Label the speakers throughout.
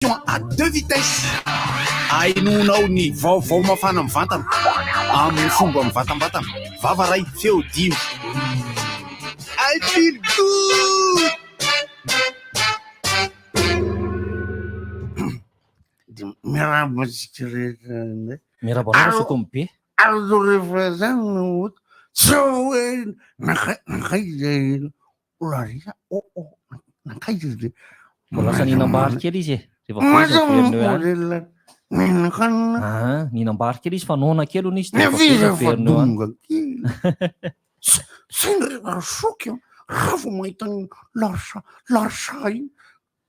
Speaker 1: À deux vitesses. Ahenoanao ny vaovao mafana mivantana amin'ny fomba mivantambatana. Vava iray, feo dimy. I feel good!
Speaker 2: Dia miarahaba antsika rehetra indray.
Speaker 3: Miarahaba anao Zoky be.
Speaker 2: Ary rehefa izany no tsy hoe nankaiza Larissa, oh oh, nankaiza izy le?
Speaker 3: Mbola lasa nihinam-bary kely izy e. Rehefa avy eo izy
Speaker 2: Maza
Speaker 3: miverina eo ihany.
Speaker 2: modèle mihinan-kanina.
Speaker 3: Ah, nihinam-bary kely izy fa noana kely hono izy dia
Speaker 2: Nefa
Speaker 3: rehefa avy eo
Speaker 2: izy
Speaker 3: izy
Speaker 2: efa
Speaker 3: miverina eo ihany.
Speaker 2: donga kely. Saingy rehefa soky an, raha vao mahita an'i Larissa, Larissa iny,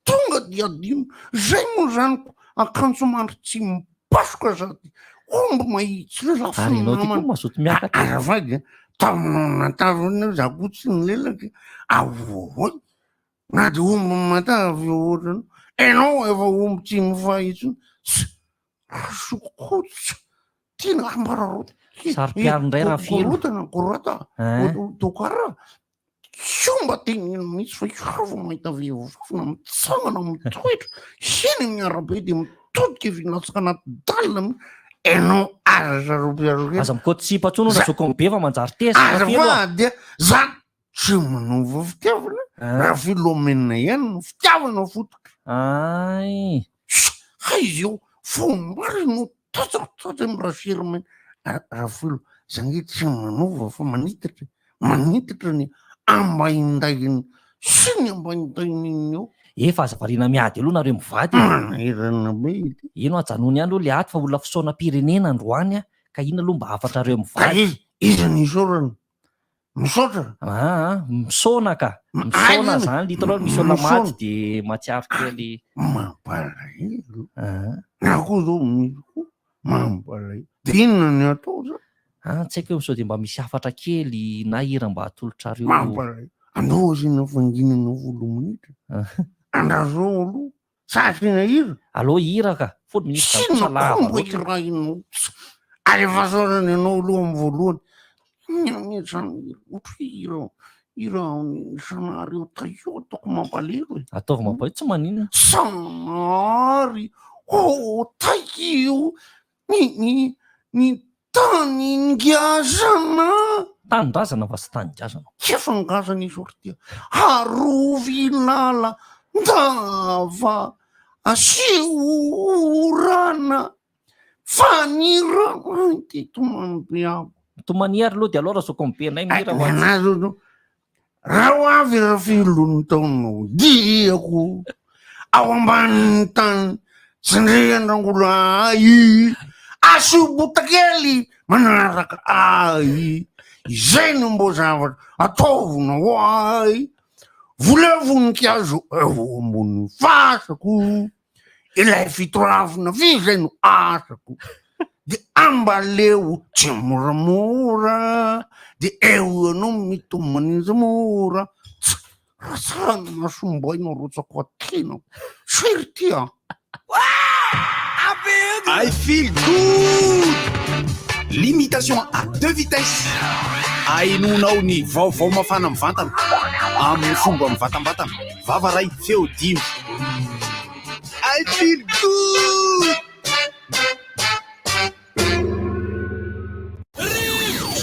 Speaker 2: Tonga dia adino. Zay moa zany ko akanjo mandry tsy mipasoka sady omby mahitsy lafo
Speaker 3: Ary ianao ty koa
Speaker 2: namana.
Speaker 3: mazoto miakatra.
Speaker 2: Azafady a, taminao nataviny za koa tsy nilelaka avoavoy na dia omby matavy ohatrany enao efa omby tsy mifahy intsony tsy rasokokotsy tiana ambararaoty
Speaker 3: Saro-piaro indray Rafilo.
Speaker 2: Korotana korota
Speaker 3: Hein?
Speaker 2: tokara Tsy mba teneno mihitsy fa izaho vao mahita vehivavy na mitsangana mitoetra eny amin'ny arabe dia mitodika avy latsaka anaty dalina mihitsy. Enao aza saro-piaro kely.
Speaker 3: Aza mikaoty sipa intsony hono Razoky be fa manjary tezitra Rafilo a.
Speaker 2: Azafady a, za tsy manova fitiavana, Rafilomena ihany no fitiavana fototra.
Speaker 3: Ay.
Speaker 2: Hay izy io, vao omaly no Tratako tratra ny Rafirme Rafilo, za nge tsy manova fa manitatra, manitatra ny ambaindainy sy ny ambaindaininy eo.
Speaker 3: Efa aza variana miady aloha nareo mivady e.
Speaker 2: Manahirana be ity.
Speaker 3: Eno ajanony ihany aloha le ady fa olona fisaonam-pirenena androany a, ka inona aloha mba hafatrareo mivady?
Speaker 2: Ka iza no isaorana? Misaotra.
Speaker 3: Aa, misaona ka. Misaona zany, hitanao misy olona maty de mahatsiaro kely.
Speaker 2: Mampalahelo. Na koa zao misy koa mampalahelo. De inona ny atao zany?
Speaker 3: Ah, tsy haiko hoe sao de mba misy hafatra kely na hira mba atolotrareo.
Speaker 2: Mampalahelo. Andao asiana fanginana folo minitra. Andraso aloha. Sa asiana hira?
Speaker 3: Aleo hira ka, folo minitra zany kosa
Speaker 2: Inona
Speaker 3: lava
Speaker 2: koa mba
Speaker 3: loatra.
Speaker 2: hirahinao? Alefaso any ianao aloha amin'ny voalohany. Inona anie zany hira? Ohatra hoe hira hira Zanahary eo Taio ataoko mampalahelo e.
Speaker 3: Ataovy mampalahelo, tsy maninona.
Speaker 2: Zanahary ô Taio Ny ny ny tany ngazana.
Speaker 3: Tanindrazana fa tsy tany ngazana.
Speaker 2: Tsy efa ngazana izy ry tia. Arovy lala ndava asio orana fa ny rano ity tomany be aho.
Speaker 3: Mitomania ary aloha dia aleo razoky be indray mihira ho antsika.
Speaker 2: Nanazy aloha. Raha ho avy Rafilon'ny taona ho diako ao ambanin'ny tany tsindrian-drangola ahy asio botakely manaraka ahy izay no mbo zavatra ataovinao ahy voleo voninkazo eo ambony fasako ilay fitoravina f'izay no asako de ambaleo tsy moramora de eo ianao mitomaninjy mora tsy raha tsara ny masomboaina arotsako aty-nao sery ty a.
Speaker 1: I feel good! L'imitation à deux vitesses. Ahenoanao ny vaovao mafana mivantana amin'ny fomba mivantambatana. Vava ray, feo dimy. I feel good!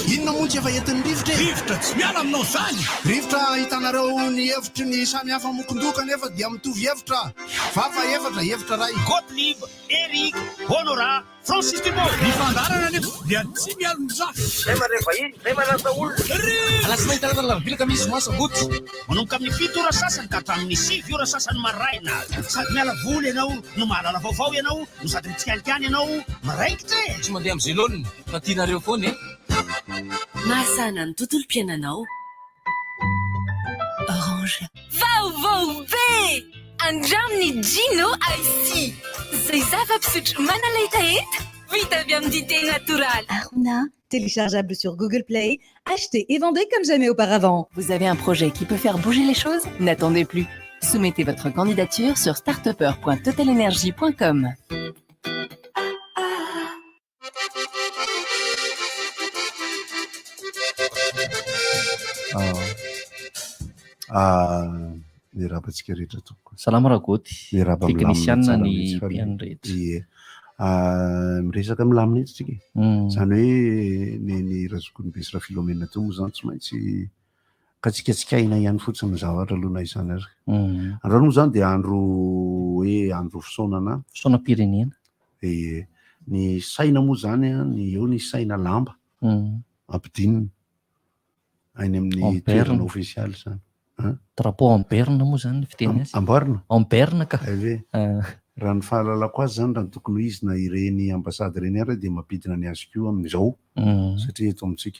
Speaker 1: Inona moa tsy efa entin'ny rivotra e?
Speaker 4: Rivotra tsy miala aminao zany!
Speaker 1: Rivotra ahitanareo ny hevitry ny samy hafa mokon-doha kanefa dia mitovy hevitra. Vava efatra, hevitra ray.
Speaker 4: Gottlieb, Eric, Honorat, Francis Thibault. Ny fandaharana anefa dia tsy mialon-drafy.
Speaker 5: Zay mandray vahiny, zay manasa olona.
Speaker 4: Alatsinainy, talata, alarobia, alakamisy, zoma, sabotsy. Manomboka amin'ny fito ora sasany ka hatramin'ny sivy ora sasany maraina. Sady miala voly ianao no mahalala vaovao ianao no sady mitsikalikany ianao miraikitra e!
Speaker 6: Tsy mandeha amin'izay laoniny fa tianareo foana e!
Speaker 7: Mahasahana ny tontolom-piainanao. Orange. Vaovao be! Andramo ny Gino Ice Tea, izay zava-pisotro manala hetaheta, vita avy amin'ny dite natoraly.
Speaker 8: Aruna, téléchargeable sur Google Play, achetez et vendez comme jamais auparavant.
Speaker 9: Vous avez un projet qui peut faire bouger les choses? N'attendez plus. Soumettez votre candidature sur startupper.totalenergie.com.
Speaker 10: Miarahaba antsika rehetra tompoko.
Speaker 3: Salama Ragoty.
Speaker 10: Miarahaba milamina
Speaker 3: Teknisianina
Speaker 10: tsara
Speaker 3: ny
Speaker 10: mihitsy fa
Speaker 3: mpihaino rehetra.
Speaker 10: Ie. Ah, miresaka milamina eto tsika e. Izany hoe ny ny Razokin'ny Besy Rafilomena teo moa izany tsy maintsy katsikatsikaina ihany fotsiny ny zavatra aloha na izany ary. Androany moa izany dia andro hoe andro fisaonana.
Speaker 3: Fisaonam-pirenena.
Speaker 10: Ie. Ny saina moa izany an, ny eo ny saina lamba ampidinina any amin'ny
Speaker 3: En berne.
Speaker 10: toerana ofisialy izany. An?
Speaker 3: Drapeau en berne moa izany ny fiteny azy.
Speaker 10: Amboarina?
Speaker 3: En berne ka.
Speaker 10: Hay ve? Raha ny fahalalako azy izany, raha ny tokony ho izy na ireny ambasady ireny ary dia mampidina ny azy koa amin'izao satria eto amintsika.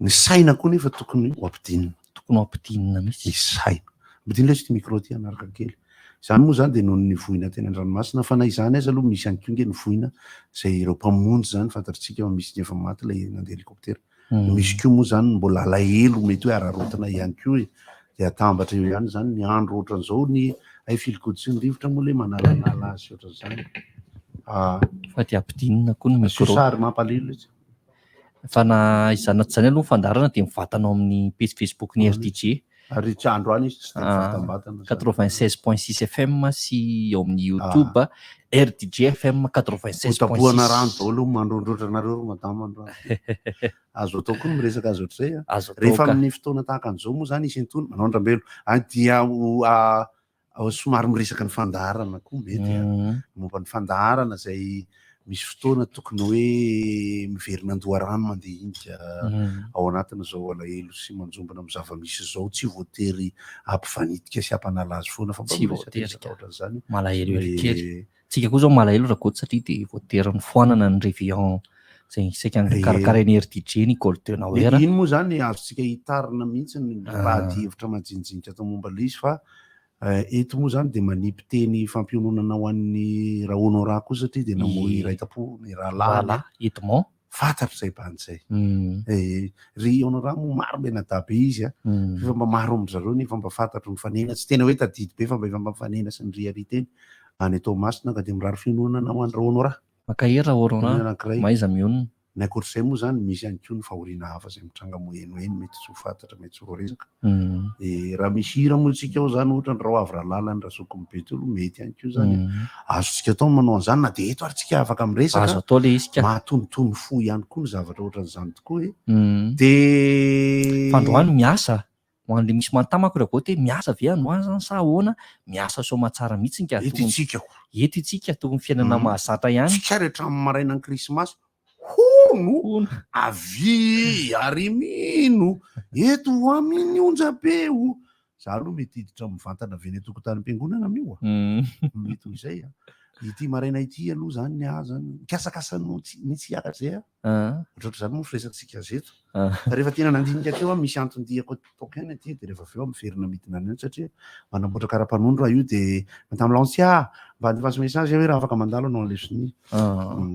Speaker 10: Ny saina koa nefa tokony ho ampidinina.
Speaker 3: Tokony ho ampidinina mihitsy.
Speaker 10: Ny saina. Ampidino lesy ity micro ity hanaraka kely. Izany moa izany dia noho ny voina teny an-dranomasina fa na izany aza aloha misy ihany koa ange ny voina izay ireo mpamonjy izany fantatritsika fa misy ny efa maty ilay nandeha helicoptera. Misy koa moa izany ny mbola alahelo mety hoe araraotina ihany koa e. Dia atambatra eo ihany izany ny andro ohatran'izao ny hay filigodo sy ny rivotra moa ilay manalanala azy ohatran'izany. Ah.
Speaker 3: Fa dia ampidinina koa ny micro.
Speaker 10: Asio sary mampalahelo izy.
Speaker 3: Fa na izany na tsy izany aloha ny fandaharana dia mivantana ao amin'ny pejy Facebook ny RDJ.
Speaker 10: Ary tsy androany izy tsy dia mivantambatana izany.
Speaker 3: 96.6 FM sy ao amin'ny YouTube RDJ FM 96.6.
Speaker 10: Hotabohana rano daholo mandrondrotra anareo ry madama androany. Azo atao koa ny miresaka azy ohatr'izay a.
Speaker 3: Azo atao
Speaker 10: Rehefa
Speaker 3: ka.
Speaker 10: amin'ny fotoana tahaka an'izao moa izany isintonina, manao an-dRambelo, dia ho somary miresaka ny fandaharana koa mety a. Momba ny fandaharana izay misy fotoana tokony hoe miverina an-doharano mandinika ao anatin'izao alahelo sy manjombona amin'ny zava-misy izao, tsy voatery hampivanitika sy hampanala azy foana fa mba
Speaker 3: Tsy
Speaker 10: miresaka
Speaker 3: voatery
Speaker 10: resaka ohatran'izany.
Speaker 3: Malahelo kely. Tsika koa izao malahelo Rakoto satria dia voatery nofoanana ny réveillon izay saika nokarakarain'i RDJ ny Golden Hour.
Speaker 10: Iny moa izany azontsika hitarina mihitsy ny ady hevitra majinijinika atao momba ilay izy fa eto moa izany dia manipy teny fampiononana ho an'ny Ra-Honorat koa satria dia namoy iray tam-po ny rahalahiny.
Speaker 3: Rahalahy Edmond.
Speaker 10: Fantatro izay bandy izay. Ry Honorat moa maro mianadahy be izy a. Efa mba maro amin-dry zareo nefa mba fantatro mifanena, tsy tena hoe tadidy be fa mba efa mba mifanena sy niriaria teny any Toamasina ka dia mirary fiononana ho an-dry Honorat.
Speaker 3: Mankahery Ra-Honorat,
Speaker 10: Anankiray.
Speaker 3: mahaiza mionona.
Speaker 10: Ny ankoatr'izay moa izany misy ihany koa ny fahoriana hafa izay mitranga moa eny ho eny mety tsy ho fantatra, mety tsy ho voaresaka. Dia raha misy hira moa isika ao izany ohatra ny Rahoavy Ralala ny Razoky Mibe aloha mety ihany koa izany. Azontsika atao ny manao an'izany na dia eto ary tsika afaka miresaka.
Speaker 3: Azo atao ilay izy ka.
Speaker 10: Mahatonitony fo ihany koa ny zavatra ohatran'izany tokoa e. Dia
Speaker 3: Fa androany miasa, ho an'ilay misy manontany manko Ragoty hoe miasa ve androany izany sa ahoana? Miasa soamatsara mihitsy ka.
Speaker 10: Eto isika ko.
Speaker 3: Eto isika, tokony fiainana mahazatra ihany.
Speaker 10: Tsika ary hatramin'ny marainan'ny krismasy hono, avia ary mino, eto amin'ny onjam-peo. Za aloha mety hiditra mivantana avy eny an-tokotanim-piangonana amin'io a. Mety ho izay a. Ity maraina ity aloha zany ny ahy zany, mikasakasa no tsy, ny tsy hiakatra izay a. Ohatrohatr'izany moa ny firesatsika azy eto. Fa rehefa tena nandinika teo aho, misy anton-diako ataoko ihany aty, dia rehefa avy eo aho miverina midina any ihany satria manamboatra kara-panondro aho io dia madame Lancia, mba andefaso message aho hoe raha afaka mandalo anao an'ilay sonia.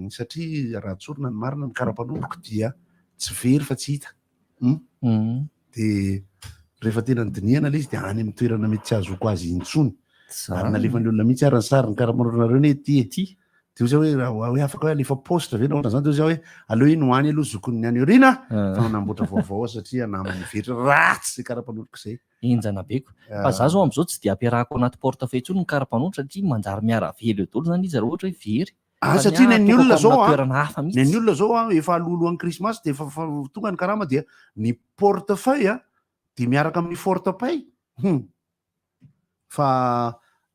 Speaker 10: Satria raha tsorina ny marina ny kara-panondroko dia tsy very fa tsy hita. Dia rehefa tena nodinihana ilay izy dia any amin'ny toerana mety tsy ahazoako azy intsony. Ary nalefan'ny olona mihitsy ary ny sary ny kara-panondronareo anie ity e. Dia hoy izy hoe raha hoe afaka hoe alefa poste ve na ohatran'izany, dia hoy izy hoe aleo iny ho any aloha zokin'ny any aoriana fa nanamboatra vaovao aho satria naman'ny very ratsy izay kara-panondroko izay.
Speaker 3: Henjana be ko. Fa za zao amin'izao tsy dia ampiarahako anaty portefeuille intsony ny kara-panondro satria manjary miara-velo eo daholo izany izy raha ohatra hoe very.
Speaker 10: Ah,
Speaker 3: Fa ny
Speaker 10: satria ny
Speaker 3: ahy
Speaker 10: an'ny olona
Speaker 3: atokako
Speaker 10: zao
Speaker 3: amina
Speaker 10: an,
Speaker 3: toerana hafa
Speaker 10: ny
Speaker 3: mihitsy.
Speaker 10: an'ny olona zao an, efa alohalohan'ny krismasy dia efa tonga ny karama dia ny portefeuille an, dia miaraka amin'ny forte-paye. Hum. Fa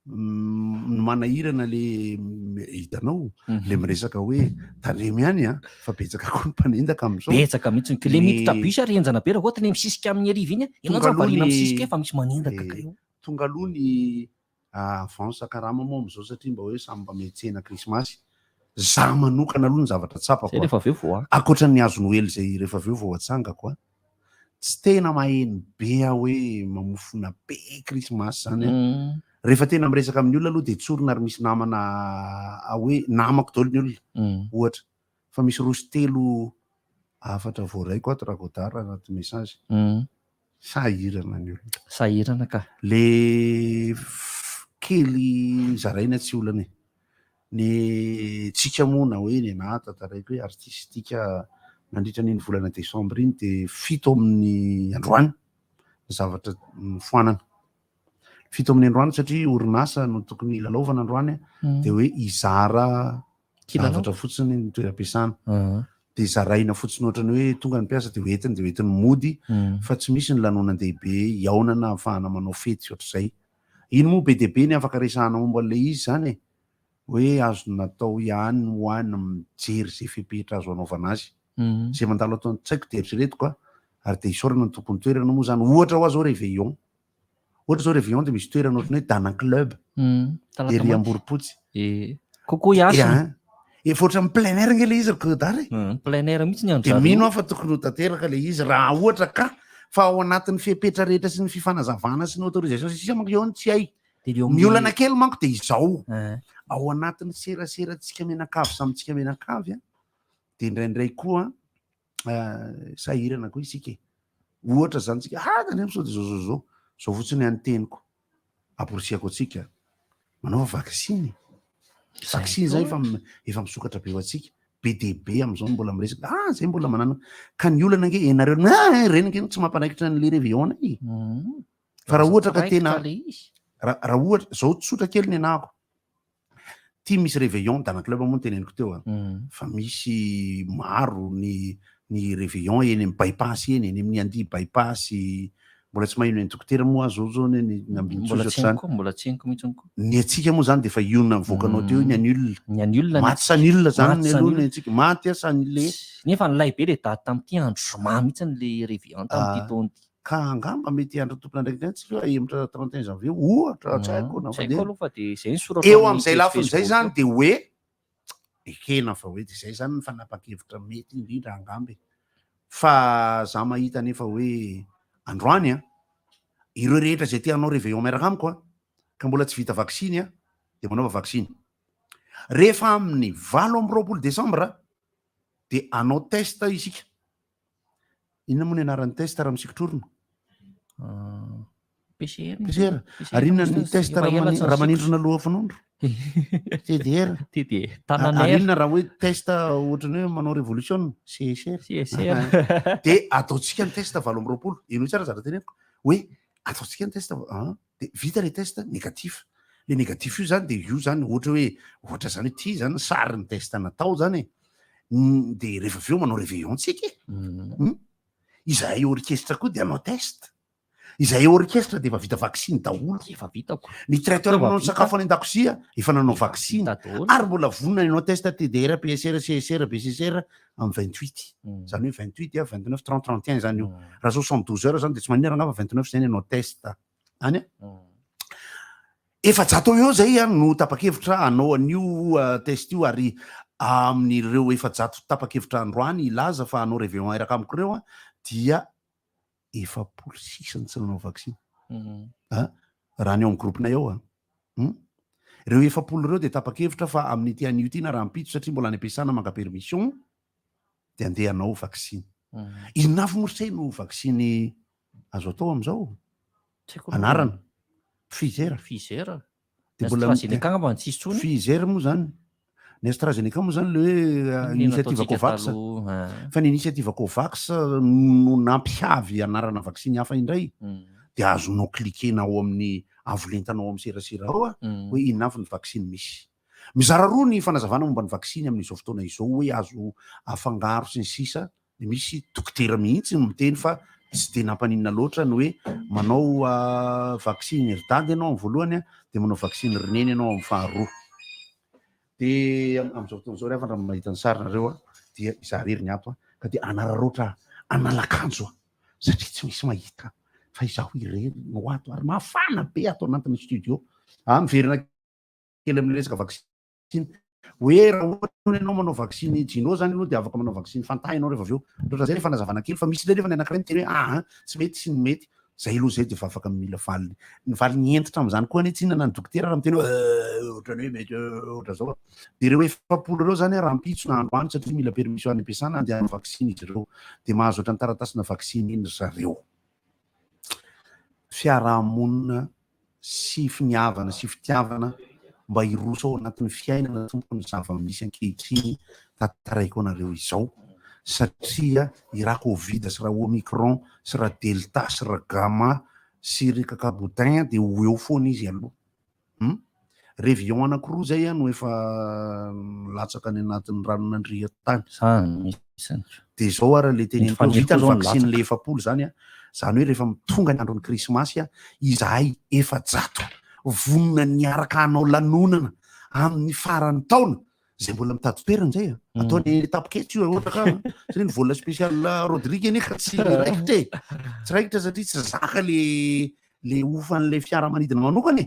Speaker 10: ny manahirana le hitanao, le miresaka hoe tandremo ihany an, fa betsaka koa ny mpanendaka amin'izao.
Speaker 3: Betsaka mihitsy. Ka le
Speaker 10: Ny
Speaker 3: miditra bus ary henjana be raha ohatra le misisika amin'ny hariva iny an, ianao
Speaker 10: Tonga
Speaker 3: zany
Speaker 10: aloha
Speaker 3: variana
Speaker 10: ny
Speaker 3: misisika eo fa misy manendaka ka eo.
Speaker 10: Tonga aloha ny avance karama moa amin'izao satria mba hoe samy mba miantsena krismasy. Za manokana aloha ny zavatra tsapako
Speaker 3: Zay rehefa avy eo vao haka.
Speaker 10: Ankoatra ny hazo noely izay rehefa avy eo vao atsangako an, tsy tena maheno be aho hoe mamofona be krismasy zany an. Rehefa tena miresaka amin'ny olona aloha dia tsorina ary misy namana hoe namako daholo ny olona ohatra fa misy roa sy telo hafatra voaraiko ato Ragodard anaty message. Sahirana ny olona.
Speaker 3: Sahirana ka.
Speaker 10: Le kely zaraina tsy olana e. Ny tsika moa na hoe ny anah tantaraiko hoe artistika nandritra an'iny volana décembre iny de 7 amin'ny androany ny zavatra nofoanana. Fito amin'ny androany satria orinasa no tokony hilalaovana androany de hoe hizara zavatra fotsiny ny toeram-piasana. De zaraina fotsiny ohatrany hoe tonga ny mpiasa de hoentiny de hoentiny mody fa tsy misy ny lanonan-dehibe hihaonana ahafahana manao fety ohatr'izay. Iny moa be dia be ny afaka resahana momba an'ilay izy izany e. Hoe azo natao ihany ho ahy ny mijery izay fepetra azo anaovana azy. Izay mandalo ato an-tsaiko dia eritreretiko a, ary dia isaorana ny tompon'ny toerana moa izany. Ohatra hoa izao réveillon. Ohatra izao réveillon dia misy toerana ohatran'ny hoe Dana Club ery Amborompotsy.
Speaker 3: Kokoa Iasina.
Speaker 10: Efa ohatran'ny plein air ange ilay izy ry Godard e.
Speaker 3: Plein air mihitsy ny andro
Speaker 10: Dia mino aho fa tokony ho tanteraka ilay izy raha ohatra ka fa ao anatin'ny fepetra rehetra sy ny fifanazavana sy ny autorisation sy ny sisa manko eo ny tsy hay. Ny olana kely manko dia izao, ao anatin'ny seraserantsika mianakavy samy tsika mianakavy dia indraindray koa sahirana koa isika e. Ohatra izany tsika, ah tandremo sao dia zao zao zao, zao fotsiny ny teniko, amporisihako antsika, manaova vaksiny. Vaksiny zay efa efa misokatra be ho antsika, be dia be amin'izao no mbola miresaka, ah zay mbola manana, ka ny olana ange ianareo, ah ireny ange no tsy mampanaikitra an'le réveillon e. Fa raha ohatra ka tena, raha ohatra, zao tsotra kely ny anahako, Ty misy réveillon Dana club moa no teneniko teo a. Fa misy maro ny ny réveillon eny amin'ny bypass eny, eny amin'ny andia bypass, mbola tsy maheno eny dokotera moa aho zao zao ny ny ambin'ny
Speaker 3: Mbola tsy haiko koa, mbola tsy haiko mihitsy koa.
Speaker 10: Ny antsika moa zany de efa io navoakanao teo io ny annule.
Speaker 3: Ny annule.
Speaker 10: Maty s'annule zany ny aloha ny antsika, maty a s'annule.
Speaker 3: Nefa nilay be le daty tamin'ity andro zoma mihitsy le réveillon tamin'ity taona ity.
Speaker 10: Ka angamba mety hiandry tompon'andraikitra ihany tsika hoe ahemotra 31 janvier ohatra, tsy haiko na
Speaker 3: Tsy haiko aloha fa dia izay ny soratra
Speaker 10: Eo amin'izay lafiny izay izany dia hoe ekena fa hoe dia izay izany ny fanapahan-kevitra mety indrindra angamba e. Fa za mahita anefa hoe androany an, ireo rehetra izay te hanao réveillon miaraka amiko an, ka mbola tsy vita vaksiny an, dia manaova vaksiny. Rehefa amin'ny 28 desambra dia hanao test isika. Inona moa ny anaran'ny test raha misikotr'orona?
Speaker 3: PCR.
Speaker 10: PCR. Ary inona ny test raha manindrona loha fanondro? TDR.
Speaker 3: TDR.
Speaker 10: Ary inona raha hoe test ohatran'ny hoe manao révolution? CSR.
Speaker 3: CSR.
Speaker 10: Dia ataontsika ny test 28. Henoy tsara zavatra teneniko. Hoe ataontsika ny test, dia vita ilay test négatif. Le négatif io zany dia io zany ohatra hoe ohatra zany hoe ty zany sarin'ny test natao zany e. Dia rehefa avy eo manao réveillon tsika e. Izahay orchestre koa dia hanao test. Izahay orchestre dia efa vita vaksiny daholo.
Speaker 3: Efa vitako.
Speaker 10: Ny traiteur manao ny sakafo any an-dakozia efa nanao vaksiny. Ary mbola vonona hanao test TDR, PCR, CSR, BCCR amin'ny 28. Zany hoe 28, 29, 30, 31 zany io. Raha 72 heures zany dia tsy maninona raha angamba 29 zay ny hanao test. Any a? 400 eo zay no tapa-kevitra hanao an'io test io ary amin'ireo 400 tapa-kevitra androany hilaza fa hanao réveillon airaka amiko ireo dia 40 sisa ny tsy nanao vaksiny. Raha ny ao amin'ny groupe-nay ao a. Ireo 40 ireo dia tapa-kevitra fa amin'ity anio ity na rahampitso satria mbola any am-piasana maka permission dia andeha hanao vaksiny. Inona avy moa ry se no vaksiny azo atao amin'izao? Anarana. Pfizer.
Speaker 3: Pfizer.
Speaker 10: Dia mbola
Speaker 3: AstraZeneca angamba no tsisy intsony.
Speaker 10: Pfizer moa zany. Ny AstraZeneca moa zany le hoe initiative Covax. Fa ny initiative Covax no nampihavy anarana vaksiny hafa indray. Dia azonao cliquer-na ao amin'ny avo lentana ao amin'ny serasera ao hoe inona avy ny vaksiny misy. Mizara roa ny fanazavana momba ny vaksiny amin'izao fotoana izao hoe azo afangaro sy ny sisa dia misy dokotera mihitsy no miteny fa tsy dia nampaninona loatra ny hoe manao vaksiny ry dada ianao amin'ny voalohany dia manao vaksiny ry neny ianao amin'ny faharoa. Dia amin'izao fotoana izao ry havana raha mahita ny sarinareo dia izaho irery ny ato ka dia hanararaotra hanala akanjo aho satria tsy misy mahita fa izaho irery no ato ary mafana be ato anatin'ny studio. Miverina kely amin'ny resaka vaksiny hoe raha ohatra ianao manao vaksiny Jino zany aloha dia afaka manao vaksiny Fanta ianao rehefa avy eo. Ohatran'izay ilay fanazavana kely fa misy indray nefa ny anankiray miteny hoe aa tsy mety sy ny mety. Zay aloha zay dia efa afaka mila valiny. Ny valiny hentitra amin'izany koa anie tsy inona na ny dokotera raha miteny hoe ohatran'ny hoe mety ohatran'izao. Dia ireo 40 ireo zany rahampitso na androany satria mila permission any am-piasana andeha hanao vaksiny izy ireo dia mahazo ohatran'ny taratasina vaksiny iny ry zareo. Fiarahamonina sy finiavana sy fitiavana mba hiroso ao anatin'ny fiainana tompoko ny zava-misy ankehitriny tantaraiko anareo izao satria i ra covid sy ra omicron sy ra delta sy ra gamma sy ry Kakaboudin dia ho eo foana izy aloha. Hum. Réveillon anankiroa zay no efa latsaka any anatin'ny ranon'Andria tany.
Speaker 3: Zany mihitsy.
Speaker 10: Dia izao ary le teneniko
Speaker 3: Ny
Speaker 10: hoe vita ny
Speaker 3: faniriako zao
Speaker 10: vaksiny le
Speaker 3: nilatsaka.
Speaker 10: 40 zany an, zany hoe rehefa tonga ny andron'ny krismasy an, izahay 400 vonona niaraka hanao lanonana amin'ny faran'ny taona, zay mbola mitady toerana zay an, ataony tapoketsa io raha ohatra ka satria ny vol spécial Rodrigue anie ka tsy raikitra e, tsy raikitra satria tsy zaka le le hofan'ilay fiaramanidina manokana e.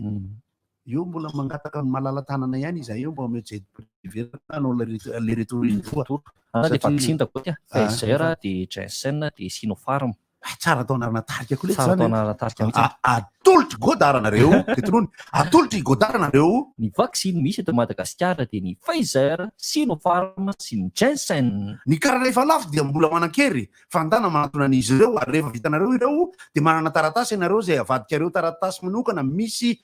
Speaker 10: Eo mbola mangataka ny malala-tanana ihany izahay eo mba omeo jet privé hanao le retour iny koa.
Speaker 3: Ah, le vaccin daholo a. Pfizer, dia Janssen, dia Sinopharm.
Speaker 10: Ah, tsara atao anarana tarika koa
Speaker 3: Tsara atao anarana tarika mihitsy.
Speaker 10: Atolotry Godard anareo, dia tonony, atolotry Godard anareo.
Speaker 3: Ny vaksiny misy eto Madagasikara dia ny Pfizer, Sinopharm sy ny Janssen.
Speaker 10: Ny karana efa lafo dia mbola manan-kery fa ndana manatona an'izy ireo ary rehefa vitanareo ireo dia manana taratasy ianareo izay avadikareo taratasy manokana misy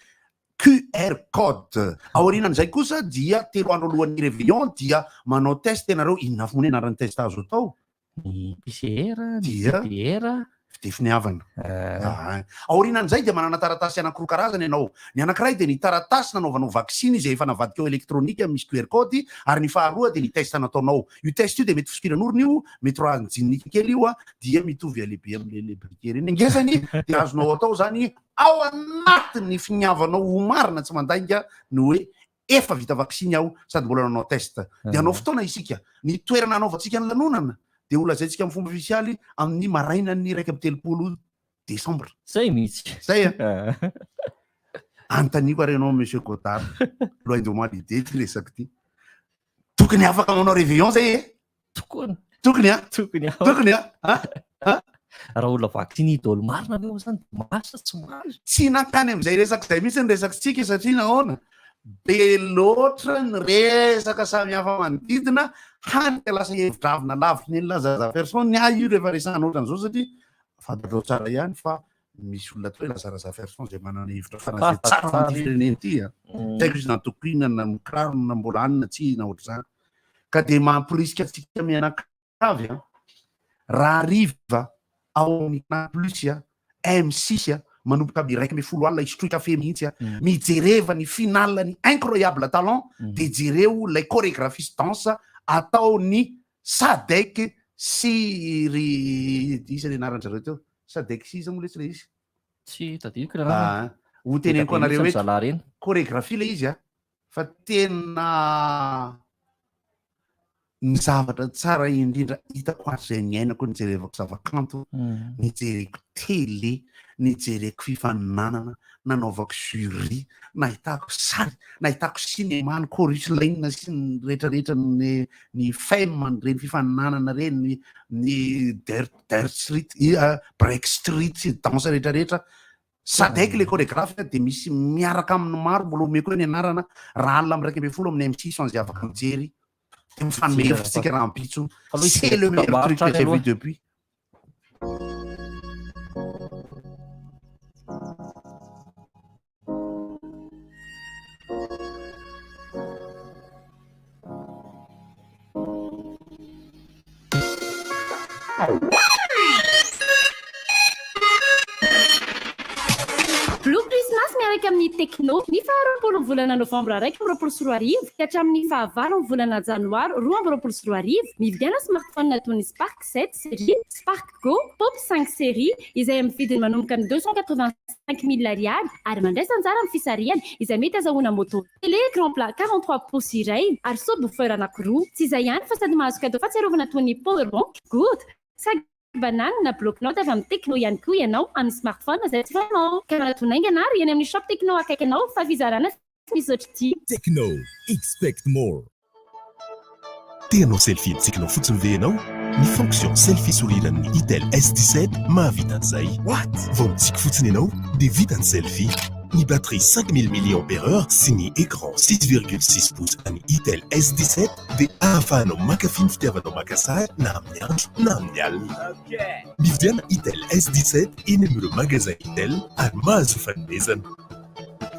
Speaker 10: QR code. Aorianan'izay kosa dia telo andro alohan'ny réveillon dia manao test ianareo, inona avy moa ny anaran'ny test azo atao?
Speaker 3: Ny PCR, ny
Speaker 10: Dia
Speaker 3: TDR.
Speaker 10: Fidefiniavana. Ah. Aorianan'izay dia manana taratasy anankiroa karazana ianao. Ny anankiray dia ny taratasy nanaovanao vaksiny izay efa navadikao elektronika misy QR code ary ny faharoa dia ny test nataonao. Io test io dia mety fisokiran'orona io, mety raha-jinika kely io dia mitovy halehibe amin'ilay briquet ireny ny ngezany dia azonao atao izany ao anatin'ny finiavanao ho marina tsy mandainga ny hoe efa vita vaksiny aho sady mbola nanao test. Dia hanao fotoana isika. Ny toerana hanaovantsika ny lanonana dia ho lazaintsika amin'ny fomba ofisialy amin'ny marainan'ny 31 desambra.
Speaker 3: Zay mihitsy.
Speaker 10: Zay a. Anontaniako ary ianao Monsieur Godard, loin de moi l'idée ity resaka ity. Tokony afaka manao réveillon zay e?
Speaker 3: Tokony.
Speaker 10: Tokony a?
Speaker 3: Tokony a.
Speaker 10: Tokony a? Ha? Ha?
Speaker 3: Raha olona vaksiny daholo marina ve zany dia mahazo sa tsy mahazo?
Speaker 10: Tsy nankany amin'izay resaka izay mihitsy ny resakitsika satria nahoana? Be loatra ny resaka samihafa manodidina hany ka lasa hevi-dravina lavitry ny an'i Laza Razafiarison ny ahy io rehefa resahana ohatran'izao satria fantatrao tsara ihany fa misy olona atao hoe Laza Razafiarison izay manana hevitra faran'izay tsara ho an'ity firenena ity a. Tsy haiko izy na tokoina na mikiraro na mbola any na tsia na ohatr'izany. Ka dia mamporisika antsika mianakavy a, rahariva ao amin'ny Canal Plus a, M6 a, manomboka amin'ny 11 alina hisotroy kafe mihitsy a, mijereva ny finale ny Incroyable Talent dia jereo ilay chorégraphie sy danse ataon'ny Sadec sy ry iza ny anaran-dry zareo teo? Sadec sy iza moa letsy ilay izy?
Speaker 3: Tsy tadidiko ilay anarana.
Speaker 10: Ah, ho teneniko anareo
Speaker 3: Be
Speaker 10: eto.
Speaker 3: zalahy ireny.
Speaker 10: Chorégraphie ilay izy a, fa tena ny zavatra tsara indrindra hitako hatrizay niainako nijerevako zavakanto, nijereko télé, nijereko fifaninanana, nanaovako jury, nahitako sary, nahitako cinéma, ny chorus lane sy ny rehetrarehetra ny ny fem, ireny fifaninanana ireny, ny ny dirt dirt street, break street sy danse rehetrarehetra. Sadec le chorégraphe dia misy miaraka aminy maro mbola omeko eo ny anarana raha alina amin'ny 11 amin'ny M6 izay afaka mijery dia mifanome hevitra isika rahampitso. C'est le meilleur truc que j'ai vu depuis.
Speaker 11: Blue Christmas miaraka amin'ny Tecno ny faha 20 volana novambra 2021 ka hatramin'ny faha 8 volana janoary 2022. Mividiana smartphone toy ny Spark 7 série, Spark Go, Pop 5 série izay amin'ny vidiny manomboka amin'ny 285 mille ariary ary mandraisa anjara amin'ny fisarihana izay mety azahoana moto télé écran plat 43 pouces iray ary subwoofer anankiroa. Tsy izay ihany fa sady mahazo cadeau fahatsiarovana toy ny power bank, gourde, sac banane na bloc-notes avy amin'ny Tecno ihany koa ianao amin'ny smartphone izay tsy fanao. Ka manatona haingana ary eny amin'ny shop Tecno akaiky anao fa fizarana tsy misy ohatr'ity.
Speaker 12: Tecno, expect more. Te hanao selfie mitsikinao fotsiny ve ianao? Ny fonction selfie sourire amin'ny Itel S17 mahavita an'izay. What? Vao mitsiky fotsiny ianao dia vita ny selfie. Ny batterie 5000 milliampères-heure sy ny écran 6,6 pouces an'ny Itel S17 dia ahafahanao mankafy ny fitiavanao maka sary na amin'ny andro na amin'ny alina. Mividiana Itel S17 eny amin'ireo magasin Itel ary mahazo fanomezana.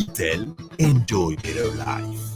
Speaker 12: Itel, enjoy better life.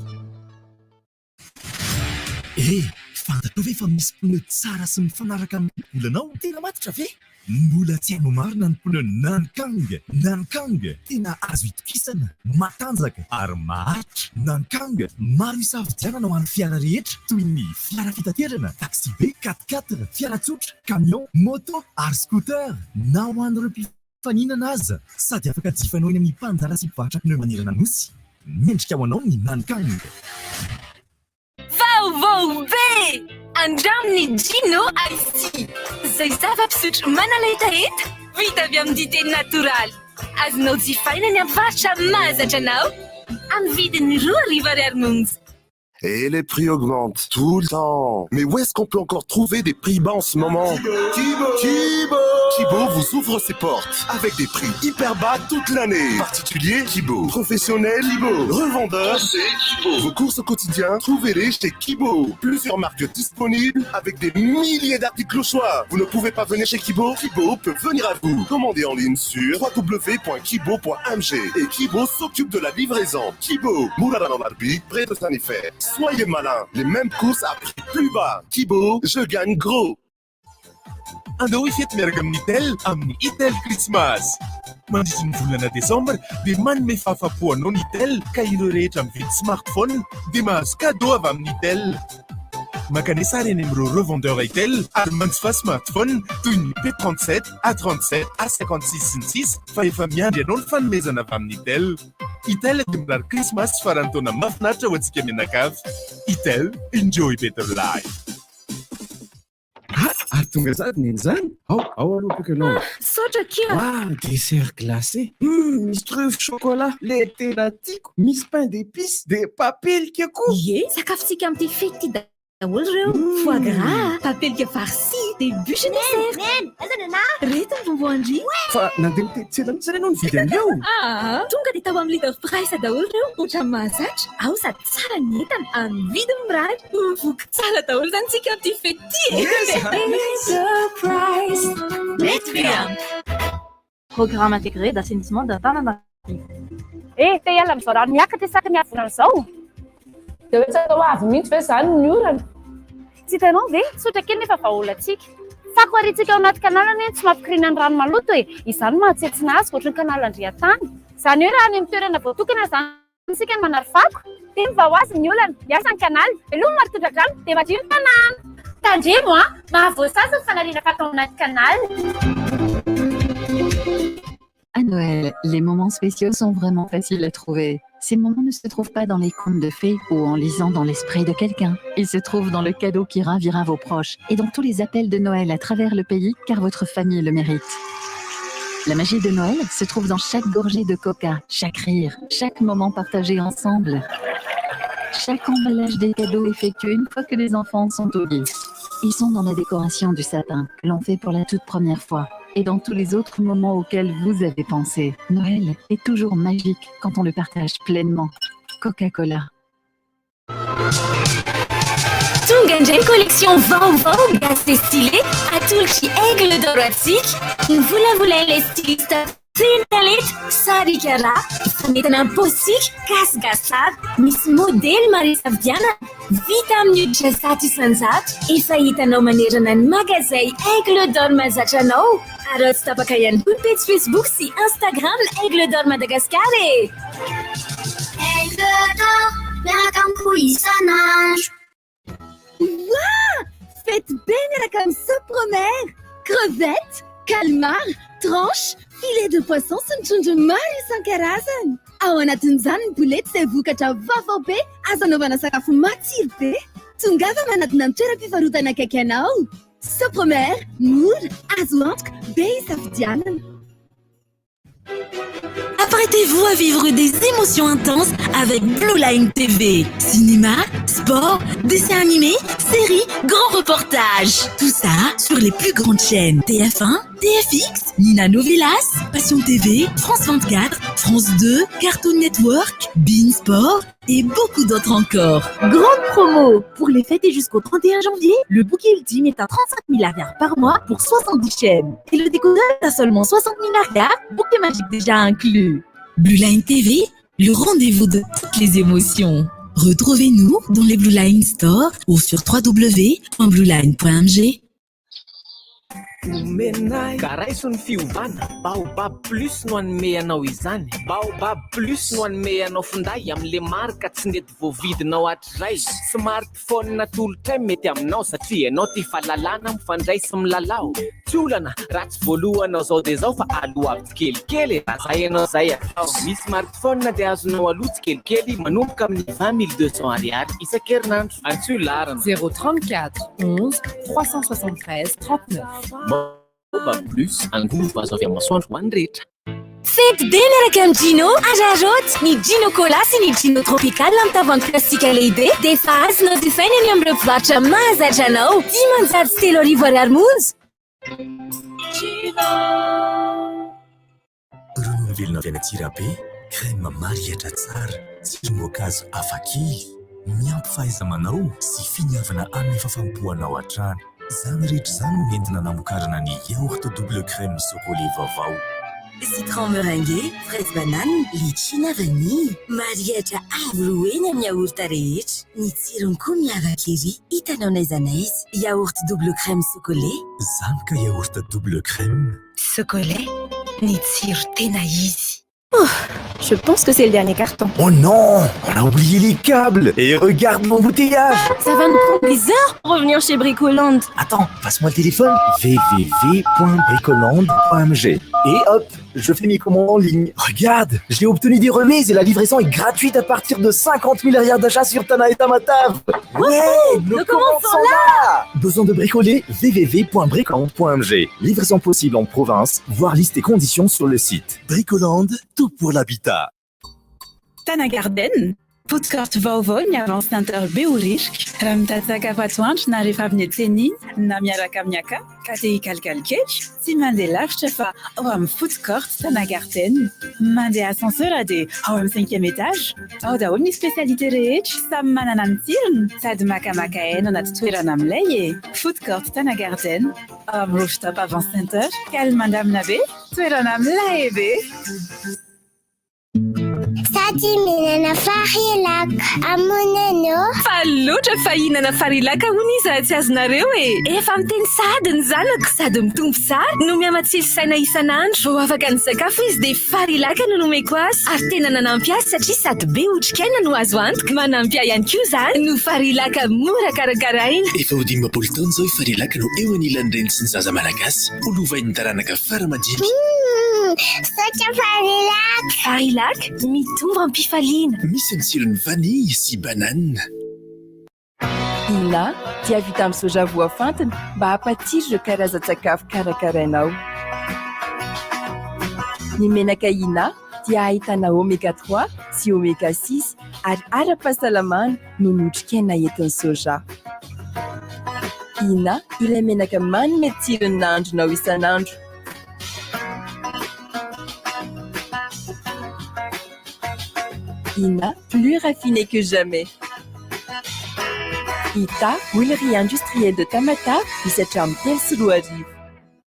Speaker 13: Eh! Fantatrao ve fa misy pneu tsara sy mifanaraka amin'ny volanao? Tena matotra ve? Mbola tsy hainao marina ny pneu Nankang! Nankang! Tena azo itokisana, matanjaka ary maharitra. Nankang! Maro isafidianana ho an'ny fiara rehetra toy ny fiara fitaterana, taxi-be, quatre-quatre, fiara tsotra, camion, moto ary scooter. Na ho an'ireo mpifaninana aza. Sady afaka jifainao eny amin'ny mpanjara sy mpivarotra pneu manerana ny Nosy. Mendrika ho anao ny Nankang!
Speaker 7: Vaovao be! Andramo ny Gino Ice Tea, izay zava-pisotro manala hetaheta, vita avy amin'ny dite natoraly. Azonao jifaina ny amin'ny mpivarotra mahazatra anao, amin'ny vidiny 2000 ariary monja.
Speaker 12: Et les prix augmentent tout le temps. Mais où est-ce qu'on peut encore trouver des prix bas en ce moment? Thibaut! Thibaut! Thibaut vous ouvre ses portes avec des prix hyper bas toute l'année. Particulier, Thibaut. Professionnel, Thibaut. Revendeur, c'est Thibaut. Vos courses au quotidien, trouvez-les chez Thibaut. Plusieurs marques disponibles avec des milliers d'articles au choix. Vous ne pouvez pas venir chez Thibaut? Thibaut peut venir à vous. Commandez en ligne sur www.kibo.mg et Thibaut s'occupe de la livraison. Thibaut, Moulin près de Saint-Néfer. Soyez malin, les mêmes courses à prix plus bas. Thibaut, je gagne gros.
Speaker 14: Andao hifety miaraka amin'ny Itel amin'ny Itel Christmas. Mandritry ny volana desambra dia manome fahafapo anao ny Itel ka ireo rehetra mividy smartphone dia mahazo cadeau avy amin'ny Itel. Mankanesa ary eny amin'ireo revendeur Itel ary manjifa smartphone toy ny P37, A37, A56 sy ny sisa fa efa miandry anao ny fanomezana avy amin'ny Itel. Itel dia mirary Christmas sy faran'ny taona mahafinaritra ho antsika mianakavy. Itel, enjoy better life.
Speaker 15: Ah, ary tonga sady neny zany? Ao, ao aloha peko ianao.
Speaker 7: Misaotra akia.
Speaker 15: Waouh, dessert glacé. Misy truffe chocolat, le tena tiako. Misy pain d'épices, de papelika koa.
Speaker 7: Ie, sakafontsika amin'ity fety ity daholo ireo. Foie gras, papelika farci, dia bûche dessert.
Speaker 16: Neny, aiza ny anahy?
Speaker 7: Reto ny bonbon an-dry.
Speaker 15: Fa nandeha nitety tsena mihitsy zany ianao nividy an'ireo?
Speaker 7: Ah, tonga dia tao amin'ny Leader Price daholo ireo, ohatran'ny mahazatra. Ao sady tsara ny entana, amin'ny vidiny mirary. Voky tsara daholo izany tsika amin'ity fety ity e. Leader Price, mety be amiko.
Speaker 17: Programme intégré d'assainissement d'Antananarivo.
Speaker 11: Eh, te hiala amin'izao rano miakatra isaky ny havoana izao?
Speaker 18: Dia hoe tsy atao avy mihitsy ve izany ny orana?
Speaker 11: Tsy hitanao ve? Tsotra kely nefa vahaolantsika. Fako arintsika ao anaty canal anie no tsy mampikoriana ny rano maloto e! Izany no mahatsentsina azy ohatry ny canal Andriantany. Izany hoe raha any amin'ny toerana voatokana izany isika no manary fako, dia mivaha ho azy ny olana. Miasa ny canal, veloma ary tondra-drano, dia madio ny tanàna. Tandremo an! Mahavoasazy ny fanariana fako ao anaty canal.
Speaker 19: À Noël, les moments spéciaux sont vraiment faciles à trouver. Ces moments ne se trouvent pas dans les contes de fées ou en lisant dans l'esprit de quelqu'un. Ils se trouvent dans le cadeau qui ravira vos proches et dans tous les appels de Noël à travers le pays, car votre famille le mérite. La magie de Noël se trouve dans chaque gorgée de coca, chaque rire, chaque moment partagé ensemble. Chaque emballage des cadeaux effectué une fois que les enfants sont au lit. Ils sont dans la décoration du sapin que l'on fait pour la toute première fois et dans tous les autres moments auxquels vous avez pensé. Noël est toujours magique quand on le partage pleinement. Coca-Cola.
Speaker 7: Tonga indray collection vaovao gasy stylé atolotry Aigle d'Or antsika. Novolavolain'ilay styliste feno talenta Sarika Ra. Fanentana am-paosika gasigasy tsara. Misy modely maro isafidianana. Vita amin'ny hoditra 100%. Efa hitanao manerana ny magazay Aigle d'Or mahazatra anao. Ary tsy tapaka ihany koa ny pejy Facebook sy Instagram Aigle d'Or Madagascar e!
Speaker 16: Aigle d'Or, miaraka amiko isan'andro.
Speaker 7: Oua! Fety be miaraka amin'ny Sopromer! Crevette, calmar, tranche, filet de poisson sy ny trondro maro isan-karazany. Ao anatin'izany ny boulette izay vokatra vaovao be azo anaovana sakafo matsiro be. Tongava manatona ny toeram-pivarotana akaiky anao. Sopromer, mora, azo antoka, be isafidianana.
Speaker 20: Apprêtez-vous à vivre des émotions intenses avec Blue Line TV. Cinéma, sport, dessins animés, séries, grands reportages. Tout ça sur les plus grandes chaînes TF1, TFX, Nina Novelas, Passion TV, France 24, France 2, Cartoon Network, beIN Sport et beaucoup d'autres encore.
Speaker 21: Grande promo! Pour les fêtes et jusqu'au 31 janvier, le bouquet ultime est à 35 000 ariary par mois pour 70 chaînes. Et le décodeur est à seulement 60 000 ariary, bouquet magique déjà inclus.
Speaker 20: Blue Line TV, le rendez-vous de toutes les émotions. Retrouvez-nous dans les Blue Line Store ou sur www.blueline.mg.
Speaker 6: Ka raiso ny fiovana, Baobab Plus no hanome anao izany. Baobab Plus no hanome anao finday amin'le marika tsy nety voavidinao hatrizay. Smartphone natolotray mety aminao satria ianao tia fahalalana mifandray sy milalao. Tsy olana raha tsy voalohanao zao dia zao fa aloavy tsikelikely e, raha zay ianao zay atao. Ny smartphone dia azonao aloa tsikelikely manomboka amin'ny 20 200 ariary isan-kerinandro. Antsoy laharana.
Speaker 2: 034 11 373 39.
Speaker 6: Baobab Plus, angovo azo avy amin'ny masoandro ho an'ny rehetra.
Speaker 7: Fety be miaraka amin'ny Jino araraoty ny Jino Cola sy ny Jino Tropical amin'ny tavoahangy plastika lehibe dia efa azonao jifaina eny amin'ireo mpivarotra mahazatra anao. 305 ariary monja.
Speaker 13: Ronono velona avy any Antsirabe, crème marihatra tsara, tsirom-boankazo hafakely, miampy fahaiza-manao sy finiavana amin'ny fahafaham-po hatrany. Izany rehetra izany no nentina namokarana ny yaourt double crème Socolait vaovao.
Speaker 20: Citron meringué, fraise banane, litchi na vanille. Marihatra avo roa heny amin'ny yaourt rehetra. Ny tsirony koa miavaka ery, hitanao n'aiza n'aiza. Yaourt double crème Socolait.
Speaker 13: Zany ka yaourt double crème.
Speaker 20: Socolait, ny tsiro tena izy.
Speaker 22: Oh, je pense que c'est le dernier carton.
Speaker 13: Oh non! On a oublié les câbles! Et regarde l'embouteillage!
Speaker 7: Ça va nous prendre des heures pour revenir chez Bricoland.
Speaker 13: Attends, passe-moi le téléphone. www.bricoland.mg. Et hop, je fais mes commandes en ligne. Regarde, j'ai obtenu des remises et la livraison est gratuite à partir de 50 000 ariary d'achat sur Tana et Tamatave. Ouais, nos commandes sont là! Besoin de bricoler? www.bricoland.mg. Livraison possible en province. Voir liste et conditions sur le site. Bricoland, tout pour l'habitat.
Speaker 23: Tana Garden, food court vaovao ny Avance Center Behoririka. Raha mitady sakafo atoandro na rehefa avy niantsena iny na miaraka amin'ny aka ka te hikalikaly kely, tsy mandeha lavitra fa ao amin'ny food court Tana Garden. Mandeha ascenseur dia ao amin'ny cinquième étage. Ao daholo ny spécialité rehetra, samy manana ny tsirony sady makamaka aina anaty toerana milay e. Food court Tana Garden, ao amin'ny rooftop Avance Center, calme mandamina be, toerana milay be.
Speaker 16: Sady mihinana Farilac amoneno.
Speaker 7: Fa loatra fa hihinana Farilac hono izy raha tsy azonareo e! Efa miteny sahady ny zanako sady mitombo tsara no mihamatsilo saina isan'andro. Vao afaka nisakafo izy dia Farilac no nomeko azy ary tena nanampy azy satria sady be otrikaina no azo antoka. Manampy ahy ihany koa izany no Farilac mora karakaraina.
Speaker 12: Efa ho 50 taona izao i Farilac no eo anilan'ny reny sy ny zaza malagasy. Ho lovain'ny taranaka fara aman-dimby.
Speaker 16: Misaotra Farilac!
Speaker 7: Farilac, mitombo am-pifaliana.
Speaker 12: Misy ny tsirony vanille sy banane.
Speaker 9: Ina dia vita amin'ny soja voafantina mba hampatsiro ireo karazan-tsakafo karakarainao. Ny menaka Ina dia ahitana oméga 3 sy oméga 6 ary ara-pahasalamana noho ny otrikaina entin'ny soja. Ina ilay menaka manome tsiro ny nahandronao isan'andro. Ina, plus raffiné que jamais. Ita, huilerie industrielle de Tamatave, misy hatramin'ny 2003.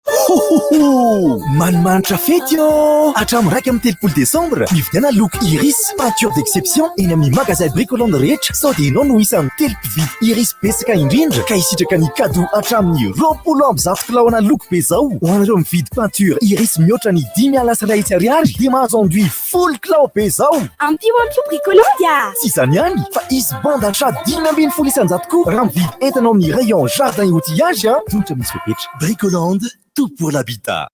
Speaker 13: Hohoho! Manimanitra fety ô! Hatramin'ny 31 desambra, mividiana loko iris peinture d'exception eny amin'ny magasin Bricoland rehetra sao dia ianao no isan'ny telo mpividy iris betsaka indrindra ka hisitraka ny cadeau hatramin'ny 120 kilaona loko be zao. Ho anareo mividy peinture iris mihoatra ny 1 500 ariary dia mahazo enduit 10 kilao be zao.
Speaker 7: Ampio ampio Bricoland a!
Speaker 13: Tsy izany ihany fa hisy bon d'achat 15% koa raha mividy entana ao amin'ny rayon jardin et outillage a! Tolotra misy fepetra. Bricoland, tout pour l'habitat.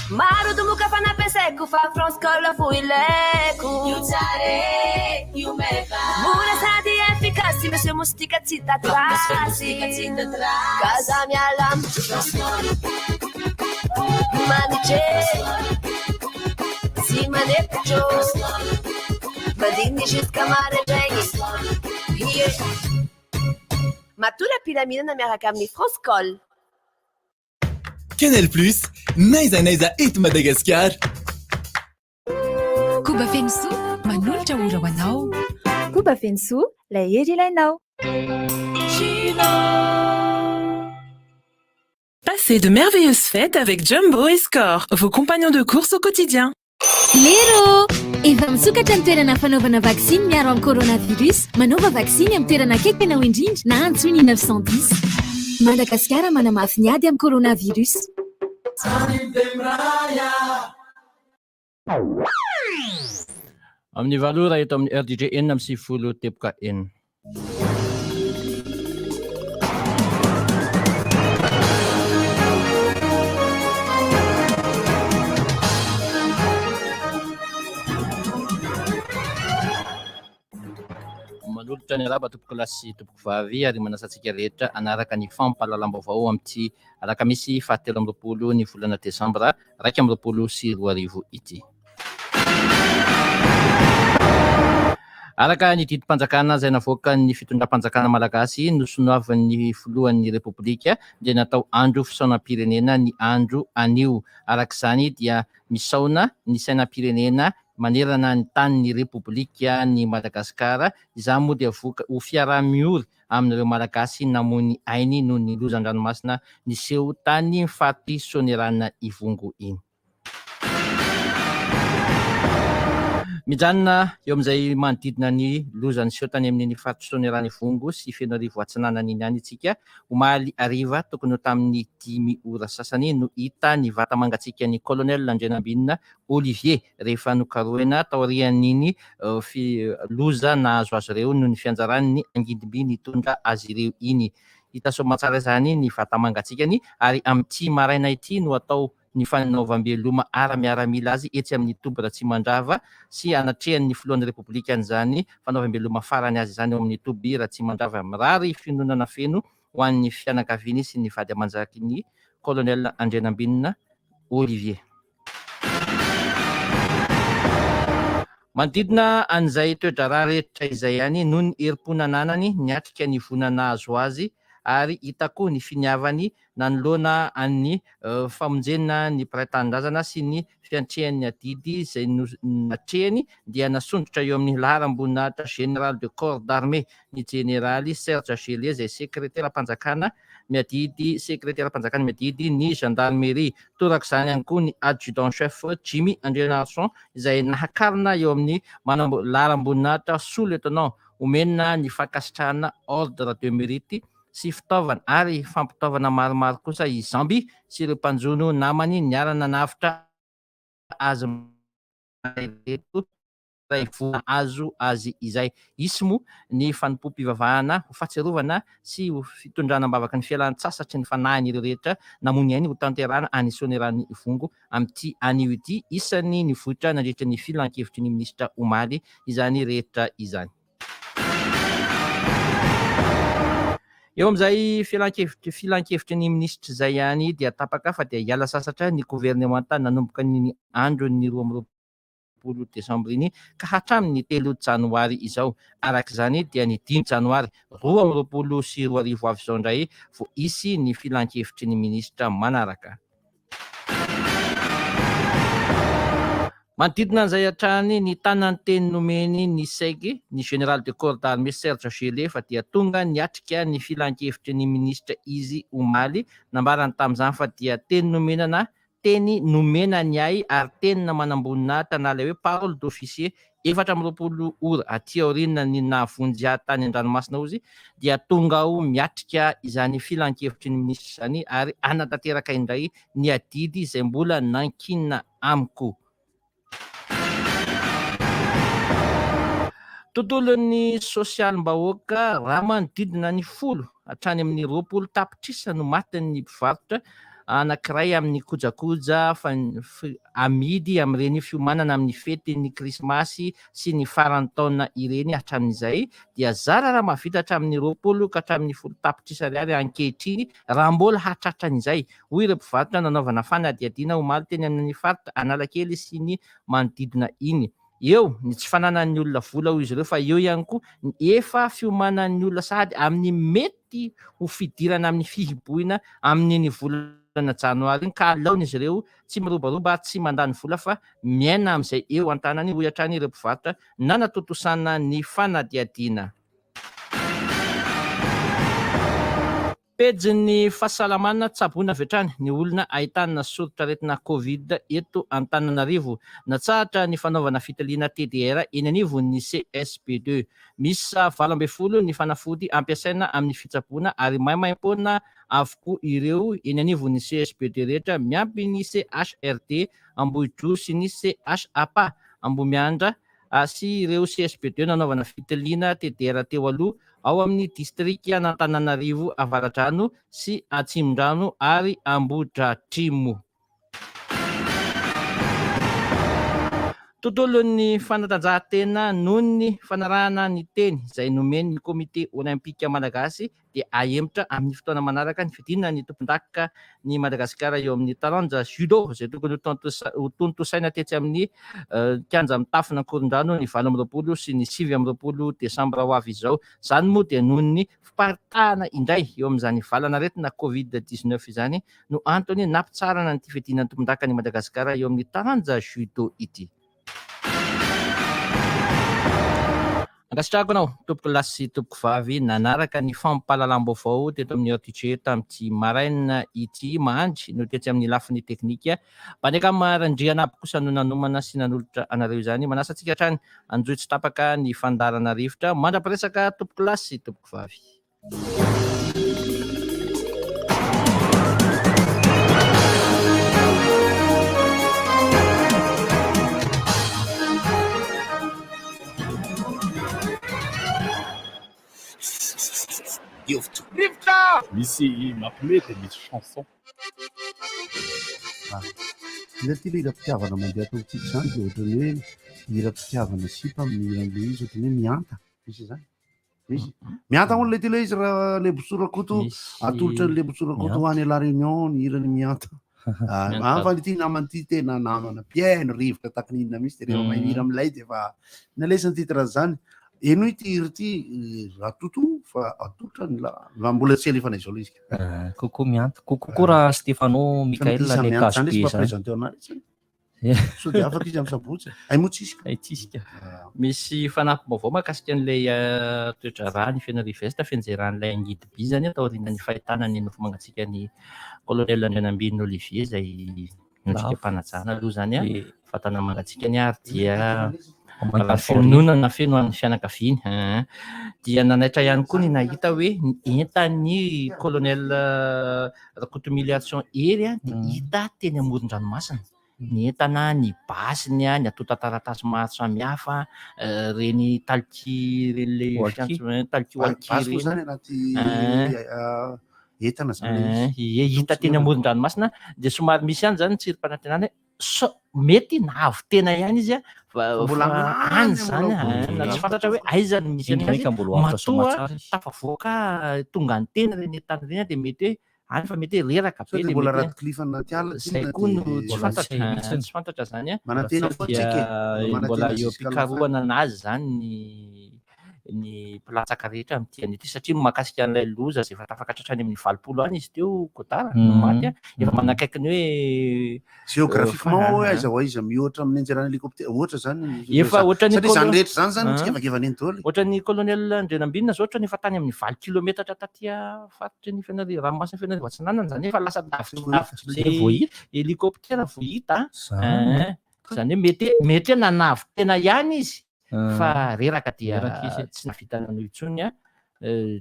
Speaker 24: Maro domoka fa nampiasaiko fa France fo ilaiko. Io tsara e, io meva. Mora sady efficace, monsieur moustique tsy hita trace. Ka za miala manitra tsy manepotro mandiny jusqu'à maraindraigny. Yeah.
Speaker 25: Matory am-pilaminana miaraka amin'ny France Call.
Speaker 14: Canal Plus, n'aiza n'aiza eto Madagasikara.
Speaker 26: Koba Fenosoa manolotra ora ho anao.
Speaker 17: Koba Fenosoa, ilay hery ilainao.
Speaker 27: Passez de merveilleuses fêtes avec Jumbo et Score, vos compagnons de course au quotidien.
Speaker 7: Lero! Efa misokatra ny toerana fanaovana vaksiny miaro amin'ny coronavirus. Manaova vaksiny amin'ny toerana akaiky anao indrindra na antsoy ny 910. Madagasikara manamafy ny ady amin'ny coronavirus.
Speaker 1: Amin'ny valo ora eto amin'ny RDJ 96.6. Manolotra ny arahaba tompokolahy sy tompokovavy ary manasa antsika rehetra hanaraka ny fampahalalam-baovao amin'ity alakamisy faha 23 ny volana desambra 2021 ity. Araka ny didim-panjakana izay navoakan'ny fitondram-panjakana malagasy nosonoavin'ny filohan'ny Repoblika dia natao andro fisaonam-pirenena ny andro anio. Araka izany dia misaona ny sainam-pirenena manerana ny tanin'ny Repoblika ny Madagasikara. Izany moa dia voka ho fiaraha-miory amin'ireo Malagasy namoy ny ainy noho ny loza an-dranomasina niseho tany faritry Soanierana Ivongo iny. Mijanona eo amin'izay manodidina ny loza niseho tany amin'iny faritry Soanierana Ivongo sy Fenoarivo Atsinanana iny ihany isika. Omaly hariva, tokony ho tamin'ny 5 ora sasany no hita ny vata-mangatsiakan'ny Colonel Andrianambinina Olivier rehefa nokarohina taorian'iny loza nahazo azy ireo noho ny fianjaran'ny angidimby nitondra azy ireo iny. Hita soamantsara izany ny vata-mangatsiakany ary amin'ity maraina ity no atao ny fanaovam-beloma ara-miaramila azy etsy amin'ny toby Ratsimandrava sy anatrehan'ny filohan'ny Repoblika an'izany fanaovam-beloma farany azy izany ao amin'ny toby Ratsimandrava. Mirary fiononana feno ho an'ny fianakaviany sy ny vady aman-janaky ny Colonel Andrianambinina Olivier. Manodidina an'izay toe-draharaha rehetra izay ihany noho ny herim-po nananany niatrika ny voina nahazo azy ary hita koa ny finiavany nanoloana an'ny famonjena ny mpiray tanindrazana sy ny fiantrehany ny adidy izay natrehiny dia nasondrotra eo amin'ny laharam-boninahitra Général de corps d'armée ny Jeneraly Serge Gellé izay sekreteram-panjakana miadidy sekreteram-panjakana miadidy ny gendarmerie. Torak'izany ihany koa ny adjudant chef Jimmy Andrianarison izay nahakarina eo amin'ny manambo laharam-boninahitra sous lieutenant omena ny fankasitrahana ordre de mérite sy fitaovana ary fampitaovana maromaro kosa i Zambie sy ireo mpanjono namany niara-nanavotra azy ireto iray vola azo azy izay. Hisy moa ny fanompoam-pivavahana ho fahatsiarovana sy ho fitondrana am-bavaka ny fialan-tsasatry ny fanahin'ireo rehetra namoy ny ainy hotanterahana any Soanierana Ivongo amin'ity anio ity. Isan'ny nivoitra nandritra ny filankevitry ny minisitra omaly izany rehetra izany. Eo amin'izay filankevitry filankevitry ny minisitra izay ihany dia tapaka fa dia hiala sasatra ny governemanta nanomboka ny andron'ny 22 desambra iny ka hatramin'ny 3 janoary izao. Araka izany dia ny 5 janoary 2022 avy izao indray vao hisy ny filankevitry ny minisitra manaraka. Manodidina an'izay hatrany, nitana ny teny nomeny ny Seg, ny Général de corps d'armée Serge Gellé fa dia tonga niatrika ny filankevitry ny minisitra izy omaly. Nambarany tamin'izany fa dia teny nomena na teny nomena ny ahy ary tenina manamboninahitra na ilay hoe parole d'officier 24 ora aty aoriana ny nahavonjy ahy tany an-dranomasina ozy dia tonga aho miatrika izany filankevitry ny minisitra izany ary hanatanteraka indray ny adidy izay mbola nankinina amiko. Tontolon'ny sosialim-bahoaka, raha manodidina ny 10 hatrany amin'ny 20 tapitrisa no matin'ny mpivarotra anankiray amin'ny kojakoja amidy amin'ireny fiomanana amin'ny fetin'ny krismasy sy ny faran'ny taona ireny hatramin'izay dia zara raha mahavita hatramin'ny 20 ka hatramin'ny 10 tapitrisa ariary ankehitriny raha mbola hahatratra an'izay, hoy ireo mpivarotra nanaovana fanadihadiana omaly teny amin'ny faritra Analakely sy ny manodidina iny. Eo ny tsy fananan'ny olona vola hoy izy ireo fa eo ihany koa ny efa fiomanan'ny olona sahady amin'ny mety ho fidirana amin'ny fihibohina amin'iny volana janoary iny ka aleon'izy ireo tsy mirobaroba ary tsy mandany vola fa miaina amin'izay eo an-tanany hoy hatrany ireo mpivarotra nanatontosana ny fanadihadiana. Pejin'ny fahasalamana, Tsaboina avy hatrany ny olona ahitana soritr'aretina Covid eto Antananarivo. Natsahatra ny fanaovana fitiliana TDR eny anivon'ny CSB ii. Miisa 18 ny fanafody ampiasaina amin'ny fitsaboana ary maimaimpoana avokoa ireo eny anivon'ny CSB ii rehetra miampy ny CHRD Ambohidroa sy ny CHAPA Ambohimiandra sy ireo CSB ii nanaovana fitiliana TDR teo aloha ao amin'ny distrikan'Antananarivo Avaradrano sy Atsimondrano ary Ambohidratrimo. Tontolon'ny fanatanjahantena noho ny fanarahana ny teny izay nomen'ny Komite Olympika Malagasy dia ahemotra amin'ny fotoana manaraka ny fidinana ny tompondaka ny Madagasikara eo amin'ny taranja judo izay tokony ho tontosaina tetsy amin'ny kianja mitafona Ankorondrano ny 28 sy ny 29 desambra ho avy izao. Izany moa dia noho ny fiparitahana indray eo amin'izany valan'aretina Covid 19 izany no antony nampitsarana an'ity fiadiana ny tompondaka ny Madagasikara eo amin'ny taranja judo ity. Ankasitrahako anao tompoko lahy sy tompoko vavy nanaraka ny fampahalalam-baovao teto amin'ny RTG tamin'ity maraina ity. Mahandry no tetsy amin'ny lafiny teknika. Banekam Randrianabo kosa no nanomana sy nanolotra anareo izany. Manasa antsika hatrany hanjohy tsy tapaka ny fandaharana rivotra. Mandra-piresaka tompoko lahy sy tompoko vavy.
Speaker 3: Rivotra!
Speaker 4: Misy mampime dia misy chanson.
Speaker 5: Inona ity ilay hiram-pitiavana mandeha ato amintsika izany dia ohatran'ny hoe hiram-pitiavana sipa mihira an'ilay izy ohatran'ny hoe mihanta. Misy izany? Misy. Mihanta hono ilay ity ilay izy raha Lebosoa Rakoto atolotra ny Lebosoa Rakoto ho any La Réunion ny hirany Mihanta. Ah, fa ity namana ity tena namana mpihaino rivotra tahaka ny inona mihitsy dia rehefa mahay mihira amin'ilay dia efa nalesa ny titre zany. Henoy ity hira ity Ratoto fa atolotra ny la raha mbola tsy alefana izao ilay izy.
Speaker 8: Coucou Mihanta. Coucou koa raha Stefano Michael
Speaker 5: le
Speaker 8: Cash
Speaker 5: be
Speaker 8: zany.
Speaker 5: Présenté anazy. Sao dia afaka izy amin'ny sabotsy? Hay moa tsisy.
Speaker 1: Hay tsisy ka. Misy fanampim-baovao mahakasika an'ilay toe-draharaha ny Fenerive Est, fianjeran'ilay angidim-by izany taorian'ny fahitana ny nofo mangatsiakan'ny Colonel Andrianambinina Olivier izay miondrika am-panajana aloha izany an, vatana mangatsiakany ary dia raha fiononana feno an'ny fianakaviany. Dia nanaitra ihany koa ny nahita hoe ny entan'ny Colonel Rakotomiliarison Hery dia hita teny amoron-dranomasina. Ny entana, ny basiny, ny antontan-taratasy maro samihafa, ireny talkie ireny le
Speaker 5: Walkie.
Speaker 1: fiantso- talkie walkie
Speaker 5: Basy moa
Speaker 1: ireny.
Speaker 5: zany anaty entana zany ilay izy.
Speaker 1: Ie, hita teny amoron-dranomasina dia somary misy ihany zany ny tsirim-panantenana hoe sao mety nahavy tena ihany izy fa
Speaker 5: Mbola
Speaker 1: fa
Speaker 5: any
Speaker 1: any zany,
Speaker 5: mbola
Speaker 1: na tsy fantatra hoe aiza no misy
Speaker 8: Indrindra
Speaker 1: anazy,
Speaker 8: ka mbola ho avotra
Speaker 1: matoa
Speaker 8: soamantsara izy.
Speaker 1: tafavoaka tonga any tena ireny entana ireny dia mety hoe any fa mety hoe reraka
Speaker 5: Sao
Speaker 1: be
Speaker 5: dia
Speaker 1: dia
Speaker 5: mbola
Speaker 1: mety hoe
Speaker 5: Radcliffe anaty ala
Speaker 1: zay
Speaker 5: tsinona
Speaker 1: koa no
Speaker 5: dia
Speaker 1: tsy
Speaker 8: Mbola
Speaker 1: fantatra,
Speaker 8: tsy hay mihitsy.
Speaker 1: tsy fantatra zany an.
Speaker 5: Manantena foana
Speaker 1: Dia
Speaker 5: tsika e. Mbola
Speaker 1: mbola
Speaker 5: manantena
Speaker 1: eo
Speaker 5: jusqu'à la fin.
Speaker 1: am-pikarohana anazy zany ny ny mpilatsaka rehetra amin'ity anio ity satria mahakasika an'ilay loza izay efa tafakatra hatrany amin'ny 80 any izy teo Godard no maty an, efa manakaiky ny hoe
Speaker 5: Géographiquement hoe aiza ho aiza mihoatra amin'ny anjeran'ny hélicoptère ohatra zany ny
Speaker 1: Efa ohatran'ny
Speaker 5: satria zany
Speaker 1: colon-
Speaker 5: rehetra zany zany
Speaker 1: Hein?
Speaker 5: mitsikevakevana eny daholo.
Speaker 1: Ohatran'ny colonel Andrianambinina zao ohatran'ny efa tany amin'ny 8 kilometatra taty faritry ny Fenerive, ranomasin'i Fenerive Atsinanana zany efa lasa lavitra
Speaker 8: Zay vao hita.
Speaker 1: Hélicoptère vao hita.
Speaker 8: Zany.
Speaker 1: Hein. Zany hoe mety mety hoe nanavo-tena ihany izy fa reraka dia
Speaker 8: Reraka izy.
Speaker 1: tsy nahavita nanao intsony an.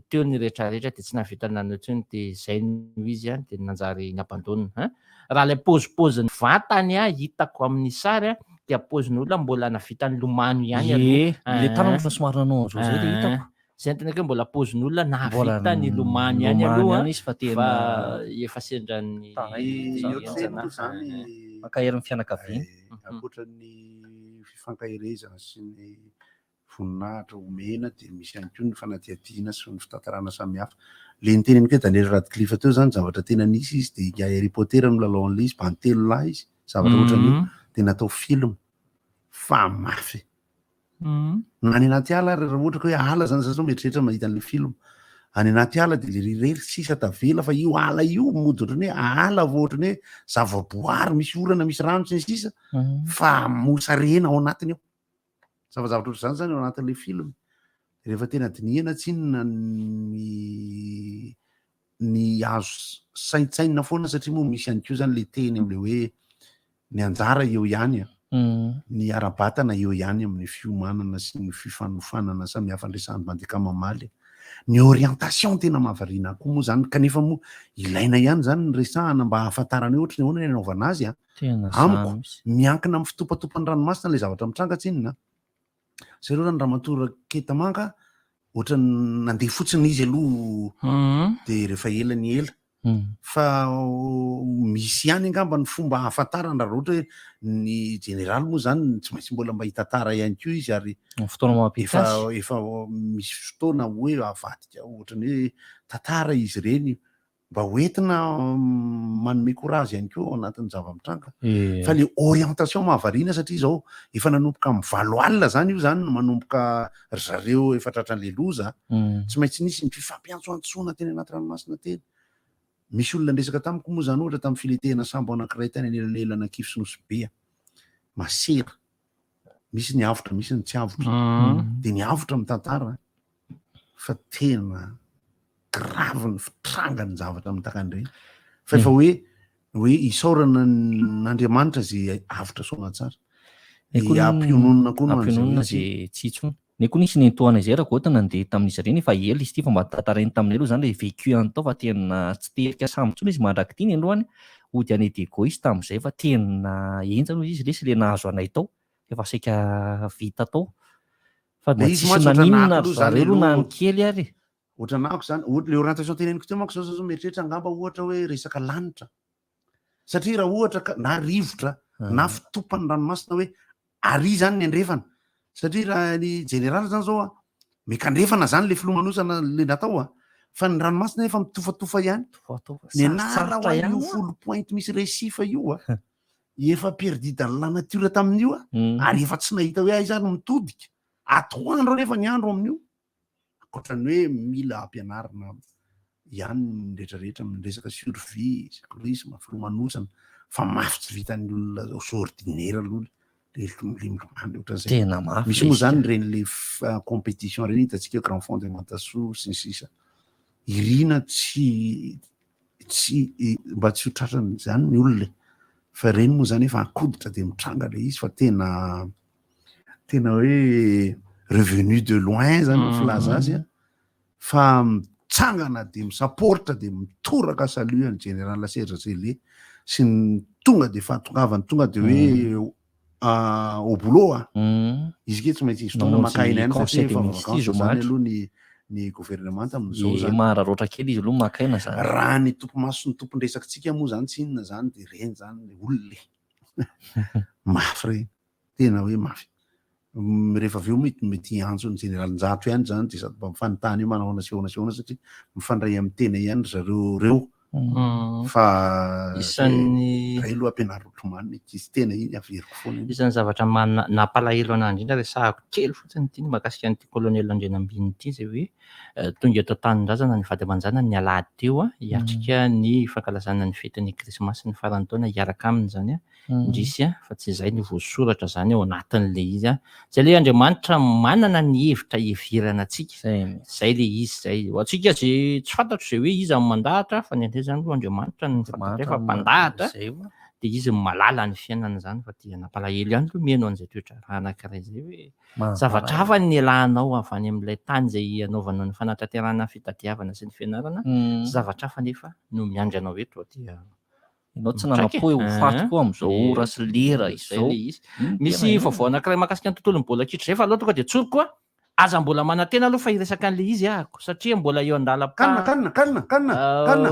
Speaker 1: Teo ny rehetrarehetra dia tsy nahavita nanao intsony dia izay no izy an, dia nanjary ni-abandonne an. Raha ilay paozipaozin'ny vatany an, hitako amin'ny sary an, dia paozin'olona mbola nahavita nilomano ihany aloha.
Speaker 8: Ie, ilay tanana ohatran'ny somary nanao an'izao izay ilay hitako.
Speaker 1: Izay no tenako hoe mbola paozin'olona
Speaker 8: Mbola
Speaker 1: nahavita nilomano ihany
Speaker 8: nilomano
Speaker 1: aloha
Speaker 8: ihany izy fa tena
Speaker 1: fa efa sendran'ny
Speaker 8: taraiky
Speaker 5: Ny ohatr'izay
Speaker 1: henjana.
Speaker 5: moa izany
Speaker 8: Mankahery ny fianakaviana.
Speaker 5: Ankoatra ny fifankaherezana sy ny voninahitra omena dia misy ihany koa ny fanadihadiana sy ny fitantarana samihafa. Ilay niteneniko hoe Daniel Radcliffe teo izany zavatra tena nisy izy dia i Harry Potter no lalao an'ilay izy, bandy telo lahy izy, zavatra ohatran'io dia natao film fa mafy. Na any anaty ala ary raha ohatra ka hoe ala zany za zao mieritreritra mahita an'ilay film. Any anaty ala dia le irery sisa tavela fa io ala io mody ohatran'ny hoe ala vao ohatran'ny hoe zavaboary misy orana misy rano sy ny sisa fa mosarena ao anatiny ao. Zavazavatra ohatr'izany zany ao anatin'ilay film. Rehefa tena dinihana tsinona ny. ny azo saintsainina foana satria moa misy ihany koa zany le teny am'le hoe ny anjara eo ihany a, ny ara-batana eo ihany amin'ny fiomanana sy ny fifanofanana samihafa andresahan'i Bandeka mamaly. Ny orientation tena mahavariana ahy koa moa zany kanefa moa ilaina ihany zany ny resahana mba hahafantarana hoe ohatry ny ahoana ny anaovana azy a.
Speaker 8: Tena
Speaker 5: Amiko,
Speaker 8: zany mihitsy.
Speaker 5: miankina amin'ny fitopatopan'ny ranomasina ilay zavatra mitranga tsinona a. Zay aloha zany Ramatoa Raketamanga ohatran'ny nandeha fotsiny izy aloha de rehefa ela ny ela fa misy ihany angamba ny fomba ahafantarana raha ohatra hoe ny jeneraly moa zany tsy maintsy mbola mba hitantara ihany koa izy ary
Speaker 8: Ny fotoana mampety
Speaker 5: efa
Speaker 8: azy.
Speaker 5: efa misy fotoana hoe avadika ohatran'ny hoe tantara izy ireny mba hoentina manome courage ihany koa ao anatin'ny zava-mitranga. Fa le orientation mahavariana satria izao efa nanomboka amin'ny valo alina zany io zany no manomboka ry zareo efa tratran'le loza. Tsy maintsy nisy ny fifampiantsoantsoana teny anaty ranomasina teny. Misy olona niresaka tamiko moa zany ohatra tamin'ny filetehana sambo anankiray tany anelanelan'Ankify sy Nosy Be. Masera. Misy ny avotra, misy ny tsy avotra. Dia ny avotra mitantara fa tena grave ny fitrangan'ny zavatra mitaka an'ireny. Fa efa hoe hoe isaorana an'Andriamanitra izay avotra soamantsara.
Speaker 8: Ny koa
Speaker 5: Dia ampiononina koa no an'izay
Speaker 8: ampiononina
Speaker 5: hoe tsy
Speaker 8: izay tsy intsony. Ny koa nisy nentohana izay Ragoto nandeha tamin'izy ireny efa ela izy ity fa mba tantarainy taminay aloha izany ilay vécu any tao fa tena tsy te-hirika sambo intsony izy mandrak'ity ny androany hody any Diego izy tamin'izay fa tena henjana hoy izy lesy ilay nahazo anay tao efa saika vita tao fa
Speaker 5: Le
Speaker 8: mba
Speaker 5: izy
Speaker 8: tsisy
Speaker 5: mantsy ohatran'ny
Speaker 8: naninona
Speaker 5: nako
Speaker 8: ry
Speaker 5: aloha zany
Speaker 8: zareo aloha na
Speaker 5: aloha.
Speaker 8: ny kely ary e.
Speaker 5: Ohatran'ny nako zany, ohat- le orientation teneniko teo manko zao zao mieritreritra angamba ohatra hoe resaka lanitra. Satria raha ohatra ka na rivotra na fitopan'ny ranomasina hoe ary zany ny andrefana. Satria raha ny jeneraly zany zao a, miakandrefana zany le filomanosana le natao a, fa ny ranomasina efa mitofatofa ihany.
Speaker 8: Mitofatofa,
Speaker 5: Ny anara
Speaker 8: sarotsarotra
Speaker 5: ho
Speaker 8: ihany
Speaker 5: io
Speaker 8: hoa.
Speaker 5: folo pointe misy récif io a, efa perdu dans la nature tamin'io a, ary efa tsy nahita hoe aiza ary no mitodika. Atoandro anefa ny andro amin'io. Ankoatra ny hoe mila ampianarina ihany ny rehetrarehetra amin'ny resaka survie, secourisme, filomanosana, fa mafy tsy vitan'ny olona aux ordinaire aloha le milomano ohatran'izay.
Speaker 8: Tena mafy
Speaker 5: Misy
Speaker 8: le
Speaker 5: moa
Speaker 8: izy
Speaker 5: zany
Speaker 8: ka.
Speaker 5: ireny le compétition ireny hitantsika hoe grand fond de Mantasoa sy ny sisa. Irina tsy tsy mba tsy ho tratran'izany ny olona e. Fa ireny moa zany efa ankoditra dia mitranga le izy fa tena tena hoe revenu de loin zany ny filaza azy a. Fa mitsangana dia misaporitra dia mitoraka salut an'i Général Serge Sele sy ny tonga dia fahatongavany tonga dia hoe au boulot a. Izy ke tsy maintsy izy fotoana maka aina ihany satria efa vacances zany aloha ny ny gouvernement amin'izao
Speaker 8: Ie,
Speaker 5: zany.
Speaker 8: mahararaotra kely izy aloha maka aina zany.
Speaker 5: Raha ny tompomaso sy ny tompon-dresakitsika moa zany tsy inona zany dia ireny zany ny olona e. Mafy ireny. Tena hoe mafy. Rehefa avy eo mety mety hiantso ny jeneraly Njato ihany zany dia sady mba mifanontany eo manahoana sy ahoana sy ahoana satria mifandray amin'ny tena ihany ry zareo ireo fa
Speaker 1: Isan'ny
Speaker 5: ray aloha ampianaro otromany ny ankizy tena iny averiko foana iny.
Speaker 1: Isan'ny zavatra mana- nampalahelo anahy indrindra resahako kely fotsiny ity ny mahakasika an'ity colonel Andrianambinina ity izay hoe tonga eto an-tanindrazana ny vady aman-janany ny alahady teo hiatrika ny fankalazana ny fetin'ny krismasy ny faran'ny taona hiaraka aminy izany Indrisy a, fa tsy izay no voasoratra izany ao anatin'ilay izy a. Izay ilay Andriamanitra manana ny hevitra hiheverana antsika. Izay ilay izy izay. Ho antsika izay tsy fantatro izay hoe iza no mandahatra fa ny anay izany aloha Andriamanitra no fantatray fa mpandahatra dia izy no mahalala ny fiainana izany fa dia nampalahelo ihany aloha mihaino an'izay toetra-raha anankiray izay hoe zavatra hafa ny nialanao avy any amin'ilay tany izay hanaovana ny fanatanterahana ny fitadiavana sy ny fianarana, zavatra hafa anefa no miandry anao eto dia
Speaker 8: Ianao tsy nanam-po hoe ho faty koa amin'izao ora sy lera izao.
Speaker 1: Misy vaovao anankiray mahakasika ny tontolon'ny baolina kitra izay fa aleo tonga dia tsoriko a! Aza mbola manantena aloha fa hiresaka an'ilay izy ahako satria mbola eo andalam-pa
Speaker 5: Kanina, kanina, kanina, kanina, kanina.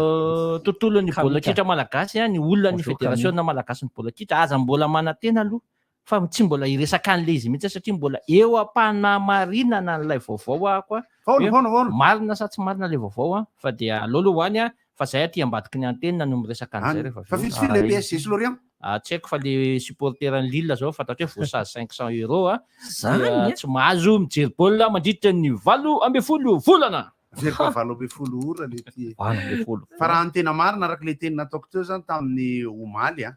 Speaker 1: Tontolon'ny baolina kitra malagasy a, ny olona ny federasiona malagasin'ny baolina kitra, aza mbola manantena aloha fa tsy mbola hiresaka an'ilay izy mihitsy aho satria mbola eo am-panamarinana an'ilay vaovao ahako a,
Speaker 5: Vaona,
Speaker 1: hoe
Speaker 5: vaona, vaona.
Speaker 1: marina sa tsy marina ilay vaovao a, fa dia aleo aloha ho any a, fa zay aty ambadiky ny antenne no miresaka an'izay
Speaker 5: Any.
Speaker 1: rehefa avy
Speaker 5: Fa
Speaker 1: eo.
Speaker 5: firy firy ilay PSG sy Lorient?
Speaker 1: Ah, tsy haiko fa le supporter an'i Lille zao fantatro hoe voasazy 500 euros a,
Speaker 8: Zany
Speaker 1: dia
Speaker 8: e?
Speaker 1: tsy mahazo mijery baolina mandritra ny 18 volana.
Speaker 5: Averiko 18 ora le ty e.
Speaker 8: 18
Speaker 5: Fa raha ny tena marina araka ilay teny nataoko teo zany tamin'ny omaly a,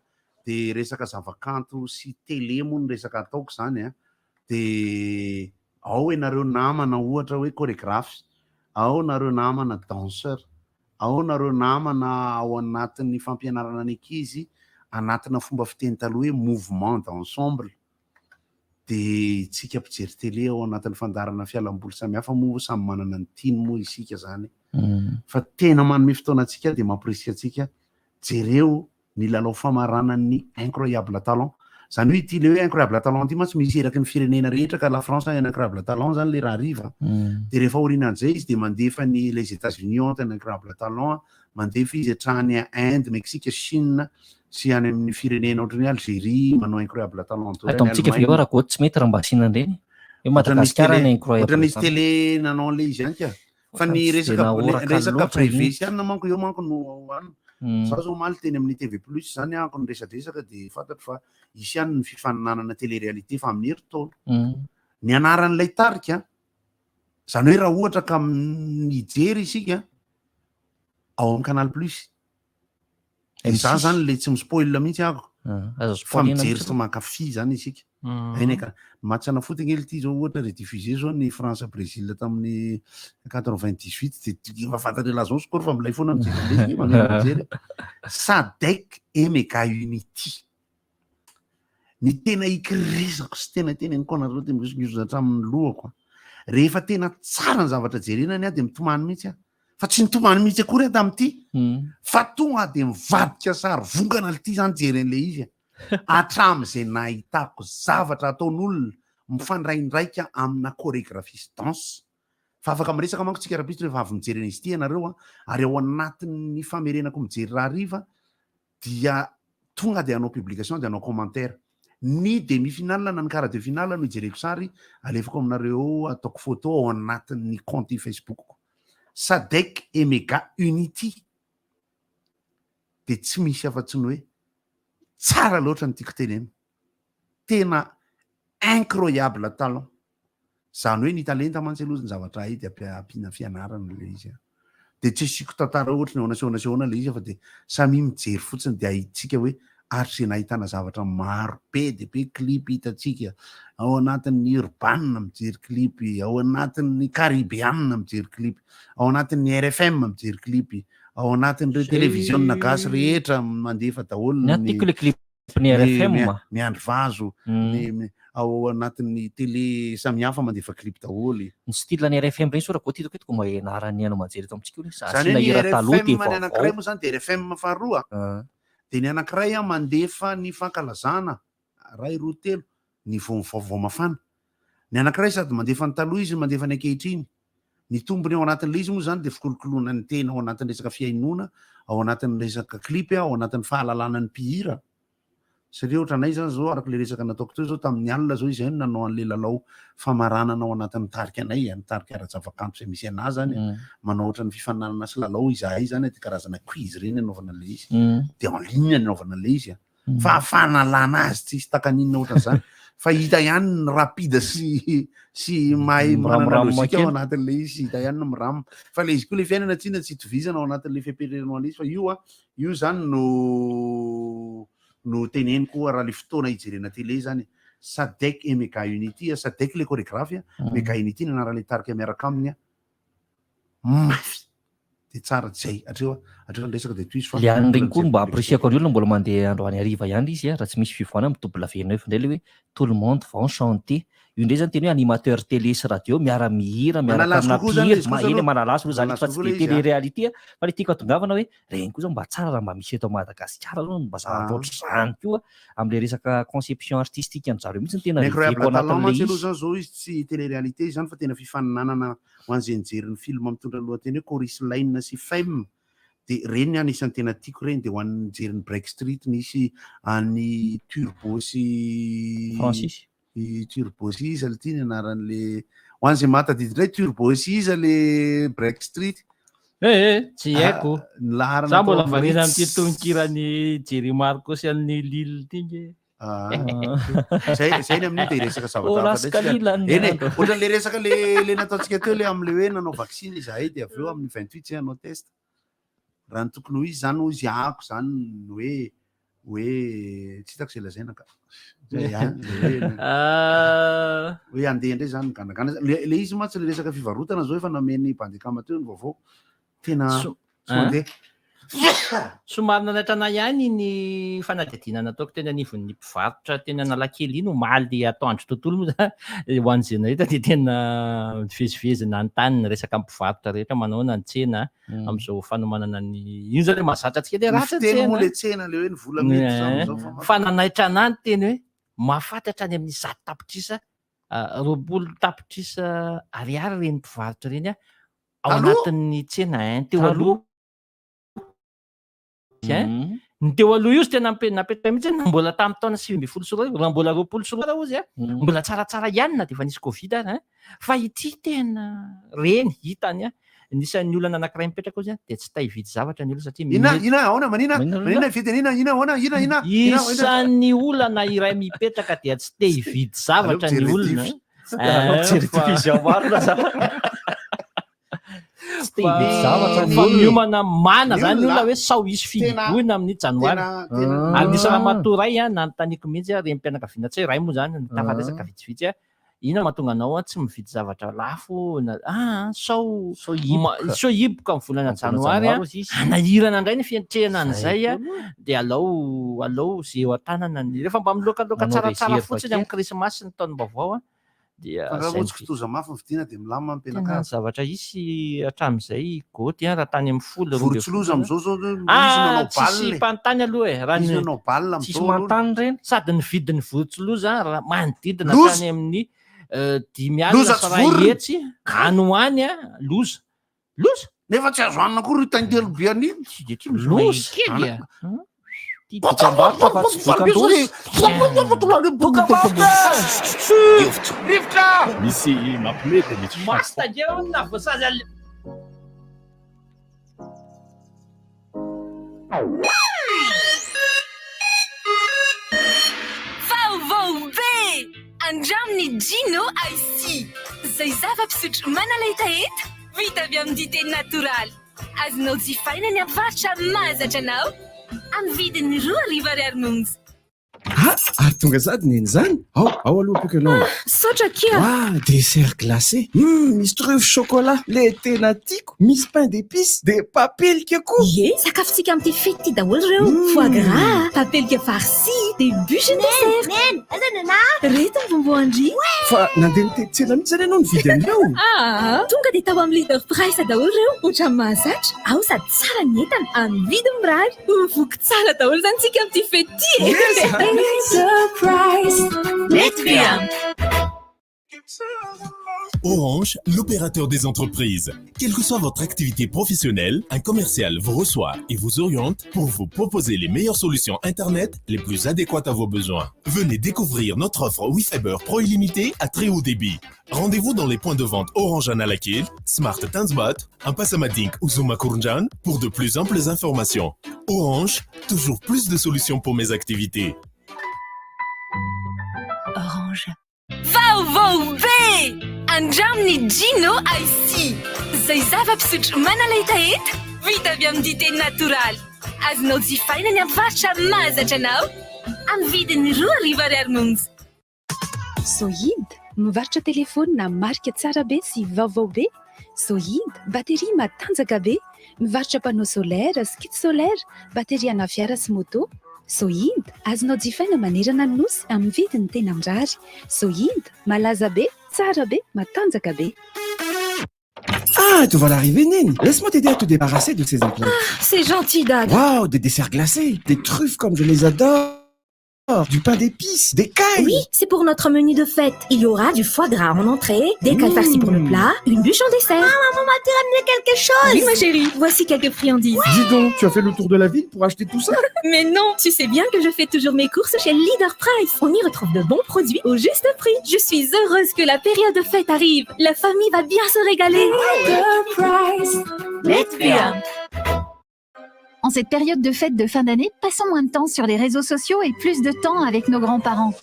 Speaker 5: de resaka zavakanto sy télé moa no resaka ataoko zany a, de ao ianareo namana ohatra hoe chorégraphe, ao nareo namana danseur, Ao nareo namana ao anatin'ny fampianarana ny ankizy anatina fomba fiteny taloha hoe mouvement d'ensemble. Dia itsika mpijery télé ao anatin'ny fandaharana fialamboly samihafa moa samy manana ny tiany moa isika zany. Fa tena manome fotoana antsika dia mamporisika antsika jereo ny lalao famaranan'ny Incroyable Talent. Zany hoe ity le hoe Incroyable Talent ity mantsy misy eraky ny firenena rehetra ka la France un Incroyable Talent zany le raha hariva. Dia rehefa aorianan'izay izy dia mandefa ny les États-Unis ont un Incroyable Talent, mandefa izy hatrany Inde, Mexique, Chine sy any amin'ny firenena ohatran'ny hoe Algérie manao Incroyable Talent daholo
Speaker 8: Ato
Speaker 5: any
Speaker 8: amintsika ve
Speaker 5: Allemagne.
Speaker 8: raha goty tsy mety raha mba asiana an'ireny? Hoe
Speaker 5: Ohatran'ny misy
Speaker 8: Madagasikara
Speaker 5: télé,
Speaker 8: ny Incroyable
Speaker 5: ohatran'ny misy
Speaker 8: Talent.
Speaker 5: télé nanao an'ilay izy ihany ka. Fa ny
Speaker 8: Ohatran'ny tsy dia
Speaker 5: resaka
Speaker 8: nahoraka
Speaker 5: resaka
Speaker 8: loatra
Speaker 5: brevet
Speaker 8: iny.
Speaker 5: sy anona manko eo manko no any. Za zao omaly teny amin'ny TV plus zany ahako niresadresaka dia fantatro fa hisy ihany ny fifaninanana télé réalité fa amin'ny herintaona. Ny anaran'ilay tarika, zany hoe raha ohatra ka mijery isika ao amin'ny Canal plus, Dia za zany le tsy mi-spoil mihitsy ako.
Speaker 8: Aza
Speaker 5: Fa
Speaker 8: spoilena
Speaker 5: mijery
Speaker 8: mihitsy
Speaker 5: sy mankafy zany isika.
Speaker 1: Mm.
Speaker 5: Eny ka. Match ana foot ange ity zao ohatra rediffusé zao ny France Brésil tamin'ny 98 dia efa fantatr'i Lazon score fa milay foana mijery an'ilay izy, mamerina mijery. Sadec et Mega Unity. Ny tena ikirizako sy tena teneniko anareo dia mihozongozona hatramin'ny lohako. Rehefa tena tsara ny zavatra jerena ny ahy dia mitomany mihitsy aho. Fa tsy nitomany mihitsy akory aho tamin'ity. Fa tonga dia mivadika sary vongana ity zany jery an'ilay izy. Hatramin'izay nahitako zavatra ataon'olona mifandraindraika amina chorégraphie sy danse. Fa afaka miresaka manko tsika rahampitso rehefa avy mijery an'izy ity ianareo an, ary ao anatin'ny famerenako mijery rahariva dia tonga dia hanao publication dia hanao commentaire. Ny demi finale na ny quart de finale no ijereko sary alefako aminareo eo ataoko photo ao anatin'ny compte Facebook-ko. Sadec et Mega Unity dia tsy misy afa-tsy ny hoe tsara loatra ny tiako tenena. Tena incroyable talent. Zany hoe ny talenta mantsy aloha ny zavatra hay dia ampiana fianarana ilay izy an. Dia tsy asiako tantara ohatry ny ahoana sy ahoana sy ahoana ilay izy fa dia samia mijery fotsiny dia ahitantsika hoe ary izay nahitana zavatra maro be dia be clip hitantsika ao anatin'ny urban mijery clip, ao anatin'ny caribbean mijery clip, ao anatin'ny RFM mijery clip, ao anatin'ireo televiziona gasy rehetra mandefa daholo
Speaker 8: Ny ahy tiako ilay clip ny RFM.
Speaker 5: Miandry vazo, ny ao anatin'ny télé samihafa mandefa clip daholo.
Speaker 8: Ny style ny RFM ireny sao raha goty hitako eto mba ianaran'ny haino aman-jery eto amintsika io ilay izy.
Speaker 5: Izany hoe
Speaker 8: Asiana
Speaker 5: ny
Speaker 8: hira taloha dia
Speaker 5: RFM ny anankiray
Speaker 8: vaovao.
Speaker 5: moa izany dia RFM faharoa dia ny anankiray mandefa ny fankalazana iray roa telo ny vao vaovao mafana. Ny anankiray sady mandefa ny taloha izy no mandefa ny ankehitriny. Ny tombony ao anatin'ilay izy moa izany dia fikolokoloana ny tena ao anatin'ny resaka fihainoana, ao anatin'ny resaka clip, ao anatin'ny fahalalana ny mpihira. Satria ohatranay izany izao, araka ilay resaka nataoko teo izao, tamin'ny alina izao izahay no nanao an'ilay lalao famaranana ao anatin'ny tarika anay, ny tarika ara-javakanto izay misy anà izany, manao ohatran'ny fifaninanana sy lalao izahay izany, dia karazana quiz ireny anaovana an'ilay izy. Dia en ligne ny anaovana an'ilay izy. Fa fanalana azy tsisy takan'inona ohatran'izany. Fa hita ihany ny rapide sy sy mahay manana
Speaker 8: Miramramma
Speaker 5: lojika ao
Speaker 8: kely.
Speaker 5: anatin'ilay izy, hita ihany ny miram. Fa ilay izy koa ilay fiainana tsinona tsy itovizana ao anatin'ilay feperenao an'ilay izy fa io an, io zany no no teneniko raha le fotoana hijerena télé zany. Sadec et Mega Unity, Sadec le chorégraphe, Mega Unity ny anaran'ilay tarika miaraka aminy. Mafy de tsara zay hatreo hatreo ny resaka de tohizo fa
Speaker 8: Le an'ny regny koa
Speaker 5: mbola
Speaker 8: mba
Speaker 5: mijery
Speaker 8: ampirisihako ny olona mbola mandeha androany hariva ihany izy a, raha tsy misy fivoahana amin'ny W9 indray le hoe tout le monde va chanter. Io indray zany tena hoe animateur télé sy radio miara mihira miaraka
Speaker 5: Manalazy
Speaker 8: amina
Speaker 5: kokoa zany
Speaker 8: mpihira,
Speaker 5: le izy kosa
Speaker 8: eny
Speaker 5: aloha.
Speaker 8: manalazy aloha zany
Speaker 5: Manalazy
Speaker 8: fa tsy
Speaker 5: kokoa
Speaker 8: de
Speaker 5: le izy
Speaker 8: télé
Speaker 5: a.
Speaker 8: réalité a, fa le tiako atongavana hoe regny koa zao mba tsara raha mba misy eto Madagasikara aloha mba zavatra ohatr'izany koa amin'le resaka conception artistique an-dry zareo mihitsy no tena
Speaker 5: Ny Incroyable
Speaker 8: reveko
Speaker 5: Talent
Speaker 8: anatin'le
Speaker 5: mantsy aloha
Speaker 8: izy.
Speaker 5: zany zao izy tsy télé réalité izy zany fa tena fifaninanana ho an'izay nijery ny film mitondra ny lohateny hoe Chorus Line sy Fame dia ireny ny anisan'ny tena tiako ireny dia ho an'ny nijery ny Break Street nisy an'i Turbo sy
Speaker 8: Francis.
Speaker 5: I Turbo sy iza ity ny anaran'le ho an'izay mahatadidy indray Turbo sy iza le Break Street
Speaker 1: Eh eh, tsy haiko.
Speaker 5: Ah, ny laharana
Speaker 1: Za mbola
Speaker 5: tao amin'ny
Speaker 1: variana
Speaker 5: Ritz.
Speaker 1: amin'ity tononkiran'i Jerry Marco sy an'i Lil ity nge.
Speaker 5: Ah, zay zay ny amin'io dia hiresaka zavatra
Speaker 8: Oh,
Speaker 5: hafa indray tsika.
Speaker 8: raskalila ny
Speaker 5: Eny e,
Speaker 8: andro.
Speaker 5: ohatran'le resaka le le nataontsika teo le amin'le hoe nanao vaksiny izahay dia avy eo amin'ny 28 zay hanao test. Raha ny tokony ho izy zany hoy izy ahako zany ny hoe hoe tsy hitako izay lazaina ka. Zay ihany le hoe
Speaker 1: Ah.
Speaker 5: hoe handeha indray zany ny ganagana. Le le izy mantsy le resaka fivarotana zao efa namen'ny Bandekama teo ny vaovao. Tena
Speaker 1: So-
Speaker 5: Tsy mandeha.
Speaker 1: Somary nanaitra anay ihany iny fanadihadiana nataoko teny anivon'ny mpivarotra teny Analakely iny omaly atoandro tontolo moa zany ho an'izay nahita dia tena nivezivezy nanontany ny resaka mpivarotra rehetra manao ahoana ny tsena amin'izao fanomanana ny io zany mahazatra antsika dia
Speaker 5: Ny
Speaker 1: ratsy ny
Speaker 5: fiteny
Speaker 1: tsena
Speaker 5: moa le tsena le hoe ny vola mety zao amin'izao fa
Speaker 1: fa nanaitra anah ny teny hoe mahafaty hatrany amin'ny 100 tapitrisa 20 tapitrisa ariary ireny mpivarotra ireny ao
Speaker 5: Taloha?
Speaker 1: anatin'ny tsena hein teo
Speaker 8: Taloha?
Speaker 1: aloha hein ny teo aloha io izy tena napetraka mihitsy na mbola tamin'ny taona 2019 raha mbola 2020 ozy a mbola tsaratsara ihany na dia efa nisy covid ary hein fa ity tena reny hitany a nisan'ny olana anankiray mipetraka ozy a dia tsy ta hividy zavatra ny olona satria
Speaker 5: Ina
Speaker 1: mety
Speaker 5: ina ahoana manina manina hividy an'ina ina ahoana ina ina ina
Speaker 1: isan'ny olana iray mipetraka dia tsy te hividy zavatra
Speaker 5: Aleo
Speaker 1: ny
Speaker 5: mijery
Speaker 1: olona
Speaker 5: diffusion.
Speaker 8: Aleo mijery diffusion marina za.
Speaker 1: Tsy te hividy zavatra
Speaker 5: Ny
Speaker 1: fa
Speaker 5: olona-
Speaker 1: miomana mana
Speaker 5: ny
Speaker 1: zany ny olona
Speaker 5: olona
Speaker 1: hoe sao hisy
Speaker 5: tena-
Speaker 1: fihibohina amin'ny janoary.
Speaker 5: tena- tena-
Speaker 1: Ary nisy ramatoa iray a nanontaniako mihitsy a renim-pianakaviana tsy hoe ray moa zany nitafaresaka vitsivitsy a inona mahatonga anao a tsy mividy zavatra lafo na ah sao
Speaker 8: sao hiboka.
Speaker 1: sao hiboka amin'ny volana
Speaker 8: Amin'ny volana
Speaker 1: janoary a
Speaker 8: janoary hozy izy.
Speaker 1: hanahirana indray ny fiatrehana
Speaker 8: Zay
Speaker 1: an'izay a
Speaker 8: koa aloha.
Speaker 1: dia alao alao ze eo an-tanana ny rehefa mba milokaloka
Speaker 8: Manao
Speaker 1: tsaratsara
Speaker 8: réserve
Speaker 1: fotsiny
Speaker 8: kely.
Speaker 1: amin'ny krismasy ny taom-baovao a dia
Speaker 5: Fa raha
Speaker 1: zay
Speaker 5: moa tsy kitoza mafy ny vidiana dia milamina ny
Speaker 1: Tena
Speaker 5: mpianakavy.
Speaker 1: zavatra hisy hatramin'izay goty a raha tany amin'ny folo roa ambin'ny folo
Speaker 5: Vorontsiloza
Speaker 1: taona.
Speaker 5: amin'izao zao izy
Speaker 1: Ah,
Speaker 5: manao
Speaker 1: tsisy
Speaker 5: balle.
Speaker 1: mpanontany aloha e raha
Speaker 5: Izy
Speaker 1: ny
Speaker 5: manao balle
Speaker 8: Tsisy
Speaker 5: amin'izao aloha.
Speaker 8: manontany ireny.
Speaker 1: Sady ny vidin'ny vorontsiloza raha manodidina
Speaker 5: Loza!
Speaker 1: hatrany amin'ny 5 alina
Speaker 5: Loza
Speaker 1: sy
Speaker 5: tsy
Speaker 1: iray
Speaker 5: vorona!
Speaker 1: hetsy any ho any a loza. Loza!
Speaker 5: Nefa tsy azo hanina akory io taintelo be an'iny.
Speaker 1: Tsy dia tia misy
Speaker 8: Loza!
Speaker 1: kely a.
Speaker 8: Ty dokam-barotra fa tsy dokan-doza.
Speaker 6: Rivotra!
Speaker 4: Misy mampime dia misy chanson.
Speaker 1: Masta eo na voasazy al
Speaker 7: Vaovao be! Andramo ny Gino Icy, izay zava-pisotro manala hetaheta, vita avy amin'ny dite natoraly. Azonao jifaina ny mpivarotra mahazatra anao, amin'ny vidiny 2000 ariary monja.
Speaker 3: Ah, ary tonga sady neny izany. Ao, ao aloha ampiako ianao.
Speaker 7: Ah, misaotra akia.
Speaker 3: Waouh, dessert glacé. Misy truffe chocolat. Le tena tiako. Misy pain d'épices, dia papelika koa.
Speaker 7: Ie, sakafontsika amin'ity fety ity daholo ireo. Foie gras, papelika farci, dia bûche ny dessert.
Speaker 16: Neny, aiza Nana?
Speaker 7: Reto ny bonbon an-dry.
Speaker 3: Fa nandeha nitety tsena mihitsy izany ianao nividy an'ireo?
Speaker 7: Ah, tonga dia tao amin'ny Leader Price daholo ireo. Ohatran'ny mahazatra. Ao sady tsara ny entana, amin'ny vidiny mirary. Ho voky tsara daholo izany tsika amin'ity fety ity e. Leader Price. Mety be an!
Speaker 12: Orange, l'opérateur des entreprises. Quelle que soit votre activité professionnelle, un commercial vous reçoit et vous oriente pour vous proposer les meilleures solutions Internet les plus adéquates à vos besoins. Venez découvrir notre offre WeFiber Pro illimité à très haut débit. Rendez-vous dans les points de vente Orange Analakely, Smart Tanzbat, Ampassamadink ou Zuma Kourndjan pour de plus amples informations. Orange, toujours plus de solutions pour mes activités.
Speaker 7: Orange. Vaovao be! Andramo ny Gino Icy, izay zava-pisotro manala hetaheta, vita avy amin'ny dite natoraly. Azonao jifaina ny mpivarotra mahazatra anao, amin'ny vidiny 2000 ariary monja.
Speaker 26: Sohid, mivarotra telefaonina marika tsara be sy vaovao be. Sohid, bateria matanjaka be. Mivarotra panneau solaire sy kit solaire, bateria ana fiara sy moto. Sohid, azonao jifaina manerana ny nosy amin'ny vidiny tena mirary. Sohid, malaza be, tsara be, matanjaka be.
Speaker 3: Ah, te voilà arrivé, Nene. Laisse-moi t'aider à te débarrasser de ces empreintes.
Speaker 7: Ah, c'est gentil, Dad.
Speaker 3: Waouh, des desserts glacés, des truffes comme je les adore. Du pain d'épices, des cailles.
Speaker 7: Oui, c'est pour notre menu de fête. Il y aura du foie gras en entrée, des cailles farcies pour le plat, une bûche en dessert.
Speaker 16: Ah, maman m'a-t-il ramené quelque chose?
Speaker 7: Oui, ma chérie, voici quelques friandises.
Speaker 3: Dis donc, tu as fait le tour de la ville pour acheter tout ça?
Speaker 7: Mais non, tu sais bien que je fais toujours mes courses chez Leader Price. On y retrouve de bons produits au juste prix. Je suis heureuse que la période de fête arrive. La famille va bien se régaler. Leader Price. Let's bien.
Speaker 10: En cette période de fête de fin d'année, passons moins de temps sur les réseaux sociaux et plus de temps avec nos grands-parents.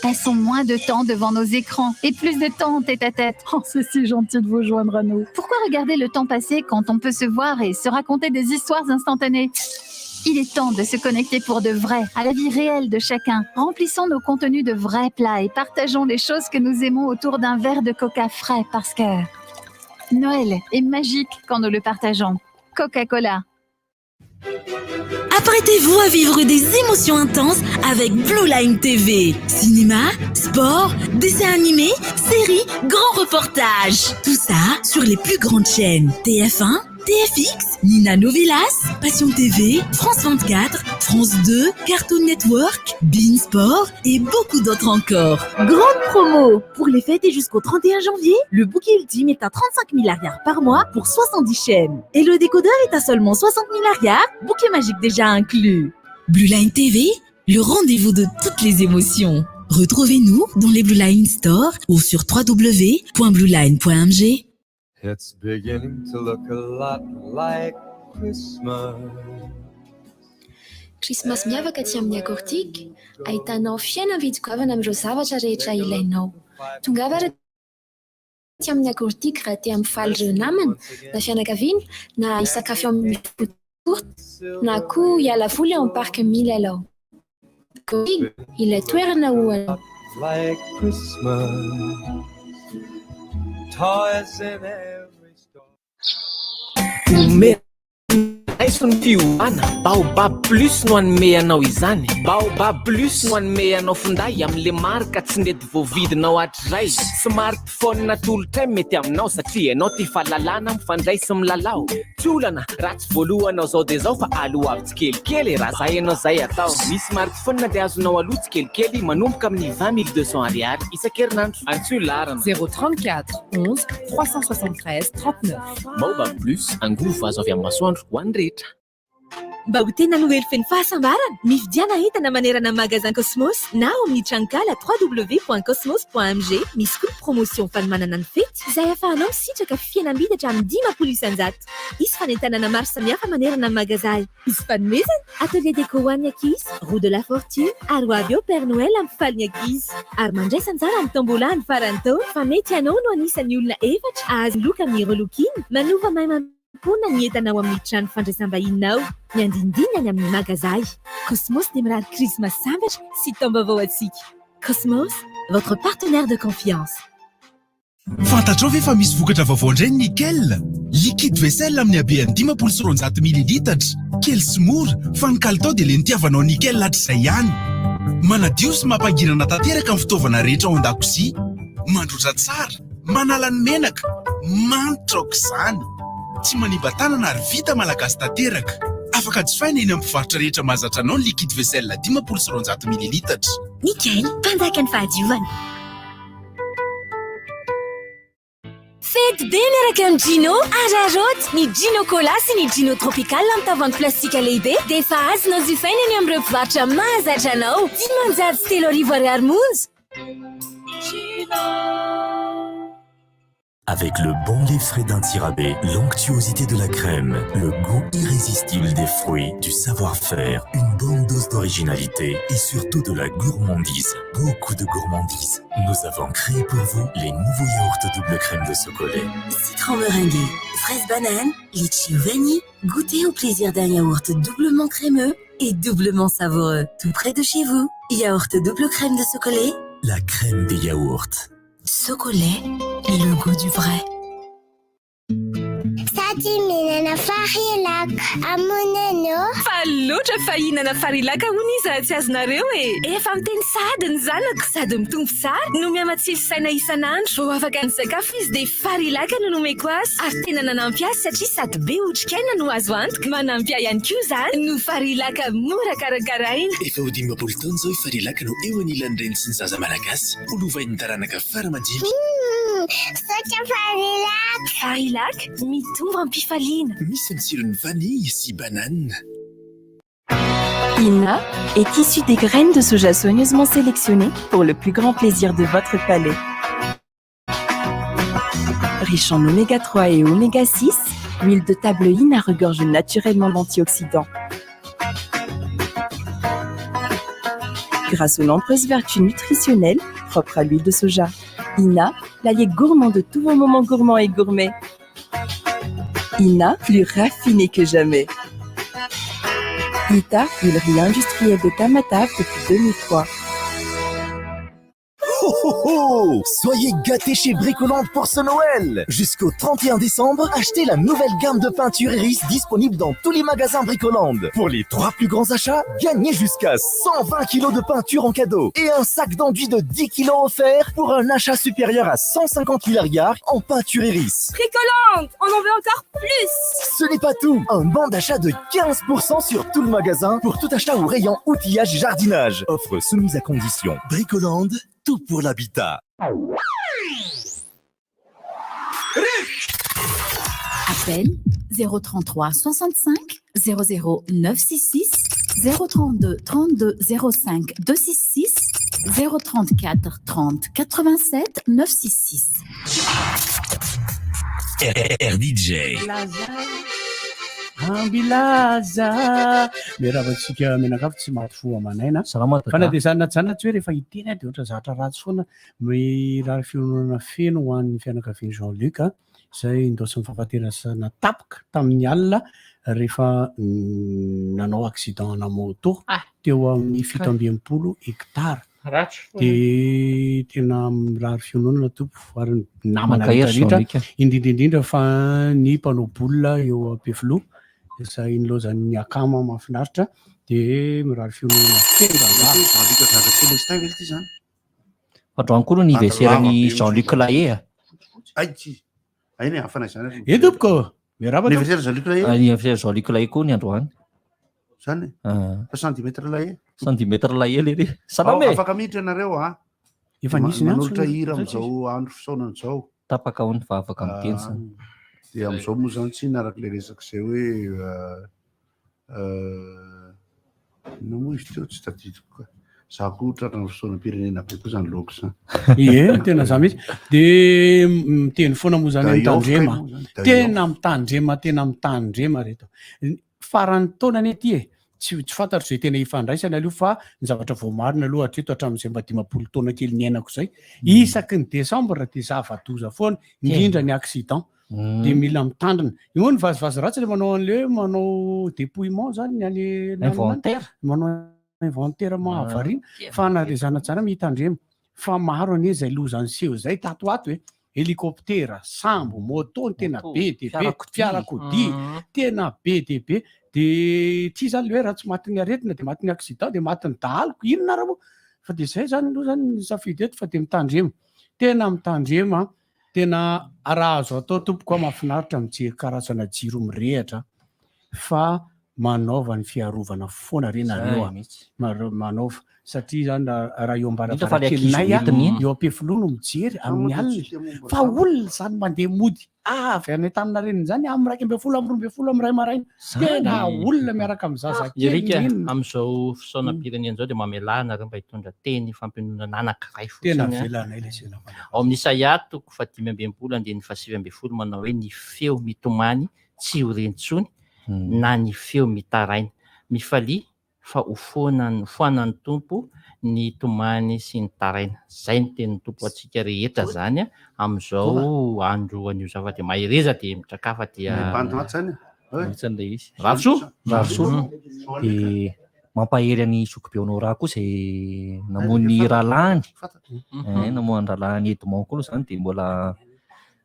Speaker 10: Passons moins de temps devant nos écrans et plus de temps en tête à tête. Oh, c'est si gentil de vous joindre à nous. Pourquoi regarder le temps passer quand on peut se voir et se raconter des histoires instantanées? Il est temps de se connecter pour de vrai, à la vie réelle de chacun. Remplissons nos contenus de vrais plats et partageons les choses que nous aimons autour d'un verre de coca frais parce que Noël est magique quand nous le partageons. Coca-Cola,
Speaker 20: Apprêtez-vous à vivre des émotions intenses avec Blue Line TV. Cinéma, sport, dessins animés, séries, grands reportages. Tout ça sur les plus grandes chaînes TF1, TFX, Nina Novelas, Passion TV, France 24, France 2, Cartoon Network, beIN Sport et beaucoup d'autres encore.
Speaker 2: Grande promo. Pour les fêtes et jusqu'au 31 janvier, le bouquet ultime est à 35 000 ariary par mois pour 70 chaînes. Et le décodeur est à seulement 60 000 ariary, bouquet magique déjà inclus.
Speaker 20: Blue Line TV, le rendez-vous de toutes les émotions. Retrouvez-nous dans les Blue Line Store ou sur www.blueline.mg.
Speaker 22: It's beginning to look a lot like Christmas.
Speaker 7: Krismasy miavaka aty amin'ny Acortique, ahitanao fihenam-bidy goavana amin'ireo zavatra rehetra ilainao. Tongava ary aty amin'ny Acortique raha te hampifaly ireo namana na fianakaviana na hisakafo eo amin'ny food court na koa hiala voly eo amin'ny parc milalao. Acortique, ilay toerana ho anao.
Speaker 22: Like Christmas. Toys in every store.
Speaker 6: Raiso ny fiovana. Baobab Plus no anome anao izany. Baobab Plus no anome anao finday amin'le marika tsy nety voavidinao hatrizay. Smartphone natolotray mety aminao satria ianao tia fahalalana mifandray sy milalao. Tsy olana raha tsy voalohanao zao dia zao fa aloha avy tsikelikely raha zay ianao zay atao. Ny smartphone dia azonao aloha tsikelikely manomboka amin'ny 20 200 ariary isan-kerinandro. Antsoy laharana
Speaker 11: 034 11 373 39.
Speaker 6: Baobab Plus, angovo azo avy amin'ny masoandro ho an'ny rehetra.
Speaker 2: Mba ho tena noely feno fahasambarana, mividiana entana manerana magasin Cosmos na ao amin'ny tranonkala www.cosmos.mg. Misy koa ny promotion fanomanana ny fety izay ahafahanao misitraka fihenam-bidy hatramin'ny 50%. Hisy fanentanana maro samihafa manerana ny magazay. Hisy fanomezana, atelier déco ho an'ny ankizy, roue de la fortune ary ho avy eo Père Noël hampifaly ny ankizy. Ary mandraisa anjara amin'ny tombola ny faran'ny taona fa mety ianao no anisan'ny olona efatra ahazo loka amin'ny relooking manova maimaimpoana ny entana ao amin'ny trano fandraisam-bahininao. Ny andinindiny any amin'ny magazay. Cosmos dia mirary Christmas sambatra sy taom-baovao antsika. Cosmos, votre partenaire de confiance.
Speaker 14: Fantatrao ve fa misy vokatra vaovao indray ny nickel liquide vaisselle amin'ny habeany 250 mililitatra, kely sy mora fa ny kalitao dia le nitiavanao nickel hatrizay ihany. Manadio sy mampangirana tanteraka ny fitaovana rehetra ao an-dakozia, mandroatra tsara, manala ny menaka, manitra aoka izany, tsy manimba tanana ary vita malagasy tanteraka. Afaka jifaina eny amin'ny mpivarotra rehetra mahazatra anao ny liquide vaisselle 250 mililitatra.
Speaker 7: Nickel, mpanjaka ny fahadiovana. Fety be miaraka amin'ny Gino araraoty ny Gino Cola sy ny Gino Tropical amin'ny tavoahangy plastika lehibe dia efa azonao jifaina eny amin'ireo mpivarotra mahazatra anao. 503 ariary monja.
Speaker 13: Avec le bon lait frais d'Antsirabe, l'onctuosité de la crème, le goût irrésistible des fruits, du savoir-faire, une bonne dose d'originalité et surtout de la gourmandise. Beaucoup de gourmandise. Nous avons créé pour vous les nouveaux yaourts double crème de Socolait.
Speaker 20: Citron meringué, fraise banane, litchi ou vanille, goûtez au plaisir d'un yaourt doublement crémeux et doublement savoureux. Tout près de chez vous. Yaourt double crème de Socolait.
Speaker 13: La crème des yaourts.
Speaker 20: Socolait, le goût du vrai.
Speaker 16: Sady mihinana Farilac amoneno.
Speaker 23: Fa loatra fa hihinana Farilac hono izy raha tsy azonareo e. Efa miteny sady ny zanako sady mitombo tsara no mihamatsilo saina isan'andro. Vao afaka ny sakafo izy dia Farilac no nomeko azy ary tena nanampy azy satria sady be otrikaina no azo antoka. Manampy ahy ihany koa izany no Farilac mora karakaraina.
Speaker 15: Efa ho 50 taona izao i Farilac no eo anilan'ny reny sy ny zaza malagasy ho lovain'ny taranaka fara aman-dimby.
Speaker 16: Saotra Farilac.
Speaker 7: Farilac mitombo am-pifaliana.
Speaker 15: Misy ny tsirony vanille sy banane.
Speaker 9: Ina est issu des graines de soja soigneusement sélectionnées pour le plus grand plaisir de votre palais. Riche en oméga 3 et oméga 6, l'huile de table Ina regorge naturellement d'antioxydants. Grâce aux nombreuses vertus nutritionnelles propres à l'huile de soja. Ina, l'allié gourmand de tous vos moments gourmands et gourmets. Ina, plus raffiné que jamais. Ita, huilerie industrielle de Tamatave depuis 2003.
Speaker 12: Ho ho ho!
Speaker 13: cadeau. Soyez gâtés chez Bricoland pour ce Noël. Jusqu'au 31 décembre, achetez la nouvelle gamme de peinture Iris disponible dans tous les magasins Bricoland. Pour les trois plus grands achats, gagnez jusqu'à 120 kilos de peinture en cadeau et un sac d'enduit de 10 kilos offert pour un achat supérieur à 150 000 ariary en peinture Iris.
Speaker 17: Bricoland, on en veut encore plus.
Speaker 13: Ce n'est pas tout. Un bon d'achat de 15% sur tout le magasin pour tout achat au rayon outillage et jardinage. Offre soumise à condition. Bricoland, tout pour l'habitat.
Speaker 18: Appel 033 65 00 966 032 32 05 266 034 30 87 966.
Speaker 13: RDJ.
Speaker 19: Ambilaza. Miarahaba antsika mianakavy tsy maty fo aman'aina.
Speaker 8: Salama
Speaker 19: Fa na dia zany na tsy zany na tsy hoe rehefa hiteny aho dia ohatra zatra ratsy foana. Mirary fiononana feno ho an'ny fianakavian'i Jean Luc izay nindaosin'ny fahafatesana tampoka tamin'ny alina rehefa nanao accident ana moto teo amin'ny 67 hectares. Dia tena mirary fiononana tompoko ary ny namana
Speaker 8: Mankahery
Speaker 19: rehetra rehetra,
Speaker 8: Jean Luc.
Speaker 19: indrindra indrindra fa ny mpanao baolina eo Ampefiloha izay nilaozan'ny akama mahafinaritra dia mirary fiononana feno rangahy.
Speaker 5: Jean Luc Zaka Célestin ve ity zany?
Speaker 8: Fa androany koa no anniversaire-n'i Jean Luc Lahaye a.
Speaker 5: Ay ty. Ay ny hafana izany.
Speaker 19: Eh tompoko, miarahaba tompoko.
Speaker 5: Anniversaire Jean Luc Lahaye.
Speaker 8: Anniversaire Jean Luc Lahaye koa ny androany.
Speaker 5: Zany?
Speaker 8: Ah.
Speaker 5: Fa centimètre Lahaye.
Speaker 8: Centimètre Lahaye lery. Salama
Speaker 5: Ao,
Speaker 8: e.
Speaker 5: Afaka miditra ianareo a.
Speaker 19: Efa nisy ny antso
Speaker 5: Manolotra
Speaker 19: aloha.
Speaker 5: hira
Speaker 19: Zay tsisy.
Speaker 5: amin'izao andro fisaonana izao.
Speaker 8: Tapaka ao ny fa afaka miteny zany.
Speaker 5: Dia amin'izao moa zany tsy araka ilay resaka izay hoe inona moa izy teo tsy tadidiko ka. Za koa tratran'ny fisaonam-pirenena be koa zany laoko zany.
Speaker 19: Ie, tena za mihitsy. De miteny foana moa zany hoe
Speaker 5: Day off kay
Speaker 19: mitandrema.
Speaker 5: moa zany, day
Speaker 19: Tena mitandrema, tena mitandrema reto. Faran'ny taona anie ity e. Tsy fantatro izay tena ifandraisany aloha fa ny zavatra voamarina aloha hatreto hatramin'izay mba 50 taona kely niainako izay. Isaky ny décembre dia zava-doza foana, indrindra ny accident. Dia mila mitandrina. Io moa ny vazivazy ratsy ilay manao an'ilay hoe manao dépouillement zany ny any
Speaker 8: Inventaire.
Speaker 19: Manao inventaire mahavariana fa na le zana-jana mitandrema fa maro anie izay loza niseho izay tato ato e. Hélicoptère, sambo, moto no tena
Speaker 8: Moto,
Speaker 19: be dia be,
Speaker 8: fiarakodia.
Speaker 19: fiarakodia, tena be dia be. Dia ity zany le hoe raha tsy matin'ny aretina dia matin'ny accident dia matin'ny dahalo, inona ara moa? Fa dia izay zany aloha zany ny safidy eto fa dia mitandrema. Tena mitandrema, tena raha azo atao tompoko a, mahafinaritra mijery karazana jiro mirehatra fa manaova ny fiarovana foana re nareo
Speaker 8: Zay
Speaker 19: a.
Speaker 8: mihitsy.
Speaker 19: Manaova satria zany raha eo
Speaker 8: Indrindra fa le ankizy
Speaker 19: ambaravarankelinay a,
Speaker 8: hoentiny iny.
Speaker 19: eo Ampefiloha no mijery amin'ny alina fa olona zany mandeha mody avy any Antaninarenina zany amin'ny 11, amin'ny 12, amin'ny 1 maraina.
Speaker 1: Zany.
Speaker 19: Tena olona miaraka amin'ny zazakely
Speaker 1: Erika,
Speaker 19: n'inona.
Speaker 1: amin'izao fisaonam-pirenena izao dia mamelà anareo mba hitondra teny fampiononana anankiray fotsiny.
Speaker 19: Tena
Speaker 1: a.
Speaker 19: avelanay ilay sela manao.
Speaker 1: Ao amin'ny Isaia toko faha-65 andininy faha-19 manao hoe ny feo mitomany tsy ho re intsony na ny feo mitaraina. Mifalia fa ho foana foanan'ny Tompo ny tomany sy ny taraina. Zay ny tenin'ny Tompo antsika rehetra zany amin'izao andro anio izao fa dia mahereza dia mitrakafa dia
Speaker 5: Bandy maty zany e.
Speaker 8: Mihitsy an'ilay izy.
Speaker 1: Rarisoa.
Speaker 8: Rarisoa. Dia mampahery an'i Zokibe Honorat koa izay namoy ny rahalahiny. Eh, namoy ny rahalahiny Edmond koa aloha izany dia mbola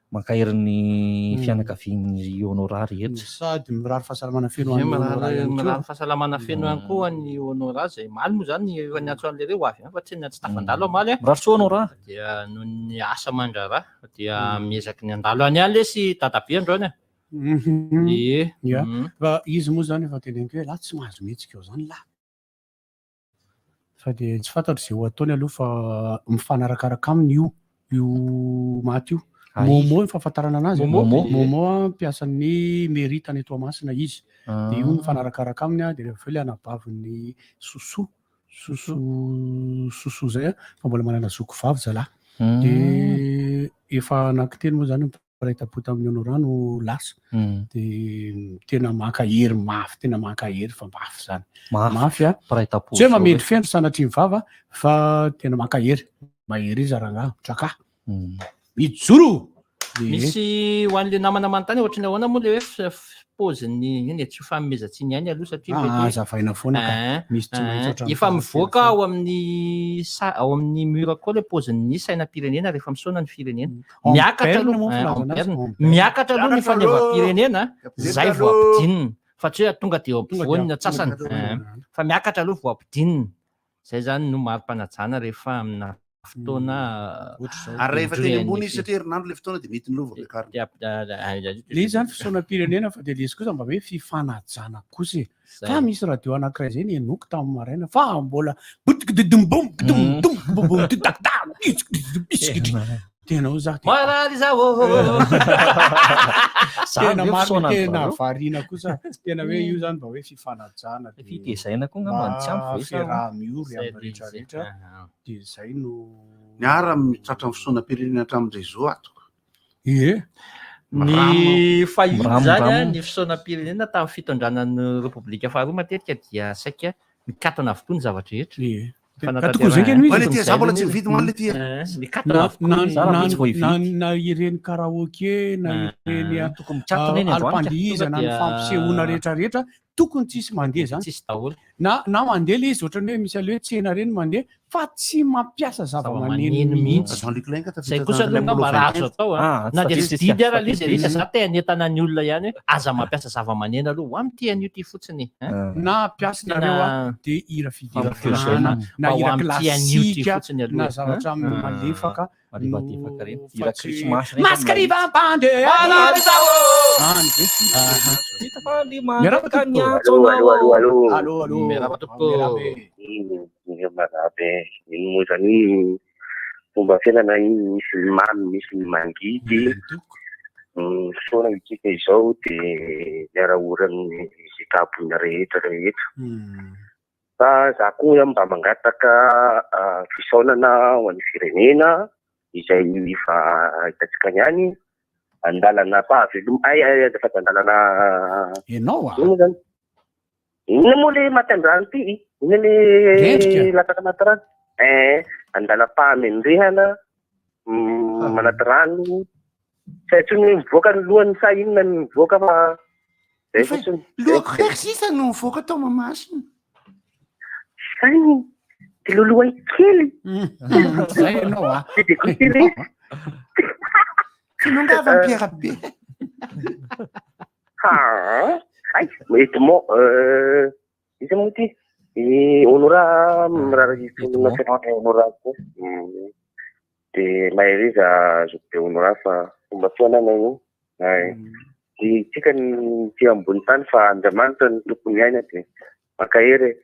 Speaker 8: mankahery ny fianakavian'i Honorat rehetra.
Speaker 19: Sady mirary fahasalamana feno ho an'i
Speaker 1: Mirary
Speaker 19: Honorat ihany koa.
Speaker 1: mirary fahasalamana feno ihany koa an'i Honorat izay omaly moa izany efa niantso an'ilay hoe ho avy ihany fa tsy tsy tafandalo omaly a.
Speaker 8: Mirary soa Honorat.
Speaker 1: Dia noho ny asa aman-draharaha dia miezaky ny handalo any ihany lesy dadabe androany a. Ie.
Speaker 19: Ya. Fa izy moa izany efa teneniko hoe lahy tsy mahazo mihetsika eo izany lahy. Fa dia tsy fantatro izay ho ataony aloha fa mifanarakaraka aminy io io maty io.
Speaker 8: Ay.
Speaker 19: Momo ny fahafantarana anazy.
Speaker 8: Momo.
Speaker 19: Momo a, mpiasan'ny mairie tany Toamasina izy. Dia io mifanarakaraka aminy a, dia rehefa avy eo ilay anabavin'ny Soso. Soso Soso izay a, fa mbola manana zoky vavy zalahy. Dia efa anankitelo moa izany mpiray tampo tamin'ny Honorat no lasa. Dia tena mankahery mafy, tena mankahery fa mafy izany.
Speaker 8: Mafy.
Speaker 19: Mafy a.
Speaker 8: Mpiray tampo
Speaker 19: Tsy hoe
Speaker 8: zao
Speaker 19: mamendry
Speaker 8: hoe.
Speaker 19: fendry sanatria ny vava fa tena mankahery. Mahery iza rangahy, mitraka. Mijoro!
Speaker 1: Misy ho an'le namana manontany ohatry ny ahoana moa le hoe paozin'ny iny e, tsy ho fanomezan-tsiny ihany aloha satria
Speaker 19: Ah,
Speaker 1: mety hoe-
Speaker 19: hazavaina foana ka.
Speaker 1: Hein,
Speaker 19: Misy tsy maintsy
Speaker 1: hein.
Speaker 19: ohatran'ny
Speaker 1: Efa
Speaker 19: fahafatesana
Speaker 1: mivoaka ao amin'ny sa- ao amin'ny mur koa le paozin'ny sainam-pirenena rehefa misaona ny firenena.
Speaker 19: En
Speaker 1: Miakatra
Speaker 19: berne
Speaker 1: aloha,
Speaker 19: moa
Speaker 1: hein, en
Speaker 19: filazana azy,
Speaker 1: berne.
Speaker 19: en berne.
Speaker 1: Miakatra aloha ny
Speaker 19: Miakatra aloha.
Speaker 1: fanevam-pirenena, zay vao
Speaker 19: aloha.
Speaker 1: ampidinina. Fa tsy hoe tonga dia eo
Speaker 19: Tonga dia
Speaker 1: ampovoany ny
Speaker 19: tonga
Speaker 1: antsasany.
Speaker 19: dia
Speaker 1: Hein. Fa miakatra aloha vao ampidinina. Zay zany no mari-panajana rehefa amina fotoana
Speaker 5: Ary rehefa teny ambony izy satria herinandro ilay fotoana dia mety ny lova ampiakarina.
Speaker 19: Le izy zany fisaonam-pirenena fa dia le izy kosa mba hoe fifanajana kosa e. Fa misy radio anankiray zay nenoko tamin'ny maraina fa mbola botikididimboum kidum dum bum tidakda tena hoy za
Speaker 1: Marary izaho.
Speaker 19: Tena
Speaker 8: Zany ve
Speaker 19: marina
Speaker 8: fisaonana
Speaker 19: tena
Speaker 8: zareo?
Speaker 19: variana kosa tena hoe io zany mba hoe fifanajana de
Speaker 8: Fitezaina koa angamba tsy ampy ve sa ahoana?
Speaker 19: fiaraha-miory
Speaker 8: Zay
Speaker 19: amin'ny
Speaker 8: le
Speaker 19: rehetra
Speaker 8: izy.
Speaker 19: rehetra de zay no
Speaker 5: Ny ara mitratra ny fisaonam-pirenena hatramin'ny réseau ato.
Speaker 19: Ie.
Speaker 1: Ny fahiny
Speaker 5: Miram-
Speaker 1: zany a,
Speaker 5: miram.
Speaker 1: ny fisaonam-pirenena tamin'ny fitondrana ny Repoblika faharoa matetika dia saika mikatona avokoa ny zavatra rehetra.
Speaker 19: Ka tokony zay nge no izy.
Speaker 5: Oa le ty, za mbola tsy nividy moa le ty.
Speaker 1: Mikatona
Speaker 19: Na
Speaker 1: avokoa
Speaker 19: na
Speaker 1: ny zavatra
Speaker 19: na na na ireny karaoke na ireny
Speaker 1: Ah. Tokony mikatona eny androany ka.
Speaker 19: alim-pandihizana
Speaker 1: Tonga
Speaker 19: ny
Speaker 1: dia-
Speaker 19: fampisehoana rehetra rehetra tokony tsisy mandeha zany.
Speaker 1: Tsisy daholo.
Speaker 19: Na na mandeha le izy ohatran'ny hoe misy aloha hoe tsena reny mandeha fa tsy mampiasa zava-maneno
Speaker 1: Zava-maneno
Speaker 19: mihitsy.
Speaker 1: mihitsy. Zay kosa aloha angamba raha azo atao a. Na dia tsy didy ara le izy e, za te hanentana ny olona ihany hoe aza mampiasa zava-maneno aloha, ho amin'ity anio ity fotsiny. hein.
Speaker 19: Na ampiasinareo a
Speaker 1: Tena-
Speaker 19: de hira
Speaker 1: Fampisehoana.
Speaker 19: fiderana na
Speaker 1: Mba ho
Speaker 19: hira
Speaker 1: amin'ity anio ity
Speaker 19: klasika
Speaker 1: fotsiny aloha
Speaker 19: na
Speaker 1: e.
Speaker 19: zavatra
Speaker 1: Hein?
Speaker 19: malefaka
Speaker 8: Malefadefaka reny.
Speaker 19: no
Speaker 8: Hira
Speaker 19: fa tsy
Speaker 8: krismasy reny.
Speaker 19: Maskariva mpande
Speaker 8: Alary
Speaker 19: zaho. Any ve?
Speaker 8: Hita fa le
Speaker 19: Miarahaba
Speaker 8: manaraka ny
Speaker 19: tompoko.
Speaker 8: antso
Speaker 3: Allo, allo, allo, allo.
Speaker 19: Allo, allo.
Speaker 1: Miarahaba tompoko.
Speaker 19: Miarahaba e.
Speaker 3: Iny miarahaba e. Iny moa zany iny fomba fiainana iny misy ny mamy, misy ny mangidy. Fotoana isika izao dia miara-ory amin'ny izay traboina rehetra rehetra. Fa za koa mba mangataka fisaonana ho an'ny firenena izay efa hitantsika ihany andalana fahaveloma ay ay azafady andalana
Speaker 19: Ianao ah.
Speaker 3: Inona zany? Inona moa le maty an-drano ty? Inona le
Speaker 19: Rendrika.
Speaker 3: latsaka anaty rano? Eh, andalam-pahamendrehana manaty rano. Tsy hay intsony hoe mivoaka ny lohany sa inona ny mivoaka fa zay fotsiny.
Speaker 5: Lohako rery sisa no mivoaka tao Mahamasina.
Speaker 3: Sainy, de lolohany kely.
Speaker 19: Zay ianao ah.
Speaker 3: Tsy de goûté le izy.
Speaker 5: Finongava ny Pierre be.
Speaker 3: Ha, ay, Edmond, iza moa ty? I Honora, miraharaha Honora koa. De mahereza zoky be Honora fa fomba fiainana io. Ay. De tsika ny ty ambony tany fa Andriamanitra no tompony aina de mankahery. e.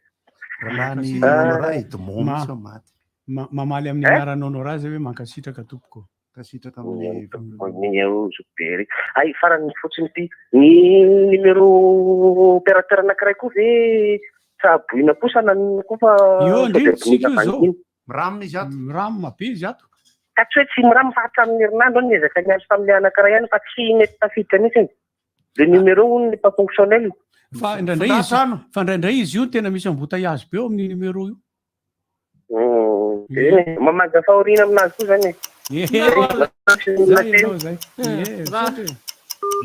Speaker 5: Raha ny
Speaker 19: Ah.
Speaker 5: Honora Edmond
Speaker 19: Ma-
Speaker 5: mihitsy ao maty.
Speaker 19: Mamaly amin'ny
Speaker 3: Eh?
Speaker 19: anaran'i Honora zay hoe mankasitraka tompoko.
Speaker 5: Mankasitraka amin'ny
Speaker 3: Eo zoky be ery. Ay, farany fotsiny ty. Ny numéro opérateur anankiray koa ve tsaboina kosa na inona koa fa
Speaker 19: Io
Speaker 3: sao
Speaker 19: indrindra
Speaker 3: de
Speaker 19: tsika io
Speaker 3: boina
Speaker 19: zao.
Speaker 3: vahiny.
Speaker 5: Miramina izy ato.
Speaker 19: Miramina be izy ato.
Speaker 3: Ka tsy hoe tsy miramina fa hatramin'ny herinandro aho niezaka niantso tamin'ilay anankiray ihany fa tsy mety tafiditra mihitsy. Le numéro hono n'est pas fonctionnel.
Speaker 19: Fa indraindray izy fa indraindray izy io tena misy embouteillage be eo amin'ny numéro io.
Speaker 3: Eh, Mamaga fahoriana aminazy koa zany e.
Speaker 19: Zay ianao zay. Ie, misaotra e.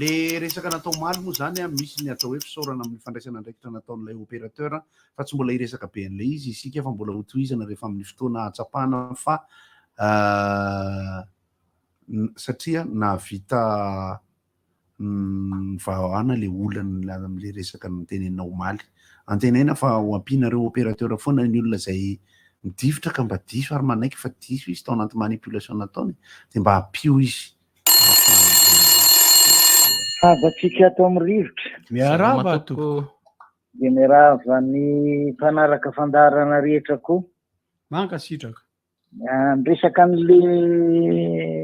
Speaker 5: Le resaka natao omaly moa zany a, misy ny atao hoe fisaorana amin'ny fandraisana andraikitra nataon'ilay opérateur fa tsy mbola hiresaka be an'ilay izy isika fa mbola hotohizana rehefa amin'ny fotoana hahatsapana fa satria nahavita nivahana le olana amin'le resaka notenenina omaly. Antenaina fa ho ampianareo opérateur foana ny olona izay midifotra ka mba diso ary manaiky fa diso izy tao anaty manipulation nataony dia mba ampio izy.
Speaker 4: Havantsika ato amin'ny rivotra.
Speaker 19: Miarahaba tompoko.
Speaker 4: Dia miarahaba ny mpanaraka fandaharana rehetra koa.
Speaker 19: Mankasitraka.
Speaker 4: Ah, Ny resaka an'le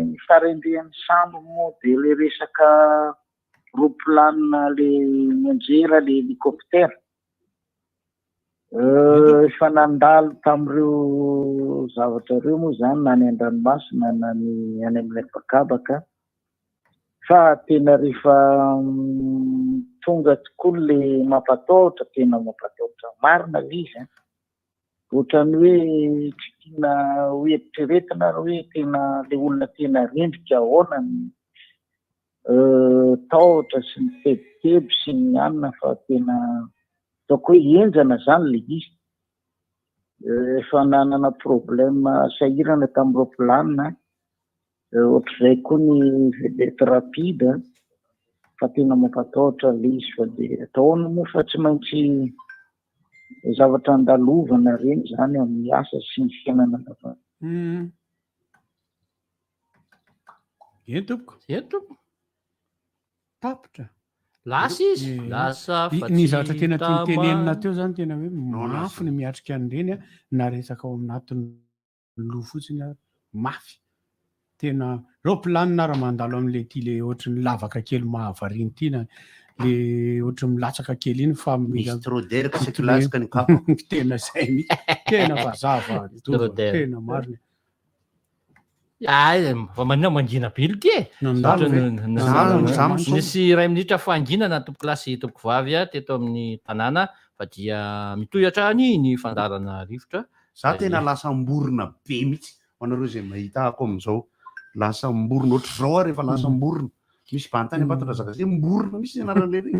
Speaker 4: ny faharendrehan'ny sambo moa dia le resaka roplanina le mianjera le hélicoptère. Efa nandalo tamin'ireo zavatra ireo moa izany na any an-dranomasina na ny any amin'ny habakabaka. Fa tena rehefa tonga tokoa le mampatahotra, tena mampatahotra marina le izy an. Ohatran'ny hoe tsy tiana ho eritreretina ary hoe tena le olona tena rendrika ahoana ny tahotra sy ny tebiteby sy ny anona fa tena ataoko hoe henjana zany le izy. Efa nanana problème sahirana tamin'ny roplanina ohatr'izay koa ny vedette rapide fa tena mampatahotra le izy fa dia atao ahoana moa fa tsy maintsy zavatra andalovana ireny zany amin'ny asa sy ny fiainana andavanandro.
Speaker 19: Eny tompoko.
Speaker 1: Eny tompoko.
Speaker 19: Tapitra.
Speaker 1: Lasa izy, lasa fa
Speaker 19: Ny
Speaker 1: tsy
Speaker 19: zavatra tena
Speaker 1: hita
Speaker 19: tiany tenenina
Speaker 1: ma-
Speaker 19: teo zany tena hoe mafy ny miatrika an'ireny a, na resaka ao anatin'ny loha fotsiny ary mafy. Tena roplanina ary mandalo amin'le ty le ohatry ny lavaka kely mahavariana ity na le ohatry ny milatsaka kely iny fa mila
Speaker 5: Misy troderk sy kilasika ny kapa.
Speaker 19: Tena zay mihitsy. Tena fa zava-doza,
Speaker 1: Troderk.
Speaker 19: tena marina.
Speaker 1: Ay, fa manina mangina be ity e.
Speaker 19: Nandalo ve?
Speaker 1: Nisy iray minitra fahanginana tompokolahy sy tompokovavy teto amin'ny tanàna fa dia mitohy hatrany ny fandaharana rivotra.
Speaker 5: Za tena lasa mborona be mihitsy ho anareo izay mahita ako amin'izao. Lasa mborona ohatr'izao aho rehefa lasa mborona. Misy bandy tany Ambatondrazaka zay mborona mihitsy ny anaran'ilay ry.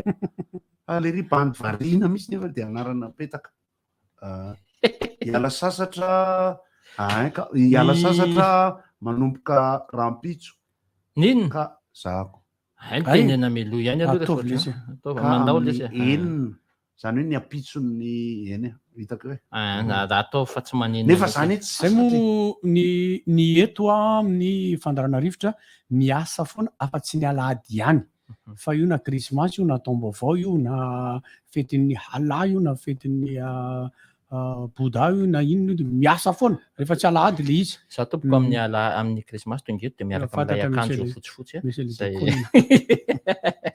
Speaker 5: Fa ilay ry bandy variana mihitsy nefa dia anarana petaka. Hiala sasatra ain ka hiala sasatra manomboka rahampitso.
Speaker 1: N'inona?
Speaker 5: Ka zahako.
Speaker 1: Hay ny tenena meloa ihany aloha rehefa
Speaker 19: Ataovy lesy.
Speaker 1: Ataovy
Speaker 5: Ka
Speaker 1: manao
Speaker 5: amin'ny
Speaker 1: lesy.
Speaker 5: enina, izany hoe ny ampitson'ny eny e, hitako hoe.
Speaker 1: Ah, na ataovy fa tsy maninona
Speaker 5: Nefa
Speaker 1: mihitsy.
Speaker 5: izany hoe tsy
Speaker 19: Zay
Speaker 5: sasatra e.
Speaker 19: moa ny ny eto amin'ny fandaharana rivotra miasa foana afa-tsy ny alahady ihany. Fa io na krismasy io na taom-baovao io na fetin'ny Allah io na fetin'ny Bouddha io na inona io dia miasa foana rehefa tsy alahady le izy.
Speaker 1: Za tompoko amin'ny ala amin'ny krismasy tonga eto dia miaraka amin'ilay
Speaker 19: Fantatra misy
Speaker 1: akanjo
Speaker 19: an'ilay-
Speaker 1: fotsifotsy a.
Speaker 19: misy an'ilay
Speaker 1: Zay.
Speaker 19: dekonina.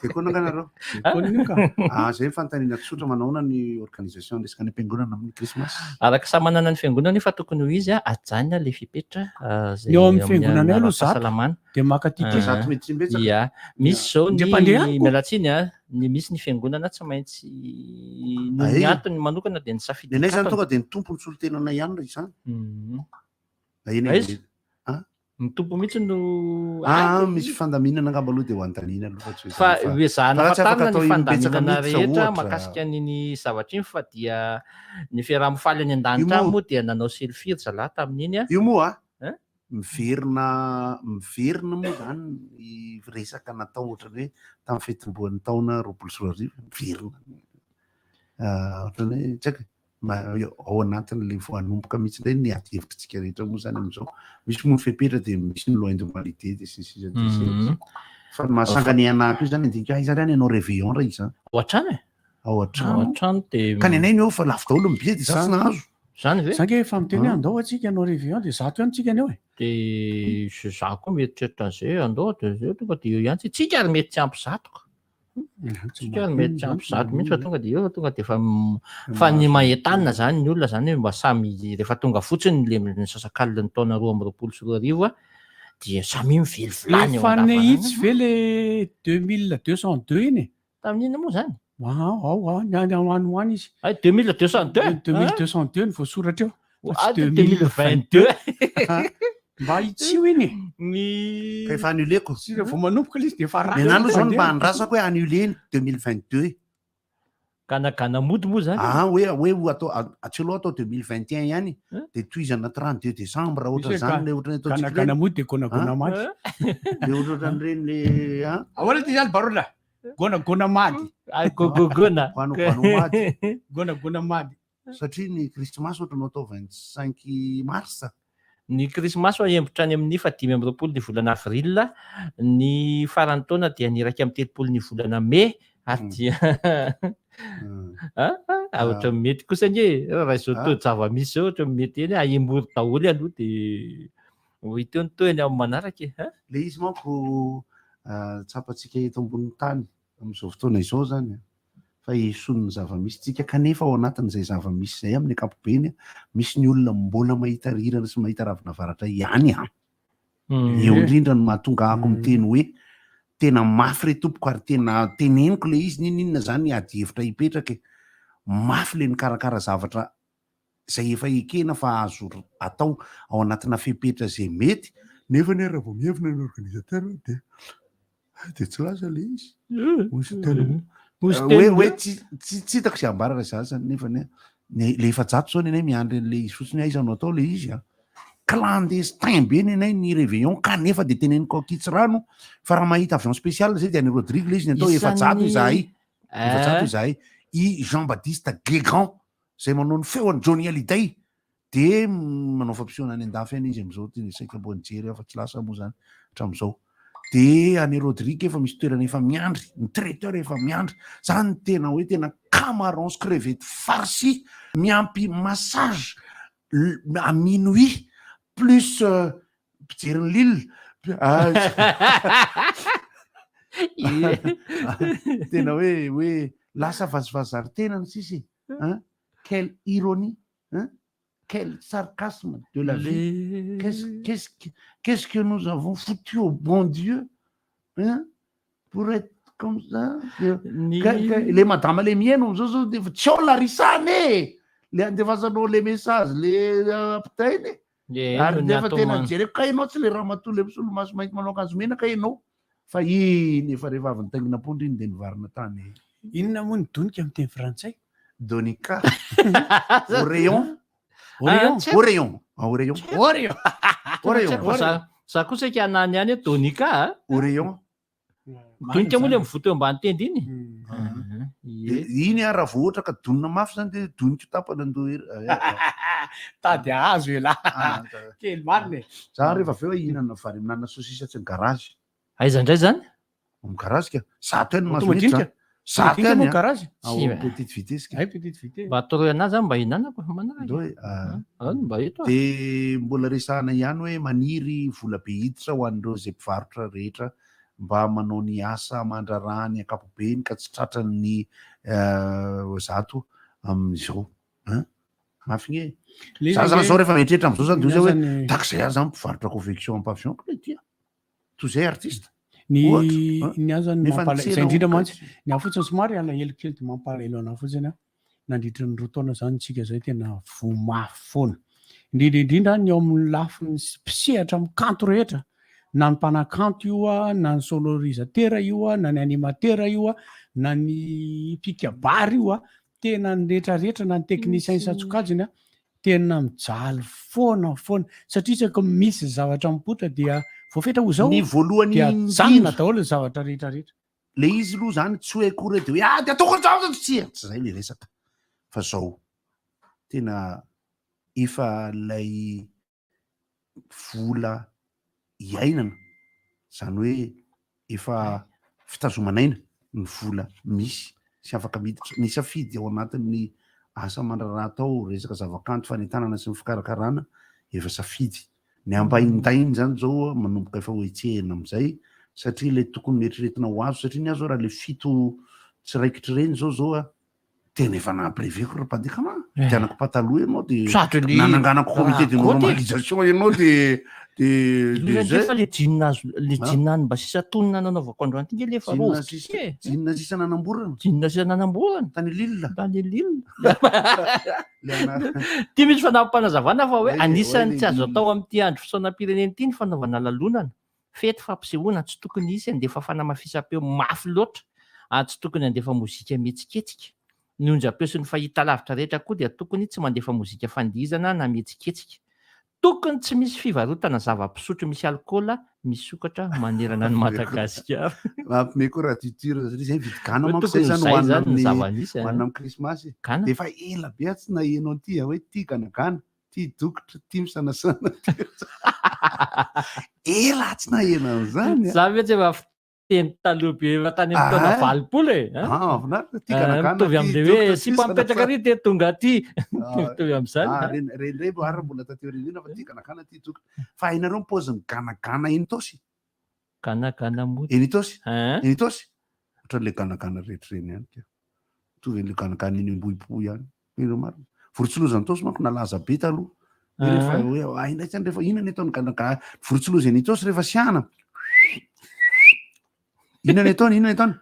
Speaker 5: Dekonina nga nareo?
Speaker 19: Dekonina io ka.
Speaker 5: Ah, zay ny fanontaniana tsotra manahoana ny organisation resaka any am-piangonana amin'ny krismasy?
Speaker 1: Araka samy manana ny fiangonana io fa tokony ho izy a, ajanona ilay fepetra izay
Speaker 19: Ny eo amin'ny fiangonanay aloha zato.
Speaker 1: ara-pahasalamana.
Speaker 19: Dia maka ticket.
Speaker 5: Zato mety imbetsaka.
Speaker 1: Ia. Misy izao
Speaker 19: Indray
Speaker 1: ny
Speaker 19: mpandeha amiko.
Speaker 1: miala tsiny a, ny misy ny fiangonana tsy maintsy noho ny
Speaker 5: Ay.
Speaker 1: antony manokana dia nisafidy
Speaker 5: Ny anay zany
Speaker 1: hikatona.
Speaker 5: tonga dia ny tompo ny solontenanay ihany raha izany.
Speaker 1: Mhm.
Speaker 5: Eny
Speaker 1: Aiza?
Speaker 5: e. Ah?
Speaker 1: Ny tompo mihitsy no
Speaker 5: Ah, misy fandaminana angamba aloha dia ho anontaniana aloha fa tsy hoe
Speaker 1: Fa
Speaker 5: izany fa
Speaker 1: hoezahana
Speaker 5: fa raha tsy afaka
Speaker 1: fantarina
Speaker 5: atao
Speaker 1: ny
Speaker 5: imbetsaka
Speaker 1: fandaminana
Speaker 5: mihitsy
Speaker 1: rehetra
Speaker 5: ohatra.
Speaker 1: mahakasika an'iny zavatra iny fa dia ny fiaraha-mifaly any
Speaker 5: Io
Speaker 1: an-danitra any
Speaker 5: moa
Speaker 1: moa dia nanao selfie ry zalahy tamin'iny a.
Speaker 5: Io moa a,
Speaker 1: Hein?
Speaker 5: miverina miverina moa izany ny resaka natao ohatran'ny hoe tamin'ny fitomboan'ny taona 2020, miverina ohatran'ny hoe tsy haiko e, ao anatin'ilay vao hanomboka mihitsy indray ny ady hevitritsika rehetra moa izany amin'izao. Misy moa ny fepetra dia misy ny loi d'invalidité dia sy ny sisa dia sy ny sisa. Fa ny mahasangany anah koa izany andinika aiza ary any ianao réveillon raha izany?
Speaker 1: Ao an-trano e!
Speaker 5: Ao an-trano.
Speaker 1: Ao an-trano dia.
Speaker 5: Ka ny anay ny eo fa lafo daholo ny billet dia za tsy nahazo.
Speaker 1: Zany ve?
Speaker 19: Za nge efa miteny hoe andao atsika hanao réveillon dia zato ihany tsika ny eo e.
Speaker 1: Dia za koa mieritreritra an'izay andao dia zay tonga dia eo ihany tsika. Tsika ary mety tsy ampy zato ka. Tsika ary mety tsy ampy zato mihitsy fa tonga dia eo tonga dia efa fa ny maha-entanina zany ny olona zany hoe mba samy rehefa tonga fotsiny le misasakalina ny taona 2022 a dia samy mively vilany eo
Speaker 19: Efa
Speaker 1: an-davarangana.
Speaker 19: nahitsy ve le 2202 iny e?
Speaker 1: Tamin'ny inona moa izany?
Speaker 19: Ao, ao, ao, ny any ho any ho any izy.
Speaker 1: Ay, 2202?
Speaker 19: 2202 no voasoratra eo. Fa
Speaker 1: Ah,
Speaker 19: tsy
Speaker 1: 2022.
Speaker 19: Mba hitsio iny e.
Speaker 1: Ny
Speaker 5: Ka efa annulé-ko.
Speaker 19: Sy vao manomboka ilay izy dia efa ratsy.
Speaker 5: Ny anah aloha izao no mba andrasako hoe annulé ny 2022.
Speaker 1: Ganagana mody moa izany.
Speaker 5: Ah, hoe hoe ho atao tsy aloha atao 2021 ihany dia tohizana 32 décembre ohatran'izany le ohatran'ny ataontsika ireny.
Speaker 19: Ganagana mody dia gonagona maty.
Speaker 5: Le ohatran'ireny le ah.
Speaker 19: Ahoana ity izany Barola? Gonagona mady.
Speaker 1: Ay, gogogona.
Speaker 5: Goanogano mady.
Speaker 19: Gonagona mady.
Speaker 5: Satria ny krismasy ohatran'ny atao 25 mars.
Speaker 1: Ny krismasy ahembotra any amin'ny faha 25 ny volana avril, ny faran'ny taona dia ny 31 ny volana mey ary dia ah ohatran'ny mety kosa anie e, raha izao toe-java-misy izao ohatran'ny mety eny ahembory daholo aloha dia ho hita eo ny tohiny amin'ny manaraka e.
Speaker 5: Ilay izy manko tsapantsika eto ambonin'ny tany amin'izao fotoana izao izany fa esoin'ny zava-misy tsika kanefa ao anatin'izay zava-misy izay amin'ny ankapobeny misy ny olona mbola mahita rirana sy mahita ravinavaratra ihany an! Eo indrindra no mahatonga ahako miteny hoe tena mafy re tompoko ary tena teneniko le izy n'inon'inona zany ady hevitra hipetraka e! Mafy le nikarakara zavatra izay efa ekena fa azo atao ao anatina fepetra izay mety nefa anie raha vao mihevina ny organisateur dia. De tsy lasa le izy.
Speaker 1: Hozy
Speaker 5: telo.
Speaker 1: Hozy
Speaker 5: Hoe
Speaker 1: telo.
Speaker 5: hoe tsy tsy tsy hitako izay ambarana izany zany nefa ny ny le 400 zao ny anay miandry an'le izy fotsiny hoe aiza no atao le izy a. Clandestin be ny anay ny réveillon kanefa de teneniko ankitsy rano fa raha mahita avion spécial zay de any Rodrigue le izy ny atao 400 izahay. 400 izahay. I Jean Baptiste Guégan zay manao ny feo an'i Johnny Hallyday de manao fampisehoana any an-dafy any izy am'izao de saika mbo nijery aho fa tsy lasa moa zany hatramin'izao. De any Rodrigue efa misy toerana efa miandry, ny traiteur efa miandry. Zany tena hoe tena camaron sy crevette farcie miampy massage à minuit plus mpijery ny Lille. Tena hoe hoe lasa vazivazy tena ny sisa e. Hein? Quelle ironie, hein? Quel sarcasme de la vie. Qu'est-ce qu'est-ce que qu'est-ce que nous avons foutu au bon Dieu, hein? Pour être comme ça. Le madama le mihaino am'zao zao de efa tsy ao Larissa-ny e! Le andefasanao le message le ampitainy e.
Speaker 1: Ie,
Speaker 5: Ary
Speaker 1: no ny
Speaker 5: nefa
Speaker 1: ato
Speaker 5: tena
Speaker 1: man-
Speaker 5: jereko ka ianao tsy le ramatoa le misolomaso mainty manao akanjo mena ka ianao fa iny efa rehefa avy nitaingina apondra iny de nivarina tany.
Speaker 19: Inona moa ny donika amin'ny teny frantsay?
Speaker 5: Donika. Oreillon.
Speaker 19: Oreillon.
Speaker 1: Ah, tsy haiko.
Speaker 5: Oreillon. Ah, Oreillon.
Speaker 19: Oreillon.
Speaker 5: Oreillon.
Speaker 1: Tsy haiko fa za koa saika hanany ihany hoe Donika a.
Speaker 5: Oreillon.
Speaker 1: Donika moa le mivoto eo ambany tenda iny.
Speaker 5: De iny a raha vao ohatra ka donina mafy zany de doniko tapany andoha ery.
Speaker 19: Tady ahazo elah.
Speaker 5: Ah,
Speaker 19: Kely marina e.
Speaker 5: Za rehefa avy eo hihinana vary amin'anana saucisse atsy amin'ny garage.
Speaker 1: Aiza indray zany?
Speaker 5: Amin'ny garage ka. 100 eny
Speaker 19: Auto
Speaker 5: mahazo
Speaker 19: madinika.
Speaker 5: miditra. 100
Speaker 19: Madinika
Speaker 5: eny
Speaker 19: moa
Speaker 5: a.
Speaker 19: garage?
Speaker 5: Ao
Speaker 1: Tsy-
Speaker 5: petite vitesse ka.
Speaker 19: Ay petite vitesse.
Speaker 1: Mba atoroy anazy zany mba hihinanako manaraka.
Speaker 5: Ndao e, ah.
Speaker 1: Ah, mba eto.
Speaker 5: De mbola resahana ihany hoe maniry vola be hiditra ho an'ireo izay mpivarotra rehetra mba manao ny asa aman-draharaha ny ankapobeny ka tsy tratran'ny 100 amin'izao. Hein? Mafy nge.
Speaker 19: Le
Speaker 5: Za
Speaker 19: izy
Speaker 5: zany
Speaker 19: ange-
Speaker 5: zao rehefa mieritreritra amin'izao zany de
Speaker 19: Ny
Speaker 5: hoe
Speaker 19: azany-
Speaker 5: tahaka izay aho zany mpivarotra confection en pavillon ko le tia. Toy izay artiste.
Speaker 19: Ny
Speaker 5: Ohatra,
Speaker 19: ny azany
Speaker 5: Nefa ny
Speaker 19: mampalahelo
Speaker 5: tsena
Speaker 19: izay indrindra
Speaker 5: ao
Speaker 19: mantsy ny ahy fotsiny somary alahelo kely de mampalahelo anahy fotsiny a nandritra ny 2 taona zany tsika zay tena voa mafy foana. Indrindra indrindra ny eo amin'ny lafiny mpisehatra amin'ny kanto rehetra na ny mpanakanto io a, na ny sonorisateur io a, na ny animateur io a, na ny mpikabary io a, tena ny rehetra rehetra na ny technicien isan-tsokajiny a, tena mijaly foana foana satria isaky ny misy zavatra mipoitra dia voafetra ho zao
Speaker 5: Ny voalohany
Speaker 19: dia
Speaker 5: indrindra.
Speaker 19: janona daholo ny zavatra rehetra rehetra.
Speaker 5: Le izy aloha zany tsy hoe akory hoe de hoe ah de ataoko an'izao tsia, tsy zay le resaka fa zao tena efa lay vola iainana zany hoe efa fitazoman'aina ny vola misy sy afaka miditra ny safidy ao anatin'ny asa aman-draharaha atao resaka zavakanto fanentanana sy ny fikarakarana efa safidy ny ambaindainy zany zao manomboka efa hohetsehina amizay satria le tokony noeritreretina ho azo satria ny azo raha le 7 tsy raikitra ireny zao zao a tena efa naha-breveko ry mpandeha kama vidianako pataloha ianao de
Speaker 1: Sarotra le
Speaker 5: nananganako comité de
Speaker 1: raha goty e.
Speaker 5: normalisation ianao de de de
Speaker 1: Loza
Speaker 5: zay
Speaker 1: nefa le jean azo le
Speaker 5: Ah.
Speaker 1: jean any mba sisa tonona nanaovako androany ty nge le efa
Speaker 5: Jean
Speaker 1: rovitra
Speaker 5: sisa
Speaker 1: e.
Speaker 5: jean sisa nanamborana.
Speaker 1: Jean sisa nanamborana.
Speaker 5: Tany Lille.
Speaker 1: Tany Lille.
Speaker 5: Le ana-
Speaker 1: Ty misy fanampim-panazavana fa hoe
Speaker 5: Ouais,
Speaker 1: anisan'ny
Speaker 5: ouais,
Speaker 1: tsy azo
Speaker 5: le-
Speaker 1: atao amin'ity andro fisaonam-pirenena ity ny fanaovana lalonana. Fety fampisehoana tsy tokony hisy andefa fanamafisam-peo mafy loatra ary tsy tokony andefa mozika mihetsiketsika. Ny onjam-peo sy ny fahitalavitra rehetra koa dia tokony tsy mandefa mozika fandihizana na mihetsiketsika. Tokony tsy misy fivarotana zava-pisotro misy alkaola misokatra manerana an'i Madagasikara.
Speaker 5: Mampime koa raha titre satria zay mividy gana
Speaker 1: Hoe
Speaker 5: manko
Speaker 1: tokony
Speaker 5: zay zany
Speaker 1: zay
Speaker 5: hohanina
Speaker 1: zany ny
Speaker 5: amin'ny
Speaker 1: zava-nisy,
Speaker 5: hohanina amin'ny krismasy.
Speaker 1: Gana?
Speaker 5: De efa ela be aho tsy naheno an'ity hoe ty ganagana, ty dokotra, ty misanasana. Ela aho tsy naheno an'izany a.
Speaker 1: Za ve tsy efa fiteny taloha be efa tany amin'ny taona
Speaker 5: Ah,
Speaker 1: 80 e?
Speaker 5: Ah, mahafinaritra, ty
Speaker 1: Ah,
Speaker 5: ganagana,
Speaker 1: mitovy
Speaker 5: ty
Speaker 1: amin'ilay hoe
Speaker 5: dokotra, ty
Speaker 1: sipa mipetraka
Speaker 5: sanasana.
Speaker 1: ary dia tonga aty.
Speaker 5: Ah,
Speaker 1: Mitovy amin'izany.
Speaker 5: ah, reny reny reny ary mbola taty aoriana fa ty ganagana, ty dokotra. Fa hainareo ny paozin'ny ganagana eny Itaosy?
Speaker 1: Ganagana mody.
Speaker 5: Eny Itaosy?
Speaker 1: Hein?
Speaker 5: Eny Itaosy? Ohatran'ilay ganagana rehetra ireny ihany ka. Mitovy an'ilay ganagana eny Ambohipo ihany. Tena marina. Vorotsiloza Itaosy manko nalaza be taloha. Hoe rehefa
Speaker 1: Ah.
Speaker 5: hoe ah, indray tsy rehefa inona ny ataon'ny ganagana vorotsiloza eny Itaosy rehefa siahana. Inona ny ataony? Inona ny ataony?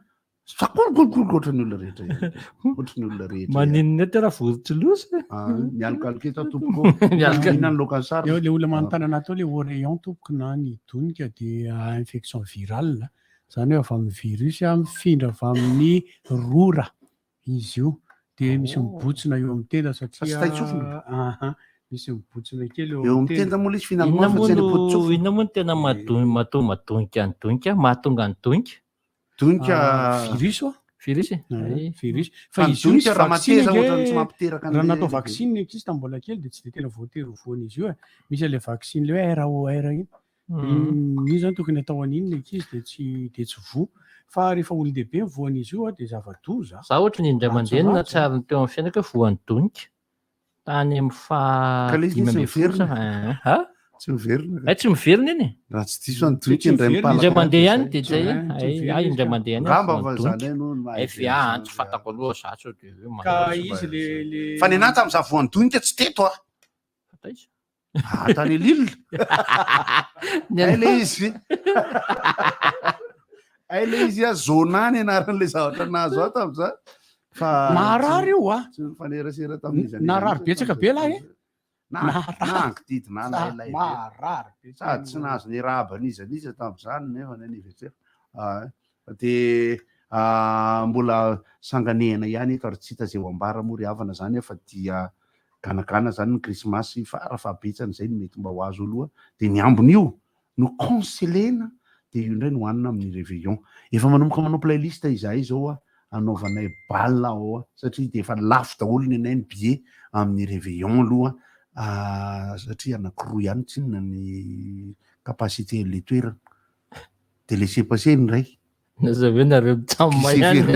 Speaker 5: Sakorokorokoro ohatran'ny olona rehetra ihany. Ohatran'ny olona rehetra ihany.
Speaker 1: Maninona eto raha vorotsiloza?
Speaker 5: Ah, mialokaloka eto aho tompoko.
Speaker 1: Mialoka-
Speaker 5: Inona ny lokan'ny sary?
Speaker 19: Le olona manontany anaty ao le oreillon tompoko na ny donika dia infection virale. Izany hoe avy amin'ny virus mifindra avy amin'ny rora izy io. Dia misy mibotsina eo amin'ny tenda satria
Speaker 5: Fa tsy taitsofina?
Speaker 19: Aha, misy mibotsina kely eo
Speaker 5: Eo
Speaker 19: amin'ny
Speaker 5: amin'ny
Speaker 19: tenda.
Speaker 5: tenda moa ilay izy finalement
Speaker 1: Inona
Speaker 5: fa
Speaker 1: moa
Speaker 5: tsy any
Speaker 1: no
Speaker 5: am-pototsofina.
Speaker 1: inona moa no tena mahadonika mahatonga ny donika mahatonga ny donika?
Speaker 5: Donika
Speaker 19: Ah, virus oa.
Speaker 1: Virus e?
Speaker 19: Ah,
Speaker 1: Ay.
Speaker 19: virus.
Speaker 5: Fa
Speaker 19: Fa
Speaker 5: ny
Speaker 19: izy io misy
Speaker 5: donika raha
Speaker 19: vaccin
Speaker 5: mateza
Speaker 19: ange,
Speaker 5: ohatran'ny tsy mampiteraka
Speaker 19: raha
Speaker 5: an'ilay
Speaker 19: natao vaccin ny ankizy tamin'ny mbola kely dia tsy dia tena voatery ho voan'izy io e. Misy an'ilay vaccin ilay hoe ROR iny. Iny zany tokony atao an'iny ny ankizy dia tsy dia tsy voa. Fa rehefa olon-dehibe ny voan'izy io dia zava-doza.
Speaker 1: Za ohatry ny indray mandeha no
Speaker 19: Ratsiratsy.
Speaker 1: nahatsiaro ny teo amin'ny fiainako hoe voan'ny donika. Tany amin'ny faha
Speaker 5: Ka ilay izy
Speaker 1: dimy
Speaker 5: tsy
Speaker 1: ambin'ny folo sa
Speaker 5: miverina.
Speaker 1: ha?
Speaker 5: Tsy miverina.
Speaker 1: Ay tsy miverina iny e.
Speaker 5: Raha tsy diso any donika indray
Speaker 1: Indray
Speaker 5: mipalaka
Speaker 1: mandeha ihany
Speaker 5: dia
Speaker 1: dia zay.
Speaker 5: zay.
Speaker 1: Ay, ay indray mandeha ihany
Speaker 5: Angamba
Speaker 1: voan'ny
Speaker 5: fa
Speaker 1: donika.
Speaker 5: zany no maha
Speaker 1: Ay fa ah, tsy fantako aloha za sao dia hoe
Speaker 19: Ka
Speaker 1: manao.
Speaker 19: izy le le
Speaker 5: Fa ny anahy tamin'izaho voan'ny donika tsy teto ah.
Speaker 1: Taiza?
Speaker 5: Ah, tany Lille.
Speaker 1: Ny
Speaker 5: Ay
Speaker 1: anao-
Speaker 5: le izy. Ay le izy ah, zona ny anaran'ilay zavatra nahazo ahy tamin'izaho. Fa
Speaker 19: Maharary io ah.
Speaker 5: Tsy nifanerasera tamin'iza n'iza
Speaker 19: Narary
Speaker 5: mihitsy
Speaker 19: betsaka be lahy e.
Speaker 5: Na
Speaker 19: Naharary.
Speaker 5: na ankididy na lailay be.
Speaker 19: Maharary be.
Speaker 5: Sady tsy nahazo nirahaba n'iza n'iza tamin'izany nefa ny anniversaire. Ah, dia ah, mbola sanganehana ihany eto ary tsy hita izay ho ambara moa ry havana zany fa dia ganagana zany ny krismasy fara fahabetsany izay no mety mba ho azo aloha dia ny ambiny io no conseillena dia io indray no hohanina amin'ny réveillon. Efa manomboka manao playlist izahay izao a anaovanay bal ao a satria dia efa lafo daholo ny anay ny billet amin'ny réveillon aloha satria anankiroa ihany tsinona ny capacité an'ilay toerana dia laissez passer ny iray.
Speaker 1: Aza avy eo nareo mitsam ihany.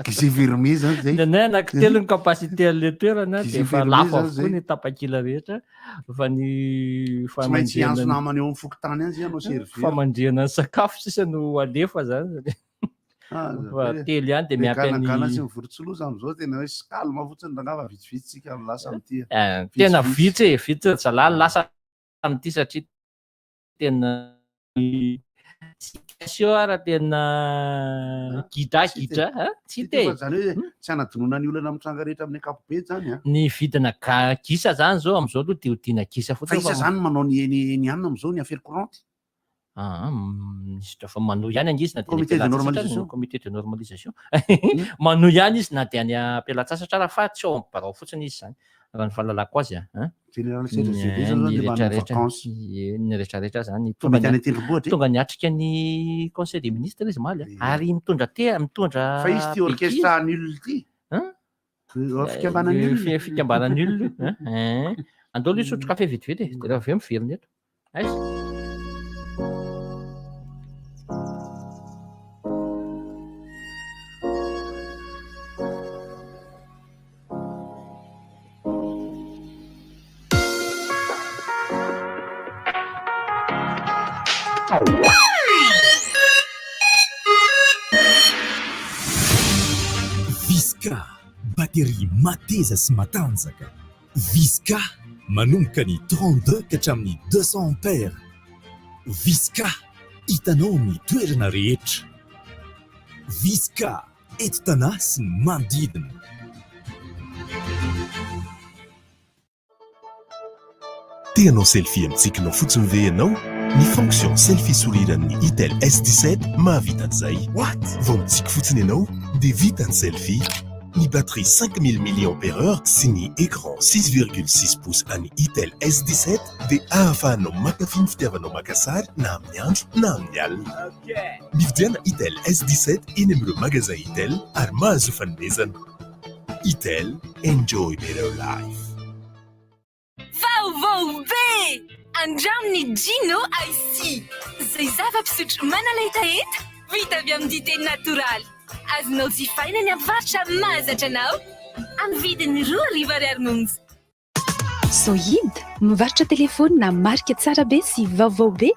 Speaker 5: Guichet fermé zany zay.
Speaker 1: Ny anay anankitelo ny capacité an'ilay toerana dia
Speaker 5: Guichet
Speaker 1: efa
Speaker 5: fermé
Speaker 1: lafo
Speaker 5: zany
Speaker 1: avokoa
Speaker 5: zay.
Speaker 1: ny tapakila rehetra fa ny
Speaker 5: Tsy maintsy hiantso
Speaker 1: famandrihana
Speaker 5: namana eo amin'ny fokontany any zay hanao servir.
Speaker 1: famandrihana ny sakafo sisa no alefa zany.
Speaker 5: Ah,
Speaker 1: Fa telo ihany dia
Speaker 5: Le
Speaker 1: miampy
Speaker 5: ganagana
Speaker 1: an'ny
Speaker 5: sy ny vorontsiloza amin'izao tena hoe sy calme fotsiny rangaha fa vitsivitsy tsika no lasa amin'ity.
Speaker 1: Eh, tena vitsy e, vitsy ry zalahy ny lasa amin'ity satria tena situation ara tena gidragidra a tsy hita e.
Speaker 5: Fa zany hoe tsy hanadinoana ny olana mitranga rehetra amin'ny ankapobeny zany a.
Speaker 1: Ny vidina ga- gisa zany zao amin'izao aloha dia hodina gisa
Speaker 5: Fa
Speaker 1: fotsiny
Speaker 5: iza zany manao ny ny ny hanina amin'izao ny affaire courante?
Speaker 1: Ah, misy fa manohy ihany ange izy na dia any
Speaker 5: Comité de
Speaker 1: am-pialantsasatra aza,
Speaker 5: normalisation.
Speaker 1: Comité de normalisation. Manohy ihany izy na dia any am-pialantsasatra ara fa tsy ao amin'ny birao fotsiny izy zany. Raha ny fahalalako azy a. Hein?
Speaker 5: Général Serge
Speaker 1: Ny
Speaker 5: Zedé zao zany
Speaker 1: ny
Speaker 5: dia manao
Speaker 1: rehetrarehetra,
Speaker 5: vacances.
Speaker 1: ie, ny rehetrarehetra zany.
Speaker 5: Fa
Speaker 1: Tonga
Speaker 5: mety any
Speaker 1: ny
Speaker 5: an-tendrombohitra e.
Speaker 1: tonga niatrika ny conseil des ministres izy omaly a. Ary mitondra te mitondra
Speaker 5: Fa izy ity orchestre nul ity.
Speaker 1: Hein?
Speaker 5: Fikambanana nul.
Speaker 1: Fikambanana nul. Hein? Hein? Andao aloha hisotro kafe vetivety e. Dia rehefa avy eo miverina eto. Aiza?
Speaker 13: Visca, batterie mateza sy matanjaka. Visca, manomboka ny 32 ka hatramin'ny 200 ampères. Visca, hitanao amin'ny toerana rehetra. Visca, eto Tanà sy ny manodidina.
Speaker 12: Te hanao selfie amin'ny tsikinao fotsiny ve ianao? Ny fonction selfie sourire amin'ny Itel S17 mahavita an'izay. What? Vao mitsiky fotsiny ianao dia vita ny selfie. Ny batterie 5000 milliampères-heure sy ny écran 6,6 pouces an'ny Itel S17 dia ahafahanao mankafy ny fitiavanao maka sary na amin'ny andro na amin'ny alina. Mividiana Itel S17 eny amin'ireo magasin Itel ary mahazo fanomezana. Itel, enjoy better life.
Speaker 7: Vaovao be! Andramo ny Gino Ice Tea, izay zava-pisotro manala hetaheta, vita avy amin'ny dite natoraly. Azonao jifaina ny mpivarotra mahazatra anao, amin'ny vidiny 2000 ariary monja.
Speaker 2: Sohid, mivarotra telefaonina marika tsara be sy vaovao be.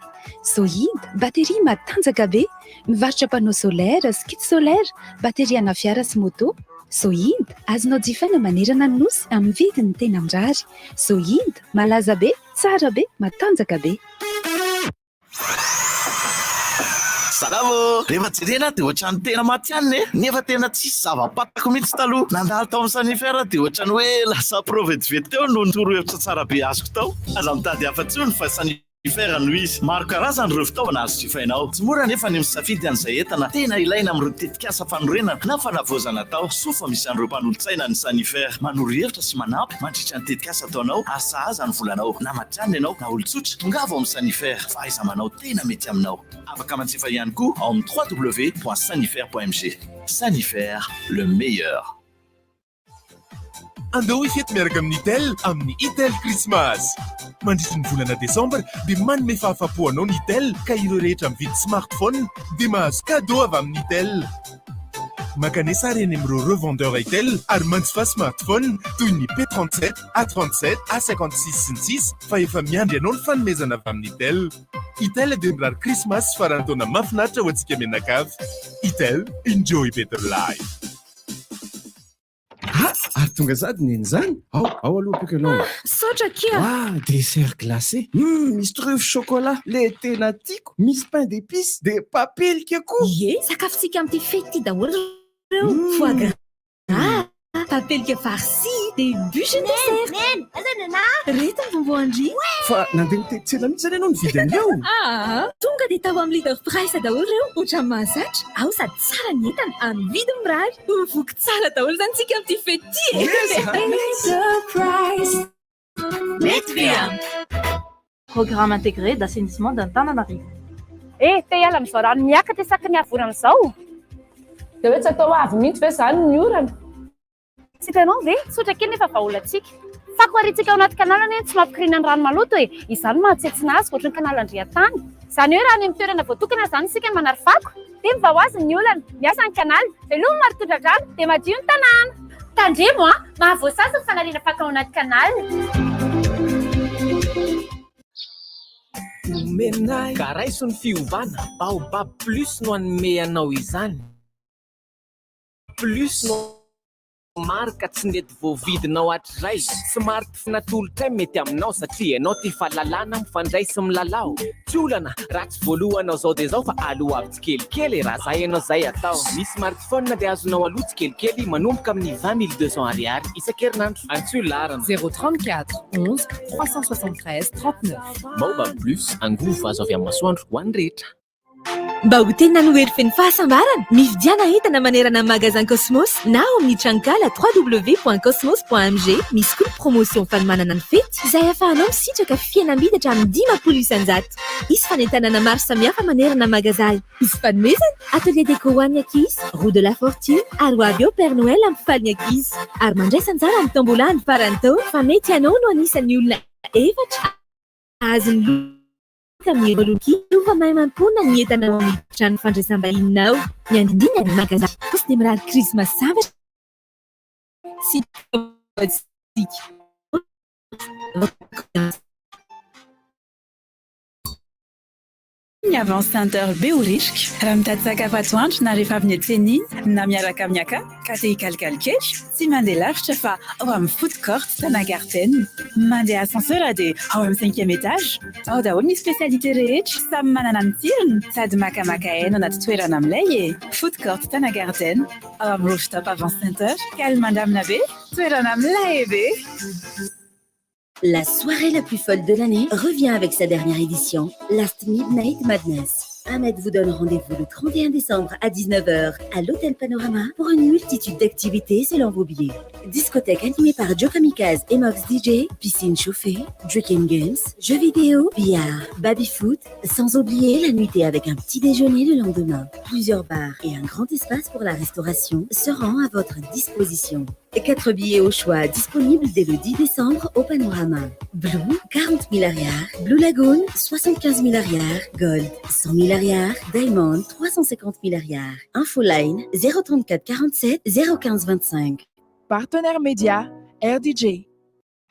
Speaker 2: Sohid, bateria matanjaka be. Mivarotra panneau solaire sy kit solaire, bateria ana fiara sy moto. Sohid, azonao jifaina manerana ny Nosy amin'ny vidiny tena mirary. Sohid, malaza be, tsara be, matanjaka be.
Speaker 10: Salama ô! Rehefa jerena dia ohatran'ny tena matihanina e! Nefa tena tsisy zava-patako mihitsy taloha. Nandalo tao amin'ny Sanifer aho dia ohatran'ny hoe lasa pro vetivety teo noho ny torohevitra tsara be azoko tao. Aza mitady hafa intsony fa Sanifer. Sanifer no izy. Maro karazana ireo fitaovana azo jifaina ao. Tsy mora anefa ny misafidy an'izay entana tena ilaina amin'ireo tetikasa fanorenana na fanavaozana atao. Soa fa misy an'ireo mpanolotsaina ny Sanifer. Manoro hevitra sy manampy mandritra ny tetikasa ataonao ary sahaza ny volanao. Na matihanina ianao na olon-tsotra, tongava ao amin'ny Sanifer. Fahaiza-manao tena mety aminao. Afaka manjifa ihany koa ao amin'ny www.sanifer.mg. Sanifer, le meilleur.
Speaker 14: Andao hifety miaraka amin'ny Itel amin'ny Itel Christmas. Mandritry ny volana desambra dia manome fahafapo anao ny Itel ka ireo rehetra mividy smartphone dia mahazo cadeau avy amin'ny Itel. Mankanesa ary eny amin'ireo revendeur Itel ary manjifa smartphone toy ny P37, A37, A56 sy ny sisa fa efa miandry anao ny fanomezana avy amin'ny Itel. Itel dia mirary Krismasy sy faran'ny taona mahafinaritra ho antsika mianakavy. Itel, enjoy better life.
Speaker 11: Ah, ary tonga sady neny zany. Ao, ao aloha ampiako ianao.
Speaker 2: Misaotra akia.
Speaker 11: Ah, dessert glacé. Misy truffe chocolat. Le tena tiako. Misy pain d'épices. De papelika koa.
Speaker 2: Ie, sakafontsika amin'ity fety ity daholo ireo. Foie gras, papelika farci, dia bûche dessert.
Speaker 16: Neny, aiza ny anah?
Speaker 2: Reto ny bonbon an-dry.
Speaker 11: Fa nandeha nitety tsena mihitsy zany ianao nividy an'ireo?
Speaker 2: Aa, tonga dia tao amin'ny Leader Price daholo ireo, ohatran'ny mahazatra. Ao sady tsara ny entana, amin'ny vidiny mirary. Ho voky tsara daholo izany tsika amin'ity fety ity e!
Speaker 16: Leader Price.
Speaker 2: Mety ve an?
Speaker 21: Programme intégré d'assainissement d'Antananarivo.
Speaker 22: Eh, te hiala amin'izao rano miakatra isaky ny avy orana izao?
Speaker 24: Dia hoe tsy atao avy mihitsy ve izany ny orana?
Speaker 22: Tsy hitanao ve? Tsotra kely nefa vahaolantsika. Fako ariantsika ao anaty canal anie no tsy mampikoriana ny rano maloto e! Izany no mahatsetsina azy ohatry ny canal Andriantany. Izany hoe raha any amin'ny toerana voatokana izany isika no manary fako, dia mivaha ho azy ny olana. Miasa ny canal, veloma ary tondra-drano, dia madio ny tanàna. Tandremo an! Mahavoasazy ny fanariana fako ao anaty canal.
Speaker 6: Omenay. Ka raiso ny fiovana, Baobab Plus no hanome anao izany. Plus no marika tsy nety voavidinao hatrizay. Smartphone atolotray mety aminao satria ianao tia fahalalana mifandray sy milalao. Tsy olana raha tsy voalohanao zao dia zao fa aloavy tsikelikely e raha zay ianao zay atao. Ny smartphone dia azonao aloa tsikelikely manomboka amin'ny 20 200 ariary isan-kerinandro. Antsoy laharana.
Speaker 25: 034 11 373 39.
Speaker 6: Baobab Plus, angovo azo avy amin'ny masoandro ho an'ny rehetra.
Speaker 2: Mba ho tena noely feno fahasambarana, mividiana entana manerana magasin Cosmos na ao amin'ny tranonkala www.cosmos.mg. Misy koa ny promotion fanomanana ny fety izay ahafahanao misitraka fihenam-bidy hatramin'ny 50%. Hisy fanentanana maro samihafa manerana magazay. Hisy fanomezana, atelier déco ho an'ny ankizy, roue de la fortune ary ho avy eo Père Noël hampifaly ny ankizy. Ary mandraisa anjara amin'ny tombola ny faran'ny taona fa mety ianao no anisan'ny olona efatra hahazo ny loka amin'ny loki. Lova maimaimpoana ny entana ao amin'ny trano fandraisam-bahininao. Ny andindina ny magazay kosa dia mirary krismasy sambatra sy antsika.
Speaker 23: Ny Avance Center Behoririka, raha mitady sakafo atoandro na rehefa avy niantsena iny na miaraka amin'ny aka ka te hikalikaly kely, tsy mandeha lavitra fa ao amin'ny food court Tana Garden. Mandeha ascenseur dia ao amin'ny cinquième étage. Ao daholo ny spécialité rehetra, samy manana ny tsirony sady makamaka aina anaty toerana milay e! Food court Tana Garden, ao amin'ny rooftop Avance Center, calme mandamina be, toerana milay be!
Speaker 26: La soirée la plus folle de l'année revient avec sa dernière édition, Last Midnight Madness. Ahmed vous donne rendez-vous le 31 décembre à 19h à l'Hôtel Panorama pour une multitude d'activités selon vos billets. Discothèque animée par Joe Kamikaze et Mox DJ, piscine chauffée, drinking games, jeux vidéo, billard, baby-foot, sans oublier la nuitée avec un petit déjeuner le lendemain. Plusieurs bars et un grand espace pour la restauration seront à votre disposition. Quatre billets au choix disponibles dès le 10 décembre au Panorama. Blue, 40 000 ariary. Blue Lagoon, 75 000 ariary. Gold, 100 000 ariary. Diamond, 350 000 ariary. Infoline, 034 47 015 25.
Speaker 27: Partenaire média, RDJ.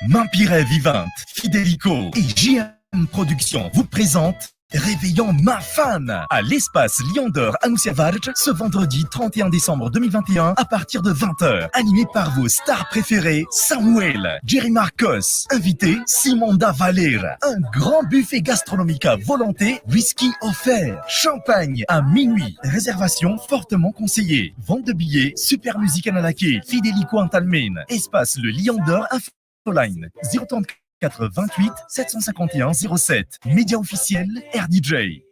Speaker 13: Mampiray Vivante, Fidelico et JM Productions vous présentent Réveillon Mafana à l'espace Lion d'Or à Anosiavaratra ce vendredi 31 décembre 2021 à partir de 20h. Animé par vos stars préférées, Samuel, Jerry Marcos, invité Simonda Valera. Un grand buffet gastronomique à volonté, whisky offert, champagne à minuit. Réservation fortement conseillée. Vente de billets, Super Musique Analakely, Fidelico Antanimena, espace le Lion d'Or Infoline 034. 88 751 07. Média officiel RDJ.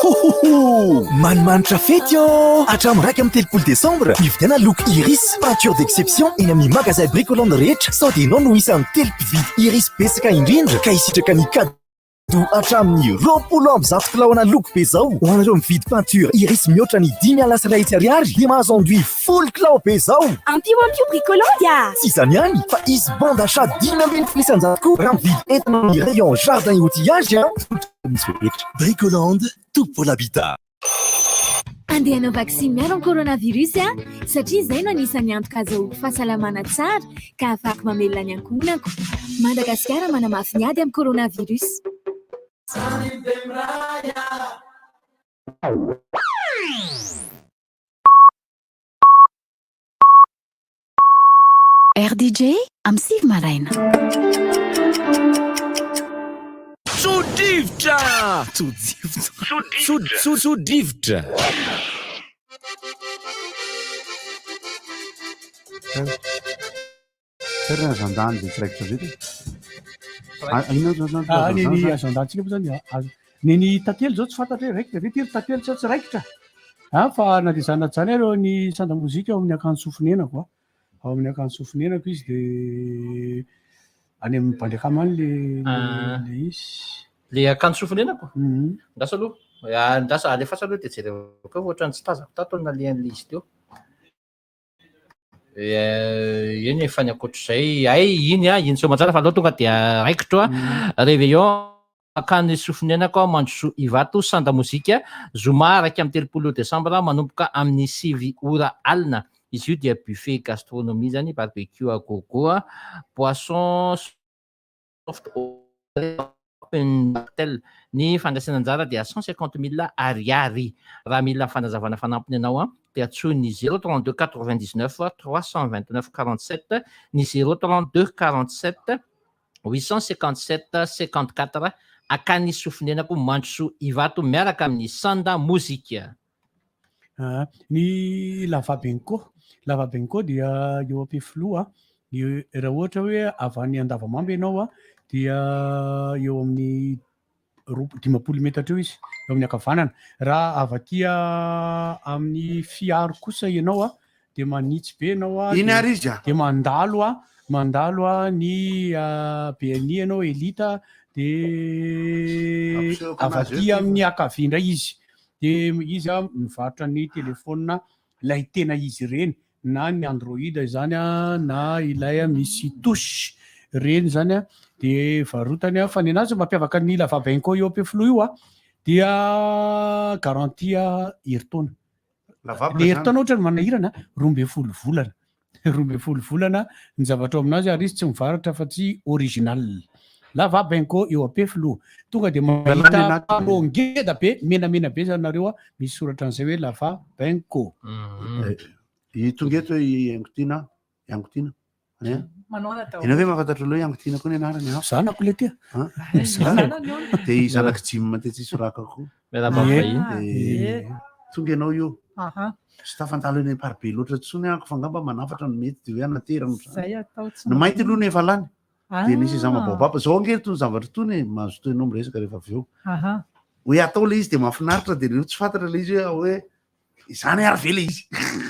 Speaker 12: Hohoho! Manimanitra fety ô! Hatramin'ny 31 desambra, mividiana loko Iris, peinture d'exception eny amin'ny magasin Bricoland rehetra sao dia ianao no isan'ny telo mpividy Iris betsaka indrindra ka hisitraka ny cadeau hatramin'ny 120 kilaona loko be zao. Ho anareo mividy peinture Iris mihoatra ny 150 ariary dia mahazo enduit 10 kilao be zao.
Speaker 7: Ampio ampio Bricoland a!
Speaker 12: Tsy izany ihany fa hisy bon d'achat 15% koa raha mividy entana amin'ny rayon jardin et outillage a! Misy rehetra.
Speaker 13: Bricoland, tout pour l'habitat.
Speaker 7: Andeha hanao vaksiny miaro amin'ny coronavirus aho satria izay no anisan'ny antoka azahoako fahasalamana tsara ka ahafahako mamelona ny ankohonako. Madagasikara manamafy ny ady amin'ny coronavirus.
Speaker 2: RDJ amin'ny 9 maraina.
Speaker 6: Tso-drivotra! Tso-drivotra! Tso-tso-tso-drivotra!
Speaker 5: Firy ny agenda-ny dia tsy raikitra be dia. Ah, inona zany zany
Speaker 19: Ah, ny ny
Speaker 5: zany?
Speaker 19: agenda-ntsika moa zany ny ny tantely zao tsy fantatra hoe raikitra ve ty ry tantely sa tsy raikitra. Ah, fa na dia izany na izany ary eo ny sanda mozika ao amin'ny akanjo sofonenako a. Ao amin'ny akanjo sofonenako izy dia any amin'ny Bandriakama any le
Speaker 1: Ah.
Speaker 19: le izy.
Speaker 1: Le akanjo sofonenako? Andraso aloha. Ah, Andraso, alefaso aloha dia jereo akeo fa ohatran'ny tsy tazako tato ny nalehan'ilay izy teo. Eh, eny efa ny ankoatr'izay, hay iny a, iny soamantsara fa aleo tonga dia raikitro a. Réveillon akany sofonenako aho Mandrosoa Ivato, Sanda Mozika, zoma 31 desambra manomboka amin'ny 9 ora alina. Izy io dia buffet gastronomie zany, barbecue à gogo, boisson soft open cocktail. Ny fandraisana anjara dia 150 mille ariary. Raha mila fanazavana fanampiny ianao dia antsoy ny 032 99 329 47, ny 032 47 857 54 Akany Sofinenako Mandrosoa Ivato miaraka amin'ny Sanda Mozika.
Speaker 19: Ah, ny Lavabenco. Lavabenco dia eo Ampefiloha. Ny raha ohatra hoe avy any Andavamamba ianao a, dia eo amin'ny roa 50 metatra eo izy, eo amin'ny ankavanana. Raha avy aty amin'ny Fiaro kosa ianao a, dia manitsy be ianao a,
Speaker 5: Iny
Speaker 19: dia
Speaker 5: ary izy a.
Speaker 19: dia mandalo a, mandalo a ny BNI ianao Elita, dia
Speaker 5: Ampisehoko
Speaker 19: avy
Speaker 5: anazy
Speaker 19: aty
Speaker 5: eo ty.
Speaker 19: amin'ny ankavia indray izy. Dia izy a mivarotra ny telefaonina ilay tena izy ireny na ny android izany a na ilay misy touche ireny izany a dia varotany a fa ny anazy mampiavaka ny lavabenco eo Ampefiloha io a dia garantie herintaona.
Speaker 5: Lavabo
Speaker 19: Le
Speaker 5: zany.
Speaker 19: herintaona ohatra ny manahirana 12 volana. 12 volana ny zavatra ao aminazy ary izy tsy mivarotra afa tsy original. Lavabenco eo Ampefiloha. Tonga dia mahita panneau ngeda be menamena be zany nareo a misy soratra an'izay hoe Lavabenco.
Speaker 5: Eh, tonga eto i Haingotiana, i Haingotiana. Eh?
Speaker 3: Manao ana daholo.
Speaker 5: Ianao ve mahafantatra aloha i Haingotiana koa ny anarany hafa?
Speaker 19: Zanako le tia.
Speaker 5: Ah,
Speaker 3: Zanany io.
Speaker 5: Dia i zanak'i Jim tetsy Isoraka koa.
Speaker 1: Miarahaba
Speaker 5: Ie.
Speaker 1: vahiny.
Speaker 5: Dia tonga ianao io.
Speaker 3: Aha.
Speaker 5: Tsy tafandalo eny Amparibe loatra intsony aho fa angamba manafatra no mety dia hoe anaterana ohatr'izany.
Speaker 3: Izay atao tsy
Speaker 5: Ny mainty aloha no efa lany. Dia nisy
Speaker 3: Ah.
Speaker 5: zama baobab. Zao ange itony zavatra itony e, mazotoa ianao miresaka rehefa avy eo.
Speaker 3: Aha.
Speaker 5: Hoe atao ilay izy dia mahafinaritra dia reo tsy fantatra ilay izy hoe hoe izany ary ve ilay izy?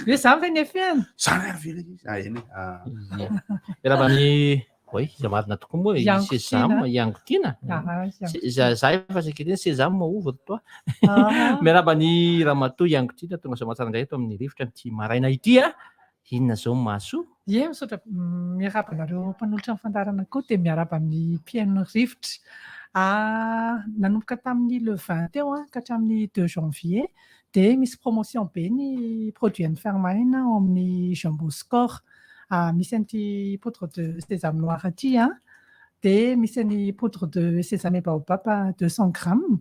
Speaker 3: Hoe izany ve ny effet-ny?
Speaker 5: Izany ary ve ilay izy? Ah, eny e. Ah.
Speaker 1: Miarahaba ny Oay, iza marina tokoa moa i
Speaker 3: Iangotiana.
Speaker 1: Sésame, Iangotiana?
Speaker 3: Aha, Iangotiana.
Speaker 1: Za efa saika hiteny Sésame ouvre toi.
Speaker 3: Aha.
Speaker 1: Miarahaba ny ramatoa Iangotiana tonga soamantsara indray eto amin'ny rivotra amin'ity maraina ity a. Inona izao no mahasoa?
Speaker 3: Ie, misaotra miarahaba anareo mpanolotra ny fandaharana koa dia miarahaba amin'ny mpihaino ny rivotra. Ah, nanomboka tamin'ny le 20 teo a, ka hatramin'ny 2 janvier dia misy promotion be ny produit an'ny Farmahine ao amin'ny Jumbo Score. Ah, misy an'ity poudre de sésame noir ity a, dia misy an'ny poudre de sésame et baobab 200 grammes,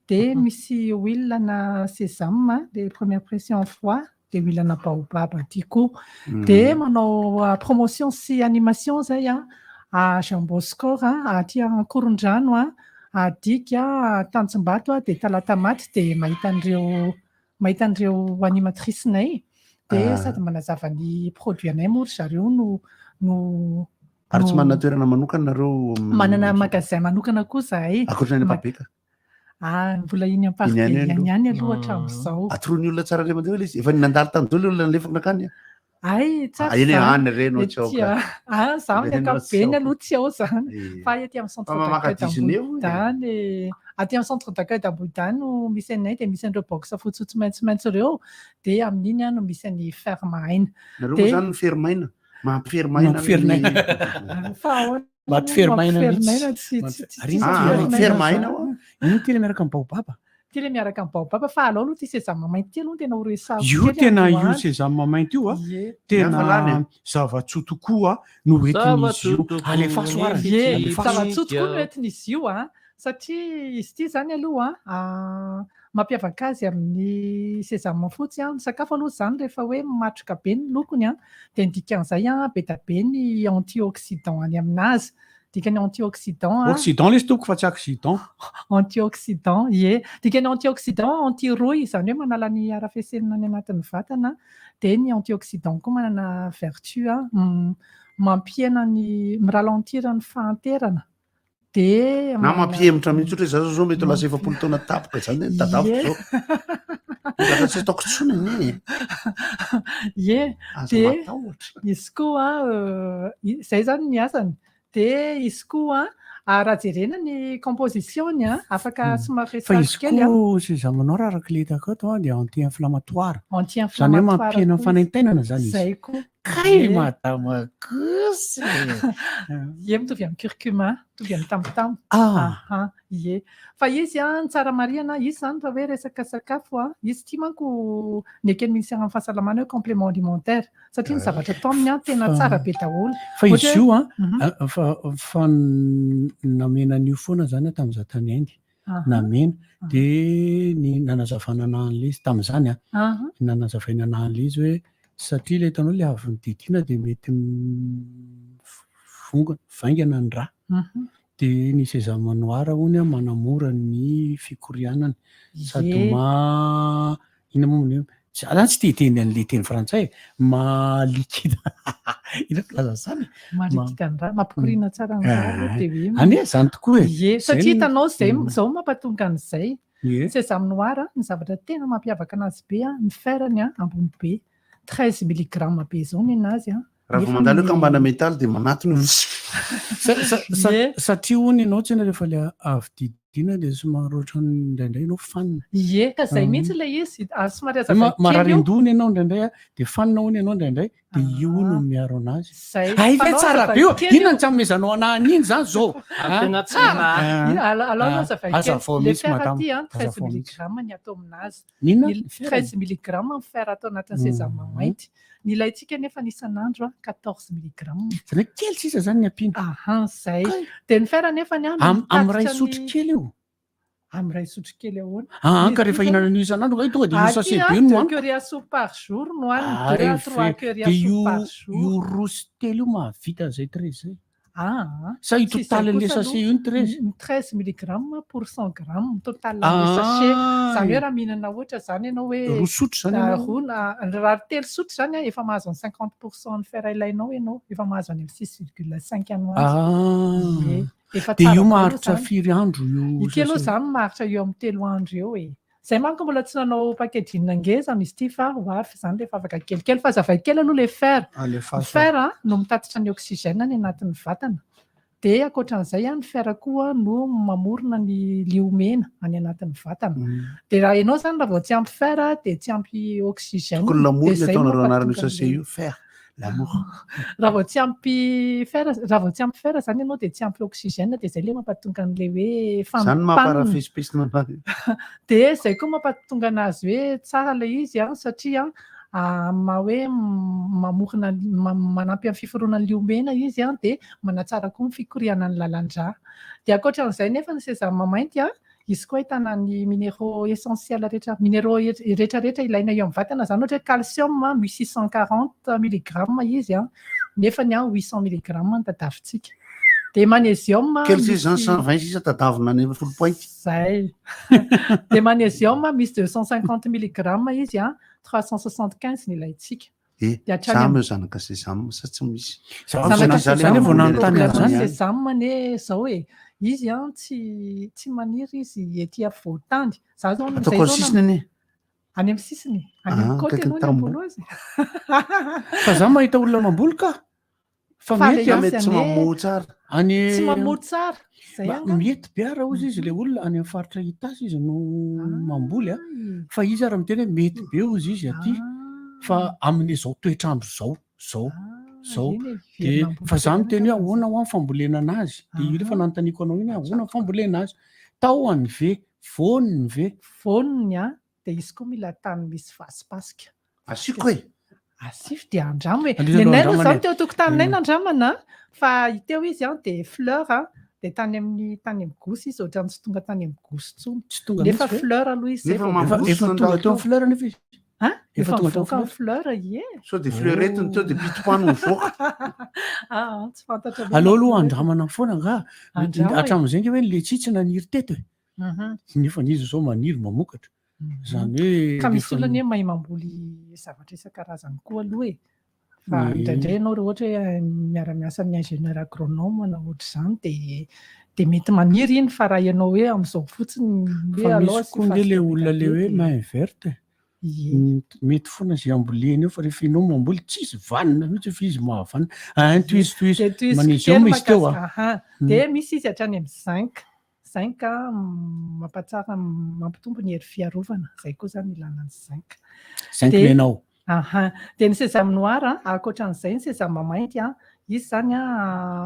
Speaker 3: dia misy huile na sésame dia première pression froid dia huile ana baobab aty koa. Dia manao promotion sy animation izay a, a Jumbo Score a, aty Ankorondrano a, Adika, Tanjombato a, dia Talatamaty dia mahita an'ireo mahita an'ireo animatrice-nay dia sady manazava ny produit anay moa ry zareo no no
Speaker 5: Ary tsy
Speaker 3: no-
Speaker 5: manana toerana manokana nareo?
Speaker 3: Manana magasin manokana koa zahay.
Speaker 5: Ankoatra ny Ampabeka?
Speaker 3: Ah, mbola iny Amparibe
Speaker 5: Iny ihany
Speaker 3: ihany
Speaker 5: aloha.
Speaker 3: ihany aloha hatramin'izao.
Speaker 5: Atoroan'ny olona tsara indray mandeha ilay izy. Efa nandalo tany daholo ilay olona nalefako nankany.
Speaker 3: Ay, tsara
Speaker 5: Ah, eny
Speaker 3: izany.
Speaker 5: any re no tsy ao
Speaker 3: Ety,
Speaker 5: ka.
Speaker 3: ah, za amin'ny
Speaker 5: Re no tsy
Speaker 3: ankapobeny
Speaker 5: ao.
Speaker 3: aloha tsy ao zany.
Speaker 5: Ie.
Speaker 3: Fa ety amin'ny centre
Speaker 5: Fa mamaka
Speaker 3: d'accueil
Speaker 5: Disney hoy e.
Speaker 3: d'Ambohidany, aty amin'ny centre d'accueil d'Ambohidany no misy anay dia misy an'ireo box fotsifotsy maitsomaitso ireo dia amin'iny no misy an'ny ferme aina.
Speaker 5: Nareo moa
Speaker 3: Dia-
Speaker 5: zany miferinaina. Mampiferinaina.
Speaker 19: Mampiferinaina.
Speaker 3: Fa ahoana?
Speaker 19: Mampiferinaina mihitsy.
Speaker 3: Mampiferinaina, tsy- tsy- tsy-
Speaker 19: Ary
Speaker 3: tsy
Speaker 19: ino
Speaker 5: Ah,
Speaker 19: ty
Speaker 3: ferinaina
Speaker 5: miferinaina
Speaker 3: zany.
Speaker 5: hoa.
Speaker 19: Ino ty le miaraka amin'ny baobab?
Speaker 3: Ty le miaraka amin'ny baobab fa alao aloha ty sésame mainty ty aloha no tena ho resahako
Speaker 19: Io
Speaker 3: kely
Speaker 19: tena io
Speaker 3: androany.
Speaker 19: sésame mainty io a,
Speaker 3: Ie.
Speaker 19: tena
Speaker 5: Hafa lany e.
Speaker 19: zava-tsoa tokoa no entin'izy io.
Speaker 1: Zava-tsoa tokoa
Speaker 19: Alefaso
Speaker 1: ny
Speaker 19: ary.
Speaker 3: Ie,
Speaker 19: Alefaso.
Speaker 3: zava-tsoa tokoa no entin'izy io a, satria izy ity zany aloha a, mampiavaka azy amin'ny sésame fotsy a, ny sakafo aloha zany rehefa hoe matroka be ny lokony a, dia ny dikan'izay a, be dia be ny antioxydant any aminazy. Dikany antioxydant a.
Speaker 19: Occident le izy tompoko fa tsy accident.
Speaker 3: Antioxydant, ie. Dikany antioxydant, anti-rouille, izany hoe manala ny harafesenina any anatin'ny vatana. Dia ny antioxydant koa manana vertu a, mampihena ny, mi-ralentir ny fahanterana. Dia
Speaker 5: Na
Speaker 3: manana
Speaker 5: mampihemotra mihitsy ohatra hoe za zao mety ho lasa 40 taona tampoka izany ny tadaviko
Speaker 3: Ie.
Speaker 5: zao. Zavatra tsy ataoko intsony anie e.
Speaker 3: Ie,
Speaker 5: Aza
Speaker 3: dia
Speaker 5: matahotra.
Speaker 3: izy koa, izay izany ny asany. Dia izy koa, raha jerena ny composition-ny a, afaka somary
Speaker 19: Fa
Speaker 3: resahako
Speaker 19: izy
Speaker 3: kely a.
Speaker 19: koa sésame noir araka ilay hitako ato a, dia anti-inflammatoire. Izany hoe
Speaker 3: Anti-inflammatoire
Speaker 19: mampihena ny
Speaker 3: koa izy.
Speaker 19: fanaintainana izany izy.
Speaker 3: Izay koa.
Speaker 19: Kay
Speaker 3: Ie.
Speaker 19: madama kosa e.
Speaker 3: Ie, mitovy amin'ny curcuma, mitovy amin'ny tamotamo.
Speaker 19: Ah.
Speaker 3: Aha, ie. Fa izy a, ny tsara marihana, izy izany raha hoe resaka sakafo a, izy ity manko neken'ny ministeran'ny fahasalamana hoe complément alimentaire. Satria ny zavatra atao aminy a, tena
Speaker 19: Fa-
Speaker 3: tsara be daholo.
Speaker 19: Fa
Speaker 3: Ohatra
Speaker 19: izy
Speaker 3: hoe-
Speaker 19: io a, Fa namena an'io foana zany aho tamin'izaho tany Inde.
Speaker 3: Aha.
Speaker 19: Namena. Dia ny nanazavana anahy an'ilay izy tamin'izany a,
Speaker 3: Aha.
Speaker 19: nanazavaina anahy an'ilay izy hoe satria ilay hitanao ilay avy nodidiana dia mety vongana, vaingana ny rà. Dia ny sésame noir hono a manamora ny fikorianany sady
Speaker 3: Ie.
Speaker 19: ma inona moa ny hoe za zany tsy te hiteny an'ilay teny frantsay e, ma liquide inona filaza an'izany e?
Speaker 3: Maha-liquide ny rà, mampikoriana tsara ny rà aloha dia hoe
Speaker 19: Any e, zany tokoa e.
Speaker 3: Ie,
Speaker 19: Zay
Speaker 3: satria
Speaker 19: no-
Speaker 3: hitanao zay, zao mampatonga an'izay.
Speaker 19: Ie.
Speaker 3: Sésame noir, ny zavatra tena mampiavaka anazy be, ny fer-ny ambony be, 13 milligrammes be zao ny anazy a.
Speaker 5: Raha vao
Speaker 3: Nefa
Speaker 5: mandalo eo
Speaker 3: ny-
Speaker 5: kambana metaly dia manatona io.
Speaker 19: Satria hono ianao tsy rehefa ilay avy didiana dia somary ohatran'ny indraindray ianao fanina.
Speaker 3: Ie, ka zay mihitsy ilay izy, ary somary hazavaiko
Speaker 19: Ma-
Speaker 3: kely
Speaker 19: Marary
Speaker 3: io.
Speaker 19: an-doha hono ianao indraindray a, dia fanina hono ianao indraindray, dia io hono no miaro anazy.
Speaker 3: Zay.
Speaker 19: Hay ve
Speaker 3: Fanao
Speaker 19: tsara be io?
Speaker 3: hazavaiko kely
Speaker 19: Inona
Speaker 3: io.
Speaker 19: no tsy anomezanao anahy an'iny zany zao?
Speaker 1: Ah, tena tsara.
Speaker 19: Ah.
Speaker 3: Ina, alao
Speaker 19: Ah,
Speaker 3: aloha hazavaiko kely.
Speaker 19: hazavao
Speaker 3: Le
Speaker 19: mihitsy,
Speaker 3: fer
Speaker 19: madame.
Speaker 3: aty, a, 13
Speaker 19: Hazavao mihitsy.
Speaker 3: milligrammes ny atao aminazy.
Speaker 19: Inona?
Speaker 3: Ny
Speaker 19: Ny fer?
Speaker 3: 13 milligrammes ny fer atao anatin'ny sésame mainty. Ny ilaintsika nefa ny isan'andro a, 14 milligrammes.
Speaker 19: Zany hoe kely sisa zany ny ampiana.
Speaker 3: Aha, zay. Dia ny fer nefa ny
Speaker 19: Am- amin'ny ray sotro kely io.
Speaker 3: Amin'ny ray sotro kely ahoana?
Speaker 19: Ah,
Speaker 3: Izy
Speaker 19: ka rehefa
Speaker 3: ity
Speaker 19: hihinana an'io isan'andro, ka tonga dia io
Speaker 3: Aty,
Speaker 19: sachet
Speaker 3: a,
Speaker 19: be no
Speaker 3: deux
Speaker 19: hohaniko.
Speaker 3: cuillères à soupe par jour no hohanina,
Speaker 19: Ah,
Speaker 3: deux à
Speaker 19: efe.
Speaker 3: trois cuillères à
Speaker 19: Dia
Speaker 3: soupe
Speaker 19: io
Speaker 3: par jour.
Speaker 19: io roa sy telo io mahavita an'izay 13 zay.
Speaker 3: Ah,
Speaker 19: Sa io
Speaker 3: tsy izay
Speaker 19: total an'ilay
Speaker 3: kosa
Speaker 19: sachet
Speaker 3: aloha.
Speaker 19: io ny 13?
Speaker 3: Ny 13 milligrammes pour 100 grammes total
Speaker 19: Ah.
Speaker 3: an'ilay sachet. Izany hoe raha mihinana ohatra izany ianao hoe
Speaker 19: Roa sotro izany
Speaker 3: Ah,
Speaker 19: ianao?
Speaker 3: roa na raha telo sotro izany a, efa mahazo ny 50% ny fer ilainao ianao, efa mahazo any amin'ny 6,5 any ho any.
Speaker 19: Ah.
Speaker 3: Ie, efa
Speaker 19: Dia
Speaker 3: tsara
Speaker 19: io
Speaker 3: be aloha
Speaker 19: maharitra
Speaker 3: izany.
Speaker 19: firy andro io
Speaker 3: Ity aloha
Speaker 19: sachet?
Speaker 3: izany maharitra eo amin'ny 3 andro eo e. Izay manko mbola tsy nanao packaging ngeza amin'izy ity fa ho avy izany rehefa afaka kelikely fa hazavaiko kely aloha ilay fer.
Speaker 19: Alefaso.
Speaker 3: Ny fer a, no mitatitra ny oxygène any anatin'ny vatana. Dia ankoatran'izay a, ny fer koa no mamorona ny liomena any anatin'ny vatana. Dia raha ianao izany raha vao tsy ampy fer a, dia tsy ampy oxygène.
Speaker 5: Tokony l'amour
Speaker 3: Dia
Speaker 5: ny
Speaker 3: izay
Speaker 5: ataonareo anaran'io
Speaker 3: mampatonga
Speaker 5: sachet
Speaker 3: an'ilay
Speaker 5: io, fer, l'amour.
Speaker 3: Raha vao tsy ampy fer, raha vao tsy ampy fer izany ianao dia tsy ampy oxygène dia izay ilay mampatonga an'ilay hoe
Speaker 5: Izany no
Speaker 3: fanimpanina.
Speaker 5: maha-parafesipesina anazy.
Speaker 3: Dia izay koa mampatonga anazy hoe tsara ilay izy a, satria a, maha hoe mamorona ny, manampy amin'ny fiforonan'ny liomena izy a, dia manatsara koa ny fikorianan'ny lalan-drà. Dia ankoatran'izay nefa ny sésame mainty a, izy koa ahitana ny minéraux essentiels rehetra, minéraux rehetrarehetra ilaina eo amin'ny vatana izany, ohatra hoe calcium a, misy 640 milligrammes izy a, nefa ny a 800 milligrammes no tadiavintsika. Dia magnésium a,
Speaker 5: Kely sisa izany,
Speaker 3: misy
Speaker 5: 120 sisa tadiavina any amin'ny folo pointy.
Speaker 3: Zay. Dia magnésium misy 250 milligrammes izy a, 375 ny ilaintsika.
Speaker 5: E,
Speaker 3: Dia hatrany
Speaker 5: za
Speaker 3: am-
Speaker 5: eo zanaka sésame sa tsy misy?
Speaker 3: Zanaka
Speaker 5: Zany
Speaker 3: sésame,
Speaker 5: vao nanontany an'izany.
Speaker 3: Sésame anie zao e, izy an tsy tsy maniry izy ety afovoan-tany. Za zao zay
Speaker 5: Ataoko amin'ny
Speaker 3: zao
Speaker 5: sisiny anie.
Speaker 3: Any amin'ny sisiny, any amin'ny
Speaker 5: Ah,
Speaker 3: côte
Speaker 5: akaikin'ny
Speaker 3: ianao ny
Speaker 5: tamboho.
Speaker 3: amboly azy.
Speaker 19: Fa za mahita olona mamboly ka. Fa
Speaker 3: Fa
Speaker 19: mety
Speaker 3: le
Speaker 19: a.
Speaker 3: izy
Speaker 5: Tsy
Speaker 3: anie-
Speaker 5: mamoa tsara.
Speaker 19: Any
Speaker 3: Tsy mamoa tsara. Zay
Speaker 19: Mba
Speaker 3: angamba.
Speaker 19: mety be ara ozy izy le olona any amin'ny faritra Itasy izy no mamboly a. Fa izy ara miteny hoe mety be ozy izy aty. Fa amin'izao toetr'andro zao, zao, zao.
Speaker 3: eny e,
Speaker 19: De
Speaker 3: velona ambony
Speaker 19: fa za
Speaker 3: toerana
Speaker 19: miteny hoe ahoana ho any fambolena anazy. De io rehefa nanontaniako anao iny hoe ahoana ny fambolena azy. Tahony ve? Voaniny ve?
Speaker 3: Voaniny an, dia izy koa mila tany misy vasipasika.
Speaker 5: Asiko e!
Speaker 3: Asio dia andramo e.
Speaker 19: Andriana
Speaker 3: Ny
Speaker 19: aloha
Speaker 3: anay aloha
Speaker 19: andramana
Speaker 3: izany
Speaker 19: e.
Speaker 3: teo an-tokotaninay
Speaker 19: Mm.
Speaker 3: nandramana an, fa teo izy an dia fleur an, dia tany amin'ny tany amin'ny gosy izy ohatran'ny tsy tonga tany amin'ny gosy intsony.
Speaker 19: Tsy tonga
Speaker 3: Nefa
Speaker 19: mihitsy ve?
Speaker 3: fleur aloha izy zay
Speaker 5: Nefa
Speaker 3: vao
Speaker 5: mamboly
Speaker 19: Efa
Speaker 5: nandalo
Speaker 19: tonga teo
Speaker 5: teo.
Speaker 19: amin'ny fleur nefa izy.
Speaker 3: Hein?
Speaker 19: Efa
Speaker 3: Efa
Speaker 19: tonga teo
Speaker 3: mivoaka
Speaker 19: amin'ny
Speaker 3: amin'ny fleur ie.
Speaker 5: Sao dia fleurettiny teo dia pitopano mivoaka.
Speaker 3: Ah, tsy fantatra mihitsy.
Speaker 19: Aleo aloha andramana foana angaha.
Speaker 3: Andramo e.
Speaker 19: Hatramin'izay nge hoe ny letchi tsy naniry teto e. Nefa izy izao maniry mamokatra. Izany hoe
Speaker 3: Ka misy
Speaker 19: rehefa
Speaker 3: olona anie mahay mamboly zavatra isan-karazany koa aloha e. Fa
Speaker 19: Ie.
Speaker 3: indraindray ianao raha ohatra hoe miara-miasa amin'ny ingénieur agronome na ohatr'izany dia dia mety maniry iny fa raha ianao hoe amin'izao fotsiny hoe
Speaker 19: Fa
Speaker 3: alao
Speaker 19: misy
Speaker 3: asio
Speaker 19: koa nge le
Speaker 3: fasika be
Speaker 19: olona
Speaker 3: dia
Speaker 19: le
Speaker 3: be
Speaker 19: hoe
Speaker 3: dia
Speaker 19: main verte.
Speaker 3: Ie.
Speaker 19: Mety foana izay ambolena eo fa rehefa ianao mamboly tsisy vanona mihitsy fa izy mahavanona. Ah, tohizo tohizo.
Speaker 3: Dia tohiziko
Speaker 19: Magnésium
Speaker 3: kely
Speaker 19: izy teo
Speaker 3: mahakasika
Speaker 19: ah.
Speaker 3: aha. Dia misy izy hatrany amin'ny zinc. Zinc mampatsara mampitombo ny hery fiarovana. Izay koa izany ilana ny zinc.
Speaker 19: Zinc
Speaker 3: Dia-
Speaker 19: nenao.
Speaker 3: Aha. Dia ny sésame noir, ankoatran'izay ny sésame mainty, izy izany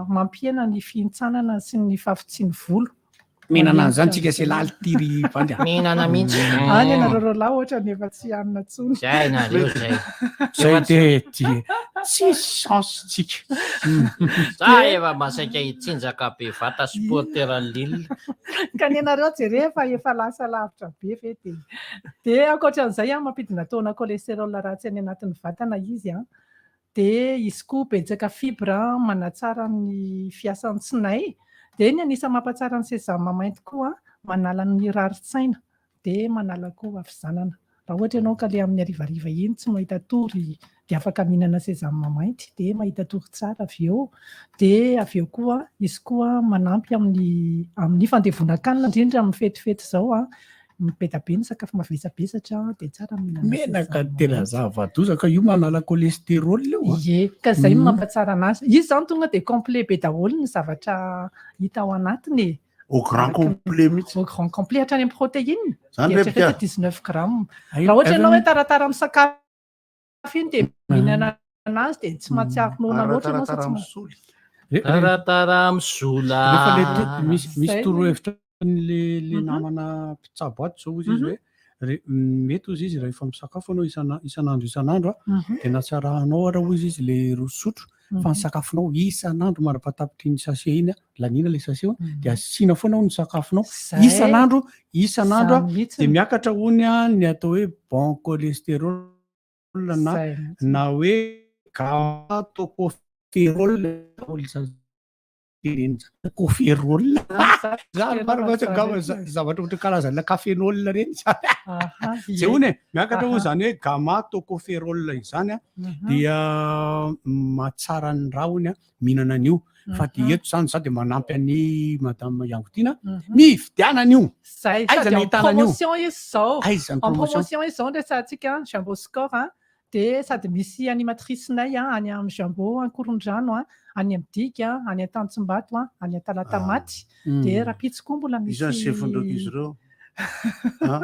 Speaker 3: mampihena ny fihintsanana sy ny fahafotsian'ny volo.
Speaker 19: Mihinana an'izany tsika sy laly tiry bandy a.
Speaker 1: Mihinana mihitsy.
Speaker 3: Any ianareo roalahy ohatrany efa tsy hanina intsony.
Speaker 1: Zay nareo zay.
Speaker 19: Zay de de tsisy chance tsika.
Speaker 1: Za efa masaika hitsinjaka be vata supporter an'i Lille.
Speaker 3: Ka ny anareo jereo fa efa lasa lavitra be ve dia. Dia ankoatran'izay an, mampidina taona cholestérol ratsy any anatin'ny vatana izy an. Dia izy koa betsaka fibre manatsara ny fiasan'ny tsinay. Dia ny anisan'ny mampatsara ny sésame mainty koa manala ny rarin-tsaina dia manala koa havizanana. Raha ohatra ianao ka le amin'ny harivariva iny tsy mahita tory dia afaka mihinana sésame mainty dia mahita tory tsara avy eo. Dia avy eo koa izy koa manampy amin'ny amin'ny fandevonan-kanina indrindra amin'ny fetifety izao an. Be dia be ny sakafo mavesabesatra dia tsara ny mihinana
Speaker 19: Menaka
Speaker 3: sésame
Speaker 19: tena
Speaker 3: mainty.
Speaker 19: zava-doza ka io manala cholestérol io a.
Speaker 3: Ie, ka izay no
Speaker 19: Mm.
Speaker 3: mampatsara anazy. Izy izany tonga dia complet be daholo ny zavatra hita ao anatiny e.
Speaker 5: Au grand
Speaker 3: Araka ny-
Speaker 5: complet mihitsy.
Speaker 3: Au grand complet hatrany amin'ny protéine.
Speaker 5: Zany
Speaker 3: Dia
Speaker 5: ve
Speaker 3: eritrereto
Speaker 5: Pika?
Speaker 3: 19 grammes.
Speaker 19: Ay,
Speaker 3: Raha ohatra ianao
Speaker 19: ay,
Speaker 3: hoe taratara misakafo iny dia mihinana anazy dia tsy mahatsiaro noana
Speaker 5: Ary
Speaker 3: loatra ianao
Speaker 5: taratara
Speaker 3: satria
Speaker 5: misoly.
Speaker 1: Taratara misola.
Speaker 19: Rehefa le to- misy misy
Speaker 3: Zay.
Speaker 19: torohevitra le le
Speaker 3: Mhm.
Speaker 19: namana mpitsabo ato zao ozy izy
Speaker 3: Mhm.
Speaker 19: hoe re- mety ozy izy rehefa misakafo anao isana- isan'andro isan'andro a
Speaker 3: Mhm.
Speaker 19: de natsarahanao ara ozy izy le roa sotro fa ny
Speaker 3: Mhm.
Speaker 19: sakafonao isan'andro mandra-pahatapitry ny sachet iny a laniana le sachet io
Speaker 3: Mhm.
Speaker 19: de asiana foana ny sakafonao
Speaker 3: Zay.
Speaker 19: isan'andro isan'andro a
Speaker 3: Zany mihitsy.
Speaker 19: de miakatra hony a ny atao hoe bon cholestérol na
Speaker 3: Zay mihitsy.
Speaker 19: na hoe gamma tocopherol daholo izany tenenina zany. Tocopherol. Zany marina fa tsy angamba zavatra ohatra karazana cafénol reny zany.
Speaker 3: Aha,
Speaker 19: Zay
Speaker 3: ie.
Speaker 19: hono e, miakatra hono
Speaker 3: Aha.
Speaker 19: zany hoe gamma tocopherol izany a,
Speaker 3: Mhm.
Speaker 19: dia mahatsara ny ra hono a, mihinana an'io. Fa de
Speaker 3: Mhm.
Speaker 19: eto zany za de manampy an'i madame Yangotiana,
Speaker 3: Mhm.
Speaker 19: mividiana an'io.
Speaker 3: Zay,
Speaker 19: Aiza
Speaker 3: sady
Speaker 19: no
Speaker 3: en
Speaker 19: ahitana an'io?
Speaker 3: promotion izy zao.
Speaker 19: Aiza ny
Speaker 3: En
Speaker 19: promotion?
Speaker 3: promotion izy zao no resahantsika Jumbo Score a. Dia sady misy animatrice-nay a, any amin'ny Jumbo Ankorondrano a, any amin'ny Digy a, any Antanjombato a, any Antalatamaty. Dia
Speaker 5: Mm.
Speaker 3: rahampitso koa mbola misy
Speaker 5: Iza ny sefon'ireo ankizy ireo? Ah?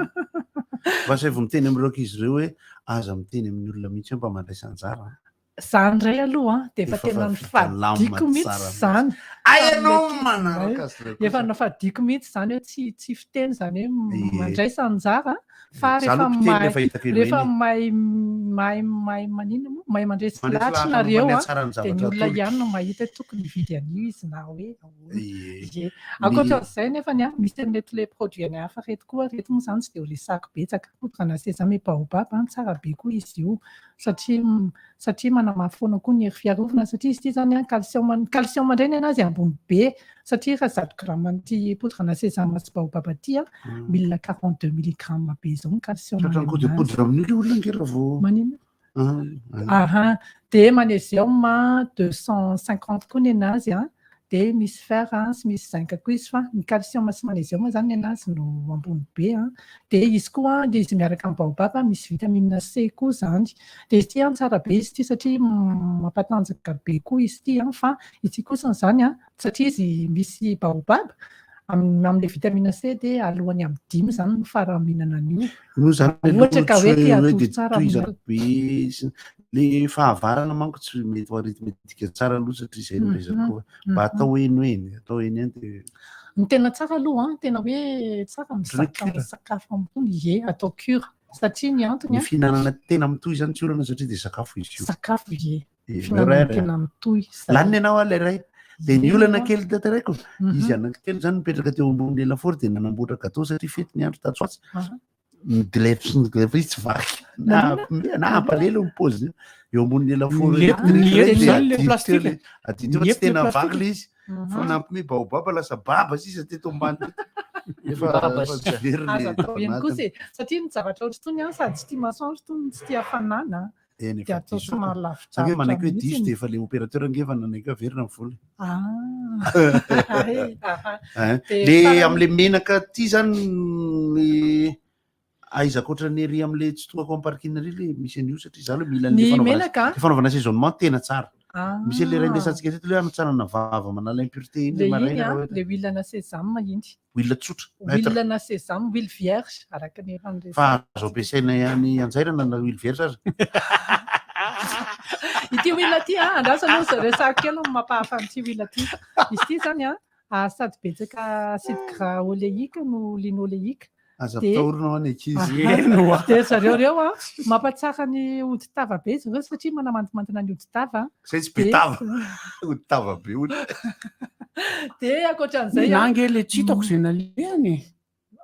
Speaker 5: Mba asaivo miteny amin'ireo ankizy ireo hoe aza miteny amin'ny olona mihitsy hoe mba mandraisa anjara.
Speaker 3: Zany indray aloha a, dia efa
Speaker 5: Efa
Speaker 3: tena
Speaker 5: vita lamina
Speaker 3: nifadiko mihitsy
Speaker 5: tsara
Speaker 3: zany.
Speaker 5: Ay,
Speaker 3: Tamin'ny
Speaker 5: ianao
Speaker 3: ankizy
Speaker 5: manaraka
Speaker 3: izay.
Speaker 5: azy ireo kosa.
Speaker 3: Efa nifadiko mihitsy zany hoe tsy tsy fiteny zany hoe
Speaker 5: Ie.
Speaker 3: mandraisa anjara fa
Speaker 5: Za
Speaker 3: rehefa
Speaker 5: aloha mpiteny
Speaker 3: mahay
Speaker 5: rehefa hitako ireny
Speaker 3: rehefa
Speaker 5: e.
Speaker 3: mahay mahay mahay maninona moa mahay mandresy
Speaker 5: Mandresy
Speaker 3: lahatra
Speaker 5: lahatra
Speaker 3: nareo
Speaker 5: momba ny
Speaker 3: a,
Speaker 5: hatsaran'ny
Speaker 3: dia ny
Speaker 5: zavatra
Speaker 3: olona
Speaker 5: atolotra.
Speaker 3: ihany no mahita hoe tokony hividy an'io izy na hoe ahoana.
Speaker 5: Ie.
Speaker 3: Ie.
Speaker 5: Ny
Speaker 3: Ankoatran'izay nefany a, misy an'ireto le produit any hafa ireto koa, ireto moa izany tsy dia ho resahako betsaka. Poudre ana sésame et baobab a, tsara be koa izy io satria satria manamafy foana koa ny hery fiarovana satria izy ity zany a calcium, calcium indray ny anazy ambony be satria raha 100 grammes an'ity poudre ana sésame sy baobab ity a, 1042 milligrammes be izao ny calcium any
Speaker 5: Tratran'ny coup de
Speaker 3: aminazy.
Speaker 5: poudre amin'io le olona ange raha vao
Speaker 3: Maninona? Aha, dia magnésium 250 koa ny anazy an, dia misy fer sy misy zinc koa izy fa ny calcium sy magnésium zany ny anazy no ambony be an. Dia izy koa dia izy miaraka amin'ny baobab misy vitamine C koa zany. Dia izy ity an tsara be izy ity satria mampatanjaka be koa izy ity an fa ity kosa izany an satria izy misy baobab amin'ilay vitamine C dia alohan'ny amin'ny 5 izany no fara mihinana an'io.
Speaker 5: Io zany
Speaker 3: Raha ohatra ka hoe te hatory
Speaker 5: dia
Speaker 3: tsara amin'ny
Speaker 5: tohizana
Speaker 3: alina.
Speaker 5: be sy le fahavarana manko tsy mety ho arithmétique tsara aloha satria izay no resako mba atao eny ho eny, atao eny ihany dia
Speaker 3: Ny tena tsara aloha an, tena hoe tsara
Speaker 5: Ohatran'ny hoe
Speaker 3: misaka
Speaker 5: cure.
Speaker 3: misakafo amin'itony, ie atao cure satria ny antony
Speaker 5: Ny
Speaker 3: an,
Speaker 5: fihinanana tena mitohy izany tsy olana satria dia sakafo izy io.
Speaker 3: Sakafo ie.
Speaker 5: Dia
Speaker 3: Fihinanana
Speaker 5: ray ray.
Speaker 3: tena mitohy izay.
Speaker 5: Lanina ianao ah ilay ray. Dia ny
Speaker 3: Ie,
Speaker 5: olana
Speaker 3: ah.
Speaker 5: kely tantaraiko, izy anankitelo izany nipetraka teo ambony lafaoro dia nanamboatra gâteau satria fety ny andro tatsy ho atsy. Nidilefy sy nidilefy izy tsy vaky. Na
Speaker 19: Naninona?
Speaker 5: na hampalelo ny paoziny eo ambony lafaoro
Speaker 19: Niepy-
Speaker 5: électrique
Speaker 19: niepy
Speaker 5: ireny dia
Speaker 19: izany ilay
Speaker 5: adino teo
Speaker 19: plastique.
Speaker 5: ilay- adino teo fa tsy
Speaker 19: Niepy ilay
Speaker 5: tena vaky
Speaker 19: plastique.
Speaker 5: ilay izy. Fa nampiomehy baobab lasa baba sisa teto ambany teto. Efa
Speaker 1: Baba
Speaker 5: efa
Speaker 1: sisa.
Speaker 5: tsy very
Speaker 3: Aza
Speaker 5: ny
Speaker 3: atao
Speaker 5: tao
Speaker 3: ihany kosa
Speaker 5: anatiny.
Speaker 3: e. Satria ny zavatra ohatr'itony an, sady tsy tia masoandro itony no tsy tia hafanana.
Speaker 5: Eny
Speaker 3: Dia
Speaker 5: efa
Speaker 3: atao
Speaker 5: diso
Speaker 3: somary
Speaker 5: ka.
Speaker 3: lavidavitra
Speaker 5: Zany hoe manaiky hoe diso
Speaker 3: mihitsy.
Speaker 5: dia efa le opérateur ange efa nanaiky hoe averina ny vola.
Speaker 3: Ah. Aha.
Speaker 5: Hein.
Speaker 3: Dia
Speaker 5: Le
Speaker 3: farany-
Speaker 5: am'le menaka ty zany le aiza ankoatran'ny ery am'le tsy tonga ao am-parking ery le misy an'io satria za aloha mila an'le
Speaker 3: Ny
Speaker 5: fanaovana
Speaker 3: menaka?
Speaker 5: le fanaovana assaisonnement tena tsara.
Speaker 3: Ah.
Speaker 5: Misy an'le iray nresantsika teto le hanatsanana vava manala impureté iny
Speaker 3: Le
Speaker 5: le
Speaker 3: iny
Speaker 5: maraina
Speaker 3: an,
Speaker 5: raha ohatra.
Speaker 3: le huile ana sésame iny.
Speaker 5: Huile tsotra, neutre.
Speaker 3: Huile ana sésame, huile vierge araka ny efa niresahako.
Speaker 5: Fa azo ampiasaina ihany anjairana na huile vierge aza.
Speaker 3: Ity huile ity an, andraso aloha zao resahako kely ny mampahafa an'ity huile ity. Izy ity izany an, sady betsaka acide gras oléique no linoléique.
Speaker 5: Aza
Speaker 3: Dia
Speaker 5: ampitahorina ho an'ny ankizy.
Speaker 3: Aha.
Speaker 5: Eny hoa.
Speaker 3: Dia zareo ireo an, mampatsara ny hodi-tava be izy ireo satria manamandimandina ny hodi-tava.
Speaker 5: Izay tsy be
Speaker 3: Dia
Speaker 5: tava. Hodi-tava be hono.
Speaker 3: Dia ankoatran'izay
Speaker 19: Na
Speaker 3: an,
Speaker 19: ange le tsy hitako izay nalehany e.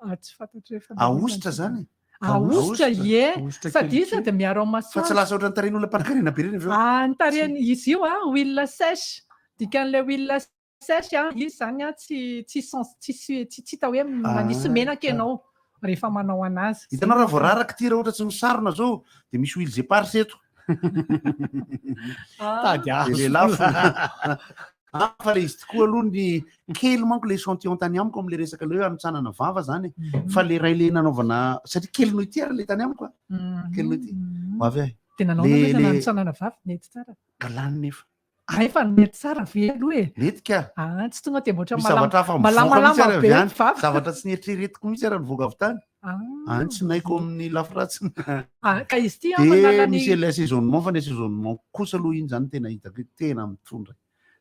Speaker 3: Ah, tsy fantatro hoe efa
Speaker 5: Ahosotra zany?
Speaker 3: Ahosotra, ie.
Speaker 5: Ahosotra
Speaker 3: Sady izy
Speaker 5: kelikely.
Speaker 3: sady miaro amin'ny
Speaker 5: Fa tsy
Speaker 3: masoandro.
Speaker 5: lasa ohatran'ny tarehin'olona mpanankarena be ireny avy eo.
Speaker 3: Ah, ny tarehiny izy io an, huile sèche. Dikan'ilay huile sèche an, izy zany an tsy tsy sens tsy tsy tsy hita hoe manisy
Speaker 5: Ah,
Speaker 3: menaka ianao rehefa manao anazy.
Speaker 5: Hitanao raha vao raraka ity raha ohatra tsy misarona zao dia misy huiles éparses eto.
Speaker 19: Tady azo.
Speaker 5: Dia le lafo. Ah, fa le izy tokoa aloha ny kely manko le échantillon tany amiko am'le resaka le hoe hanotsanana vava zany e. Fa le ray le nanaovana satria kely noho ity ary le tany amiko a. Kely noho ity. Ho avy ahy.
Speaker 3: Dia nanao
Speaker 5: Le
Speaker 3: anao izy
Speaker 5: le
Speaker 3: nanotsanana vava, nety tsara.
Speaker 5: Ka lany nefa.
Speaker 3: Ah, efa nety tsara ve aloha e?
Speaker 5: Nety ka.
Speaker 3: Ah, tsy tonga dia mboatra
Speaker 5: Misy zavatra hafa mivoaka mihitsy
Speaker 3: malamalama
Speaker 5: ary
Speaker 3: be
Speaker 5: avy any.
Speaker 3: ny vava.
Speaker 5: Zavatra tsy nieritreretiko mihitsy ary nivoaka avy tany.
Speaker 3: Ah.
Speaker 5: Any tsy naiko amin'ny lafy ratsiny.
Speaker 3: Ah, ka izy ity an,
Speaker 5: Dia
Speaker 3: manala ny
Speaker 5: misy ilay assaisonnement fa ny assaisonnement kosa aloha iny zany tena hitako hoe tena mitondra.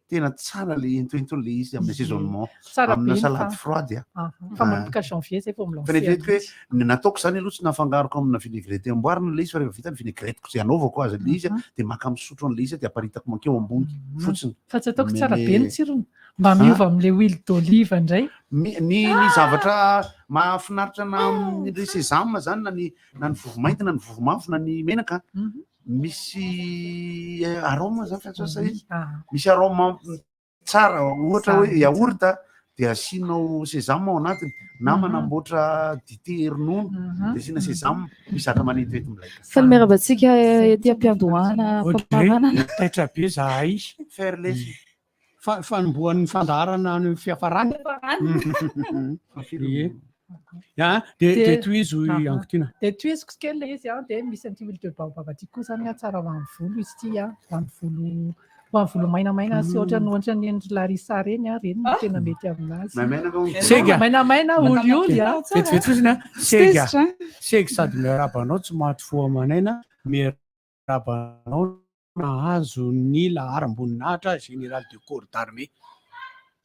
Speaker 5: Tena tsara le entoento le izy amin'ny assaisonnement.
Speaker 3: Tsara be
Speaker 5: Amina
Speaker 3: iny
Speaker 5: salade
Speaker 3: fa-
Speaker 5: froide a.
Speaker 3: Ah, fa manomboka janvier zay vao
Speaker 5: Fa
Speaker 3: mi-lancer
Speaker 5: neritreretiko hoe
Speaker 3: mihitsy.
Speaker 5: ny nataoko zany aloha tsy nafangaroko amina vinaigrette amboarina le izy fa rehefa vita ny vinaigrette-ko izay anaovako azy le izy dia maka misotro an'le izy dia aparitako mankeo ambony fotsiny.
Speaker 3: Fa tsy ataoko tsara be
Speaker 5: Mele-
Speaker 3: ny tsirony. Mba miova amin'ilay huile d'olive indray.
Speaker 5: Ny ny ny zavatra mahafinaritra na amin'ilay sésame zany na ny na ny vovomainty na ny vovomavo na ny menaka misy arôme zany fiantsoana sa izy? Misy arôme tsara ohatra hoe yaourt dia asianao sésame ao anatiny na manamboatra dité ronono dia asiana sésame misy zavatra manentoento milay.
Speaker 4: Faly miarahaba antsika ety am-piandohana famparanana.
Speaker 19: Taitra be zahay.
Speaker 5: Faire lesy.
Speaker 19: Fa fanombohan'ny fandaharana ny fiafarany. Ie. Ya, dia dia tohizo i Angotiana.
Speaker 3: Dia tohiziko kely ilay izy an, dia misy an'ity huile de baobab ity koa izany an, tsara ho an'ny volo izy ity an, ho an'ny volo ho an'ny volo mainamaina sy ohatran'ny ohatran'ny endry Larissa ireny an, ireny no tena mety aminazy.
Speaker 5: Mainamaina ve hono?
Speaker 19: Sega.
Speaker 3: Mainamaina, olioly an.
Speaker 19: Vetivety fotsiny an. Sega. Sega sady miarahaba anao tsy maty fo aman'aina, miarahaba anao nahazo ny laharam-boninahitra général de corps d'armée.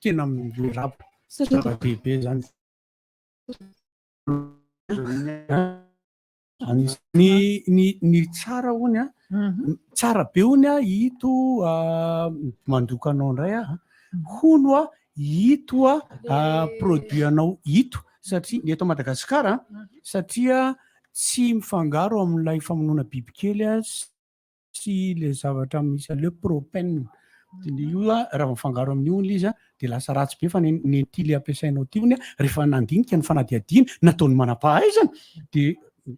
Speaker 19: Tena miarahaba. Zava-dehibe izany. Ny ny ny tsara hony a, tsara be hony a ito mandoka anao indray aho, hono a ito a produit anao ito satria ny eto Madagasikara satria tsy mifangaro amin'ilay famonoana bibikely a sy le zavatra misy an'le propène. Io a raha vao mifangaro amin'io hono izy a dia lasa ratsy be fa ny ny ity le ampiasainao ity hono a rehefa nandinika ny fanadihadiana nataon'ny manam-pahaizana dia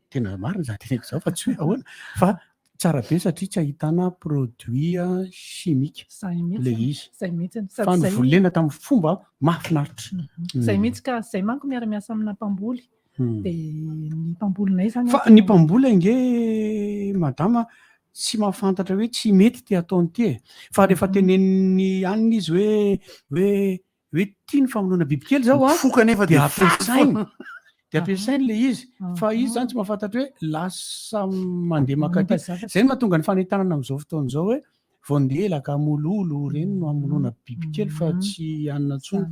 Speaker 19: tena marina izany teneniko izao fa tsy hoe ahoana fa Tsara be satria tsy ahitana produit chimique
Speaker 3: Zay mihitsy.
Speaker 19: le izy.
Speaker 3: Zay mihitsy. Sady
Speaker 19: Fa
Speaker 3: zay-
Speaker 19: novolena tamin'ny fomba mahafinaritra.
Speaker 3: Zay mihitsy ka zay manko miara-miasa amina mpamboly. Dia ny mpambolinay zany
Speaker 19: Fa ny mpamboly ange madama tsy mahafantatra hoe tsy mety ty ataony ty e. Fa rehefa teneniny aniny izy hoe hoe hoe tia ny famonoana bibikely zao a.
Speaker 5: Mifoka nefa
Speaker 19: dia
Speaker 5: dia
Speaker 19: ampiasainy.
Speaker 5: foana.
Speaker 19: Dia ampiasainy le izy. Fa izy zany tsy mahafantatra hoe lasa mandeha makaty.
Speaker 3: Manimba zavatra.
Speaker 19: Zay no mahatonga ny fanentanana amin'izao fotoana izao hoe voandelaka, mololo ireny no hamonoana bibikely fa tsy hanina intsony.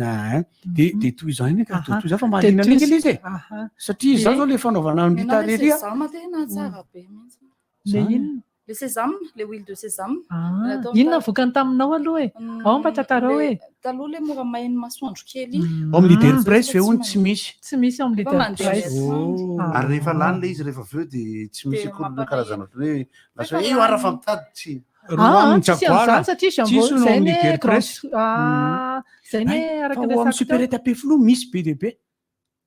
Speaker 19: Ah, de de toy izany ka
Speaker 3: Aha.
Speaker 19: toy izany fa
Speaker 3: De
Speaker 19: mahaliana
Speaker 3: toy
Speaker 19: an'iny izy e.
Speaker 3: Aha.
Speaker 19: Satria izaho
Speaker 3: De-
Speaker 19: zao le fanaovana
Speaker 23: Ny
Speaker 19: ny
Speaker 23: anao le
Speaker 19: tarehy a.
Speaker 23: sésame tena tsara be mihitsy.
Speaker 3: Le inona?
Speaker 23: Le sésame, le huile de sésame.
Speaker 3: Ah,
Speaker 23: Natao
Speaker 3: inona
Speaker 23: ta-
Speaker 3: vokany taminao aloha e? Ao mba tantarao
Speaker 23: Le-
Speaker 3: e.
Speaker 23: Taloha le mora main'ny masoandro kely iny.
Speaker 19: Ao amin'ny Leader Price ve hono tsy misy?
Speaker 3: Tsy misy ao amin'ny
Speaker 23: Fa
Speaker 3: Leader
Speaker 23: mandeha
Speaker 3: Price.
Speaker 23: masoandro.
Speaker 3: Ah.
Speaker 5: Ary rehefa lany le izy rehefa avy eo de tsy misy
Speaker 23: Dia
Speaker 5: akory ny
Speaker 23: mampalahelo.
Speaker 5: karazana ohatran'ny hoe lasa hoe
Speaker 23: Rehefa
Speaker 5: io ara
Speaker 23: lany.
Speaker 5: fa mitady tsy.
Speaker 3: Ah, tsisy an'izany satria
Speaker 19: Tsisy
Speaker 3: jambon
Speaker 19: hono ao
Speaker 3: zay
Speaker 19: amin'ny
Speaker 3: ne
Speaker 19: Leader
Speaker 3: grand
Speaker 19: Price.
Speaker 3: ah, zay ne araka
Speaker 19: Fa
Speaker 3: ny
Speaker 19: ao amin'ny
Speaker 3: resako teo.
Speaker 19: Superette Ampefiloha misy be dia be.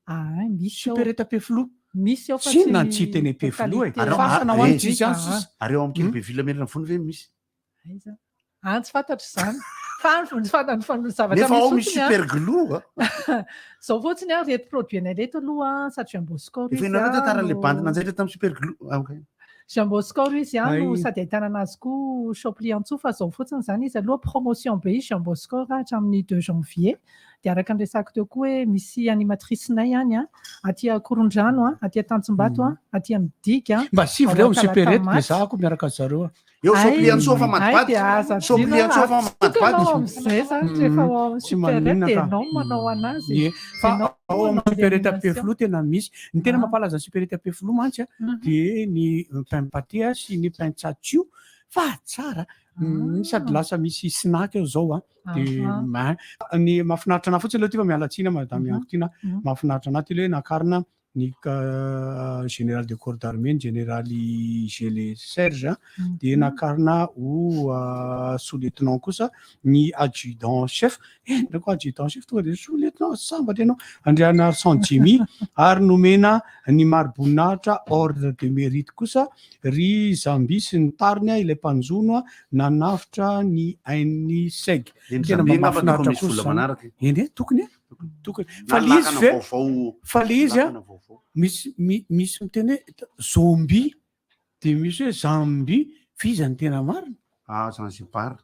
Speaker 3: Ah, misy ao.
Speaker 19: Superette Ampefiloha.
Speaker 3: Misy ao fa
Speaker 19: Tsy inona ny tsy teny Ampefiloha e.
Speaker 5: Ary ao-
Speaker 19: Fasana ho any
Speaker 5: eh,
Speaker 19: tsisy any sisa.
Speaker 5: Ary ao amin'ny Kelibeville Merina Vony ve misy?
Speaker 3: Aiza? Ah, tsy fantatro izany. Fa ny fantany fa ny zavatra
Speaker 5: Nefa ao misy
Speaker 3: fotsiny, ah.
Speaker 5: super glue a.
Speaker 3: Zao fotsiny ah, reto produit anay reto aloha sady jumbo score
Speaker 5: Efa
Speaker 3: izy
Speaker 5: ianareo
Speaker 3: ah,
Speaker 5: tantara le
Speaker 3: no-
Speaker 5: bandy nanjaitra tamin'ny super glue. Ah, ok.
Speaker 3: Jumbo score izy ah, no
Speaker 5: Ay.
Speaker 3: sady ahitana anazy koa shop Liantsoa fa zao fotsiny zany izy aloha promotion be izy Jumbo score ah, hatramin'ny 2 janvier dia araka ny resako teo koa hoe misy animatrice-nay any ah, aty Akorondrano ah, aty Tanjombato ah, aty amin'ny Diga ah,
Speaker 19: Mba sivy
Speaker 3: ao
Speaker 19: reo amin'ny Superette dia
Speaker 3: Talatamaty.
Speaker 19: za ko miaraka zareo a.
Speaker 5: Eo
Speaker 3: Ay,
Speaker 5: shop Liantsoa fa
Speaker 3: ay,
Speaker 5: madibady.
Speaker 3: dia aza
Speaker 5: Shop
Speaker 3: adino,
Speaker 5: Liantsoa fa
Speaker 3: atsoka
Speaker 5: madibady.
Speaker 3: ianao amin'izay zany rehefa ao amin'ny
Speaker 19: Tsy
Speaker 3: Superette
Speaker 19: maninona
Speaker 3: dia
Speaker 19: ka.
Speaker 3: ianao no manao anazy.
Speaker 19: Ie. Fa
Speaker 3: Ianao
Speaker 19: ao amin'ny
Speaker 3: manao
Speaker 19: Superette
Speaker 3: animation.
Speaker 19: Ampefiloha tena misy. Ny tena mampalaza ny Superette Ampefiloha mantsy a dia ny pain pâté a sy ny pain tchatchou fa tsara. Sady lasa misy snack eo zao a. Dia
Speaker 3: Aha.
Speaker 19: ny mahafinaritra anahy fotsiny aloha ty fa miala tsiny madame
Speaker 3: Mhm.
Speaker 19: Yankotiana. Mahafinaritra anahy ty le hoe nakarina ny général de corps d'armée ny général Gélé Serge a, dia nakarina ho sous-lieutenant kosa ny adjudant chef. Eh, ndrako adjudant chef tonga dia sous-lieutenant sambatra ianao. Andrianarison Jimmy ary nomena ny mariboninahitra ordre de mérite kosa ry Zambie sy ny tariny a, ilay mpanjono a, nanavotra ny ain'ny SEG.
Speaker 5: Dia ny
Speaker 19: Tena
Speaker 5: Zambie
Speaker 19: mba
Speaker 5: angamba
Speaker 19: mahafinaritra
Speaker 5: tokony misy
Speaker 19: kosa
Speaker 5: vola
Speaker 19: zany.
Speaker 5: manaraka e.
Speaker 19: Eny e, tokony e. Tokony.
Speaker 5: Na
Speaker 19: Fa le izy
Speaker 5: lakana
Speaker 19: ve
Speaker 5: vaovao-
Speaker 19: fa le izy a
Speaker 5: lakana vaovao.
Speaker 19: misy misy miteny hoe zombie dia misy hoe Zambie fa iza ny tena marina?
Speaker 5: Ah, Zanzibar.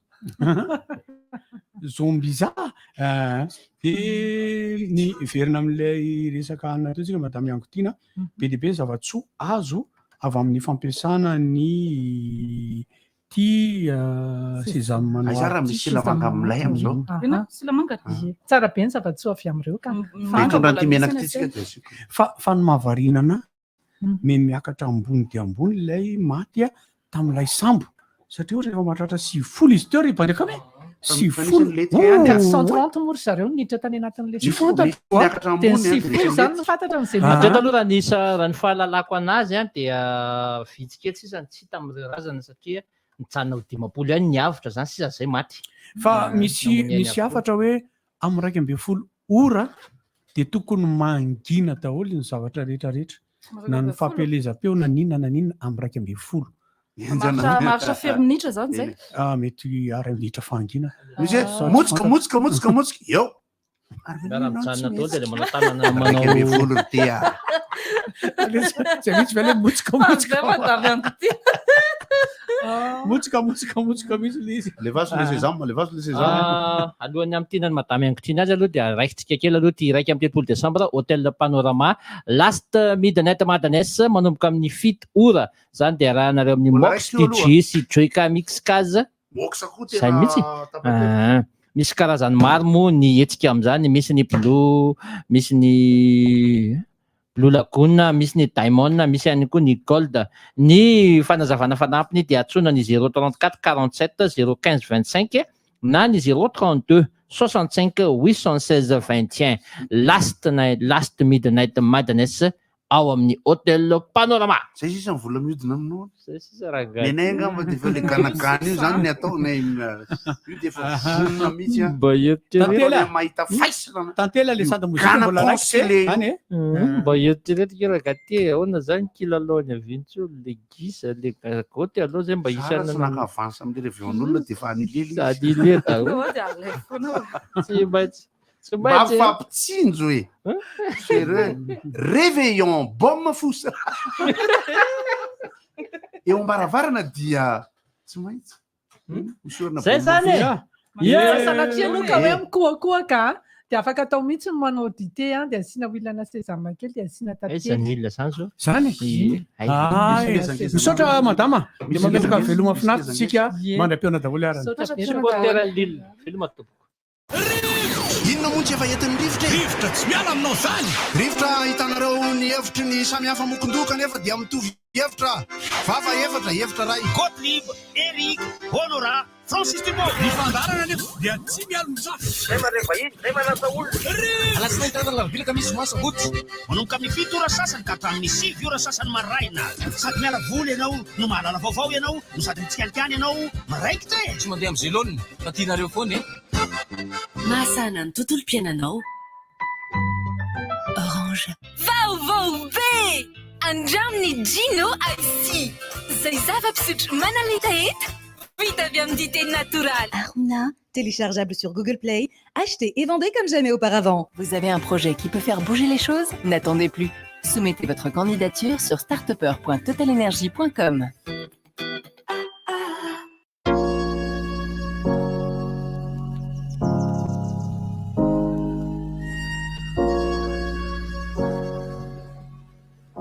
Speaker 19: Zombiza. Ah, dia ny verina amin'ilay resaka hanina teo tsika madame Yankotiana be dia be ny zava-tsoa azo avy amin'ny fampiasana ny ty sésame noir
Speaker 5: Aiza raha misy
Speaker 19: ty.
Speaker 5: silamanga milay amin'izao?
Speaker 3: Aha.
Speaker 23: Inona? Silamanga?
Speaker 3: Ie. Tsara be ny zava-tsoa avy amin'ireo ka.
Speaker 5: Dia hitondra an'ity menaka ity tsika dia asiako.
Speaker 19: Fa ny mahavariana anahy, me miakatra ambony dia ambony ilay maty a tamin'ilay sambo satria ohatra efa mahatratra 90 izy teo ry Bandekame
Speaker 5: Fa nisy
Speaker 19: 90
Speaker 5: nilentika ihany a.
Speaker 19: Oh,
Speaker 3: 130 moa ry zareo no niditra tany anatin'ilay
Speaker 19: Tsy
Speaker 3: sambo.
Speaker 19: fantatro.
Speaker 5: Niakatra
Speaker 3: Dia
Speaker 5: ambony a,
Speaker 3: 90
Speaker 5: dia
Speaker 3: zany no fantatra amin'izay
Speaker 1: Hatreto aloha raha ny isa raha ny fahalalako anazy a dia vitsy kely sisa ny tsy hita amin'ireo razana satria nijanona ho 50 ihany ny avotra zany sisa zay maty.
Speaker 19: Fa
Speaker 1: Ah,
Speaker 19: misy
Speaker 1: namono ainy
Speaker 19: misy
Speaker 1: avokoa.
Speaker 19: hafatra hoe amin'ny 11 ora dia tokony mangina daholo ny zavatra rehetrarehetra na ny fampielezam-peo na n'inona na n'inona amin'ny 11.
Speaker 23: Maharitra maharitra firy minitra zany zay?
Speaker 19: Ah, mety iray minitra fahangina.
Speaker 5: Misy hoe
Speaker 19: Sao tsy
Speaker 5: motsika
Speaker 19: fantatra.
Speaker 5: motsika motsika motsika eo.
Speaker 1: Miara mijanona daholo dia le manao tanana manao
Speaker 5: 11 ry ty a.
Speaker 19: Zay mihitsy ve le motsika motsika.
Speaker 23: Zay madame Yankotiana.
Speaker 19: Motsika motsika motsika mihitsy le izy.
Speaker 5: Levaso le sésame, levaso le sésame.
Speaker 1: Ah, alohan'ny amintinany madame Yankotiana azy aloha dia raikitsika kely aloha ty 31 desambra Hôtel Panorama Last Midnight Madness manomboka amin'ny 7 ora zany dia arahanareo amin'ny
Speaker 5: Mbola
Speaker 1: Mox
Speaker 5: raikitra io
Speaker 1: DJ
Speaker 5: aloha.
Speaker 1: sy Joyka Mix Case
Speaker 5: Mox koa
Speaker 1: Zay
Speaker 5: tena
Speaker 1: mihitsy.
Speaker 5: tapakevitra.
Speaker 1: Ah, misy karazany maro moa ny hetsika amin'izany misy ny blue misy ny blue lagoon misy ny diamond misy ihany koa ny gold ny fanazavana fanampiny dia antsoina ny 034 47 015 25 na ny 032 65 816 21 last night last midnight madness ao amin'ny Hotel Panorama.
Speaker 5: Zay sisa ny vola miodina aminao.
Speaker 1: Zay sisa rangahy.
Speaker 5: Nenay angamba de efa le ganagana io zany ny atao nay io de efa vonona mihitsy a.
Speaker 1: Mba eritrereto.
Speaker 5: Tantely mahita faisana.
Speaker 19: Tantely le sady mozika
Speaker 5: Gana
Speaker 19: mbola raikitra
Speaker 5: congelé
Speaker 19: e. Any e.
Speaker 1: Mba eritrereto rangahy ty ahoana zany kilalaony avy intsony le gisa le gagoty aloha zay mba
Speaker 5: Zara
Speaker 1: isana
Speaker 5: tsy naka avance am'le réveillon-n'olona de efa annulé le izy.
Speaker 1: Annulé daholo. Tsy maintsy tsy
Speaker 5: Mba
Speaker 1: maintsy.
Speaker 5: fampitsinjo e. Sérieux. Réveillon bombe fosa. Eo ambaravarana dia tsy maintsy. Hosorana
Speaker 1: Zay
Speaker 5: bombe
Speaker 1: zany e.
Speaker 5: fosa.
Speaker 3: Ie, sanatria aloha ka hoe mikohakohaka dia afaka atao mihitsy ny manao dite a dia asiana huile-na sésame kely dia asiana
Speaker 1: Aiza
Speaker 3: tantely.
Speaker 1: ny huile zany zao?
Speaker 19: Zany?
Speaker 1: Ie.
Speaker 19: Ah,
Speaker 1: Aiza.
Speaker 19: Misaotra madama. Dia mametraka
Speaker 1: Misy
Speaker 19: veloma
Speaker 1: ngeza,
Speaker 19: finaritra
Speaker 1: misy
Speaker 19: tsika
Speaker 1: ngeza.
Speaker 19: mandra-pihaona daholo arany.
Speaker 1: Misaotra betsaka. Supporter Lille. Veloma tompoko.
Speaker 8: Inona moa tsy efa entin'ny rivotra e? Rivotra tsy miala aminao zany! Rivotra ahitanareo ny hevitry ny samihafa mokondoha kanefa dia mitovy hevitra. Vava efatra, hevitra iray.
Speaker 9: Gottlieb, Eric, Honora, Francis Dupont.
Speaker 13: Ny fandaharana anefa dia tsy mialon-jafy.
Speaker 9: Zay mandray vahiny, zay manasa olona. Alatsinainy talata alarobia alakamisy zoma sabotsy. Manomboka amin'ny 7 ora sasany ka hatramin'ny 9 ora sasany maraina. Sady miala voly ianao no mahalala vaovao ianao no sady mitsikalikany ianao miraikitra e.
Speaker 6: Tsy mandeha amin'ny zelona fa tianareo foana e.
Speaker 2: Mahasahana ny tontolom-piainanao. Orange.
Speaker 7: Vaovao be! Andramo ny Gino Icy. Izay zava-pisotro manala hetaheta vita avy amin'ny dite natoraly.
Speaker 10: Aruna, téléchargeable sur Google Play, achetez et vendez comme jamais auparavant.
Speaker 15: Vous avez un projet qui peut faire bouger les choses? N'attendez plus. Soumettez votre candidature sur startupper.totalenergie.com.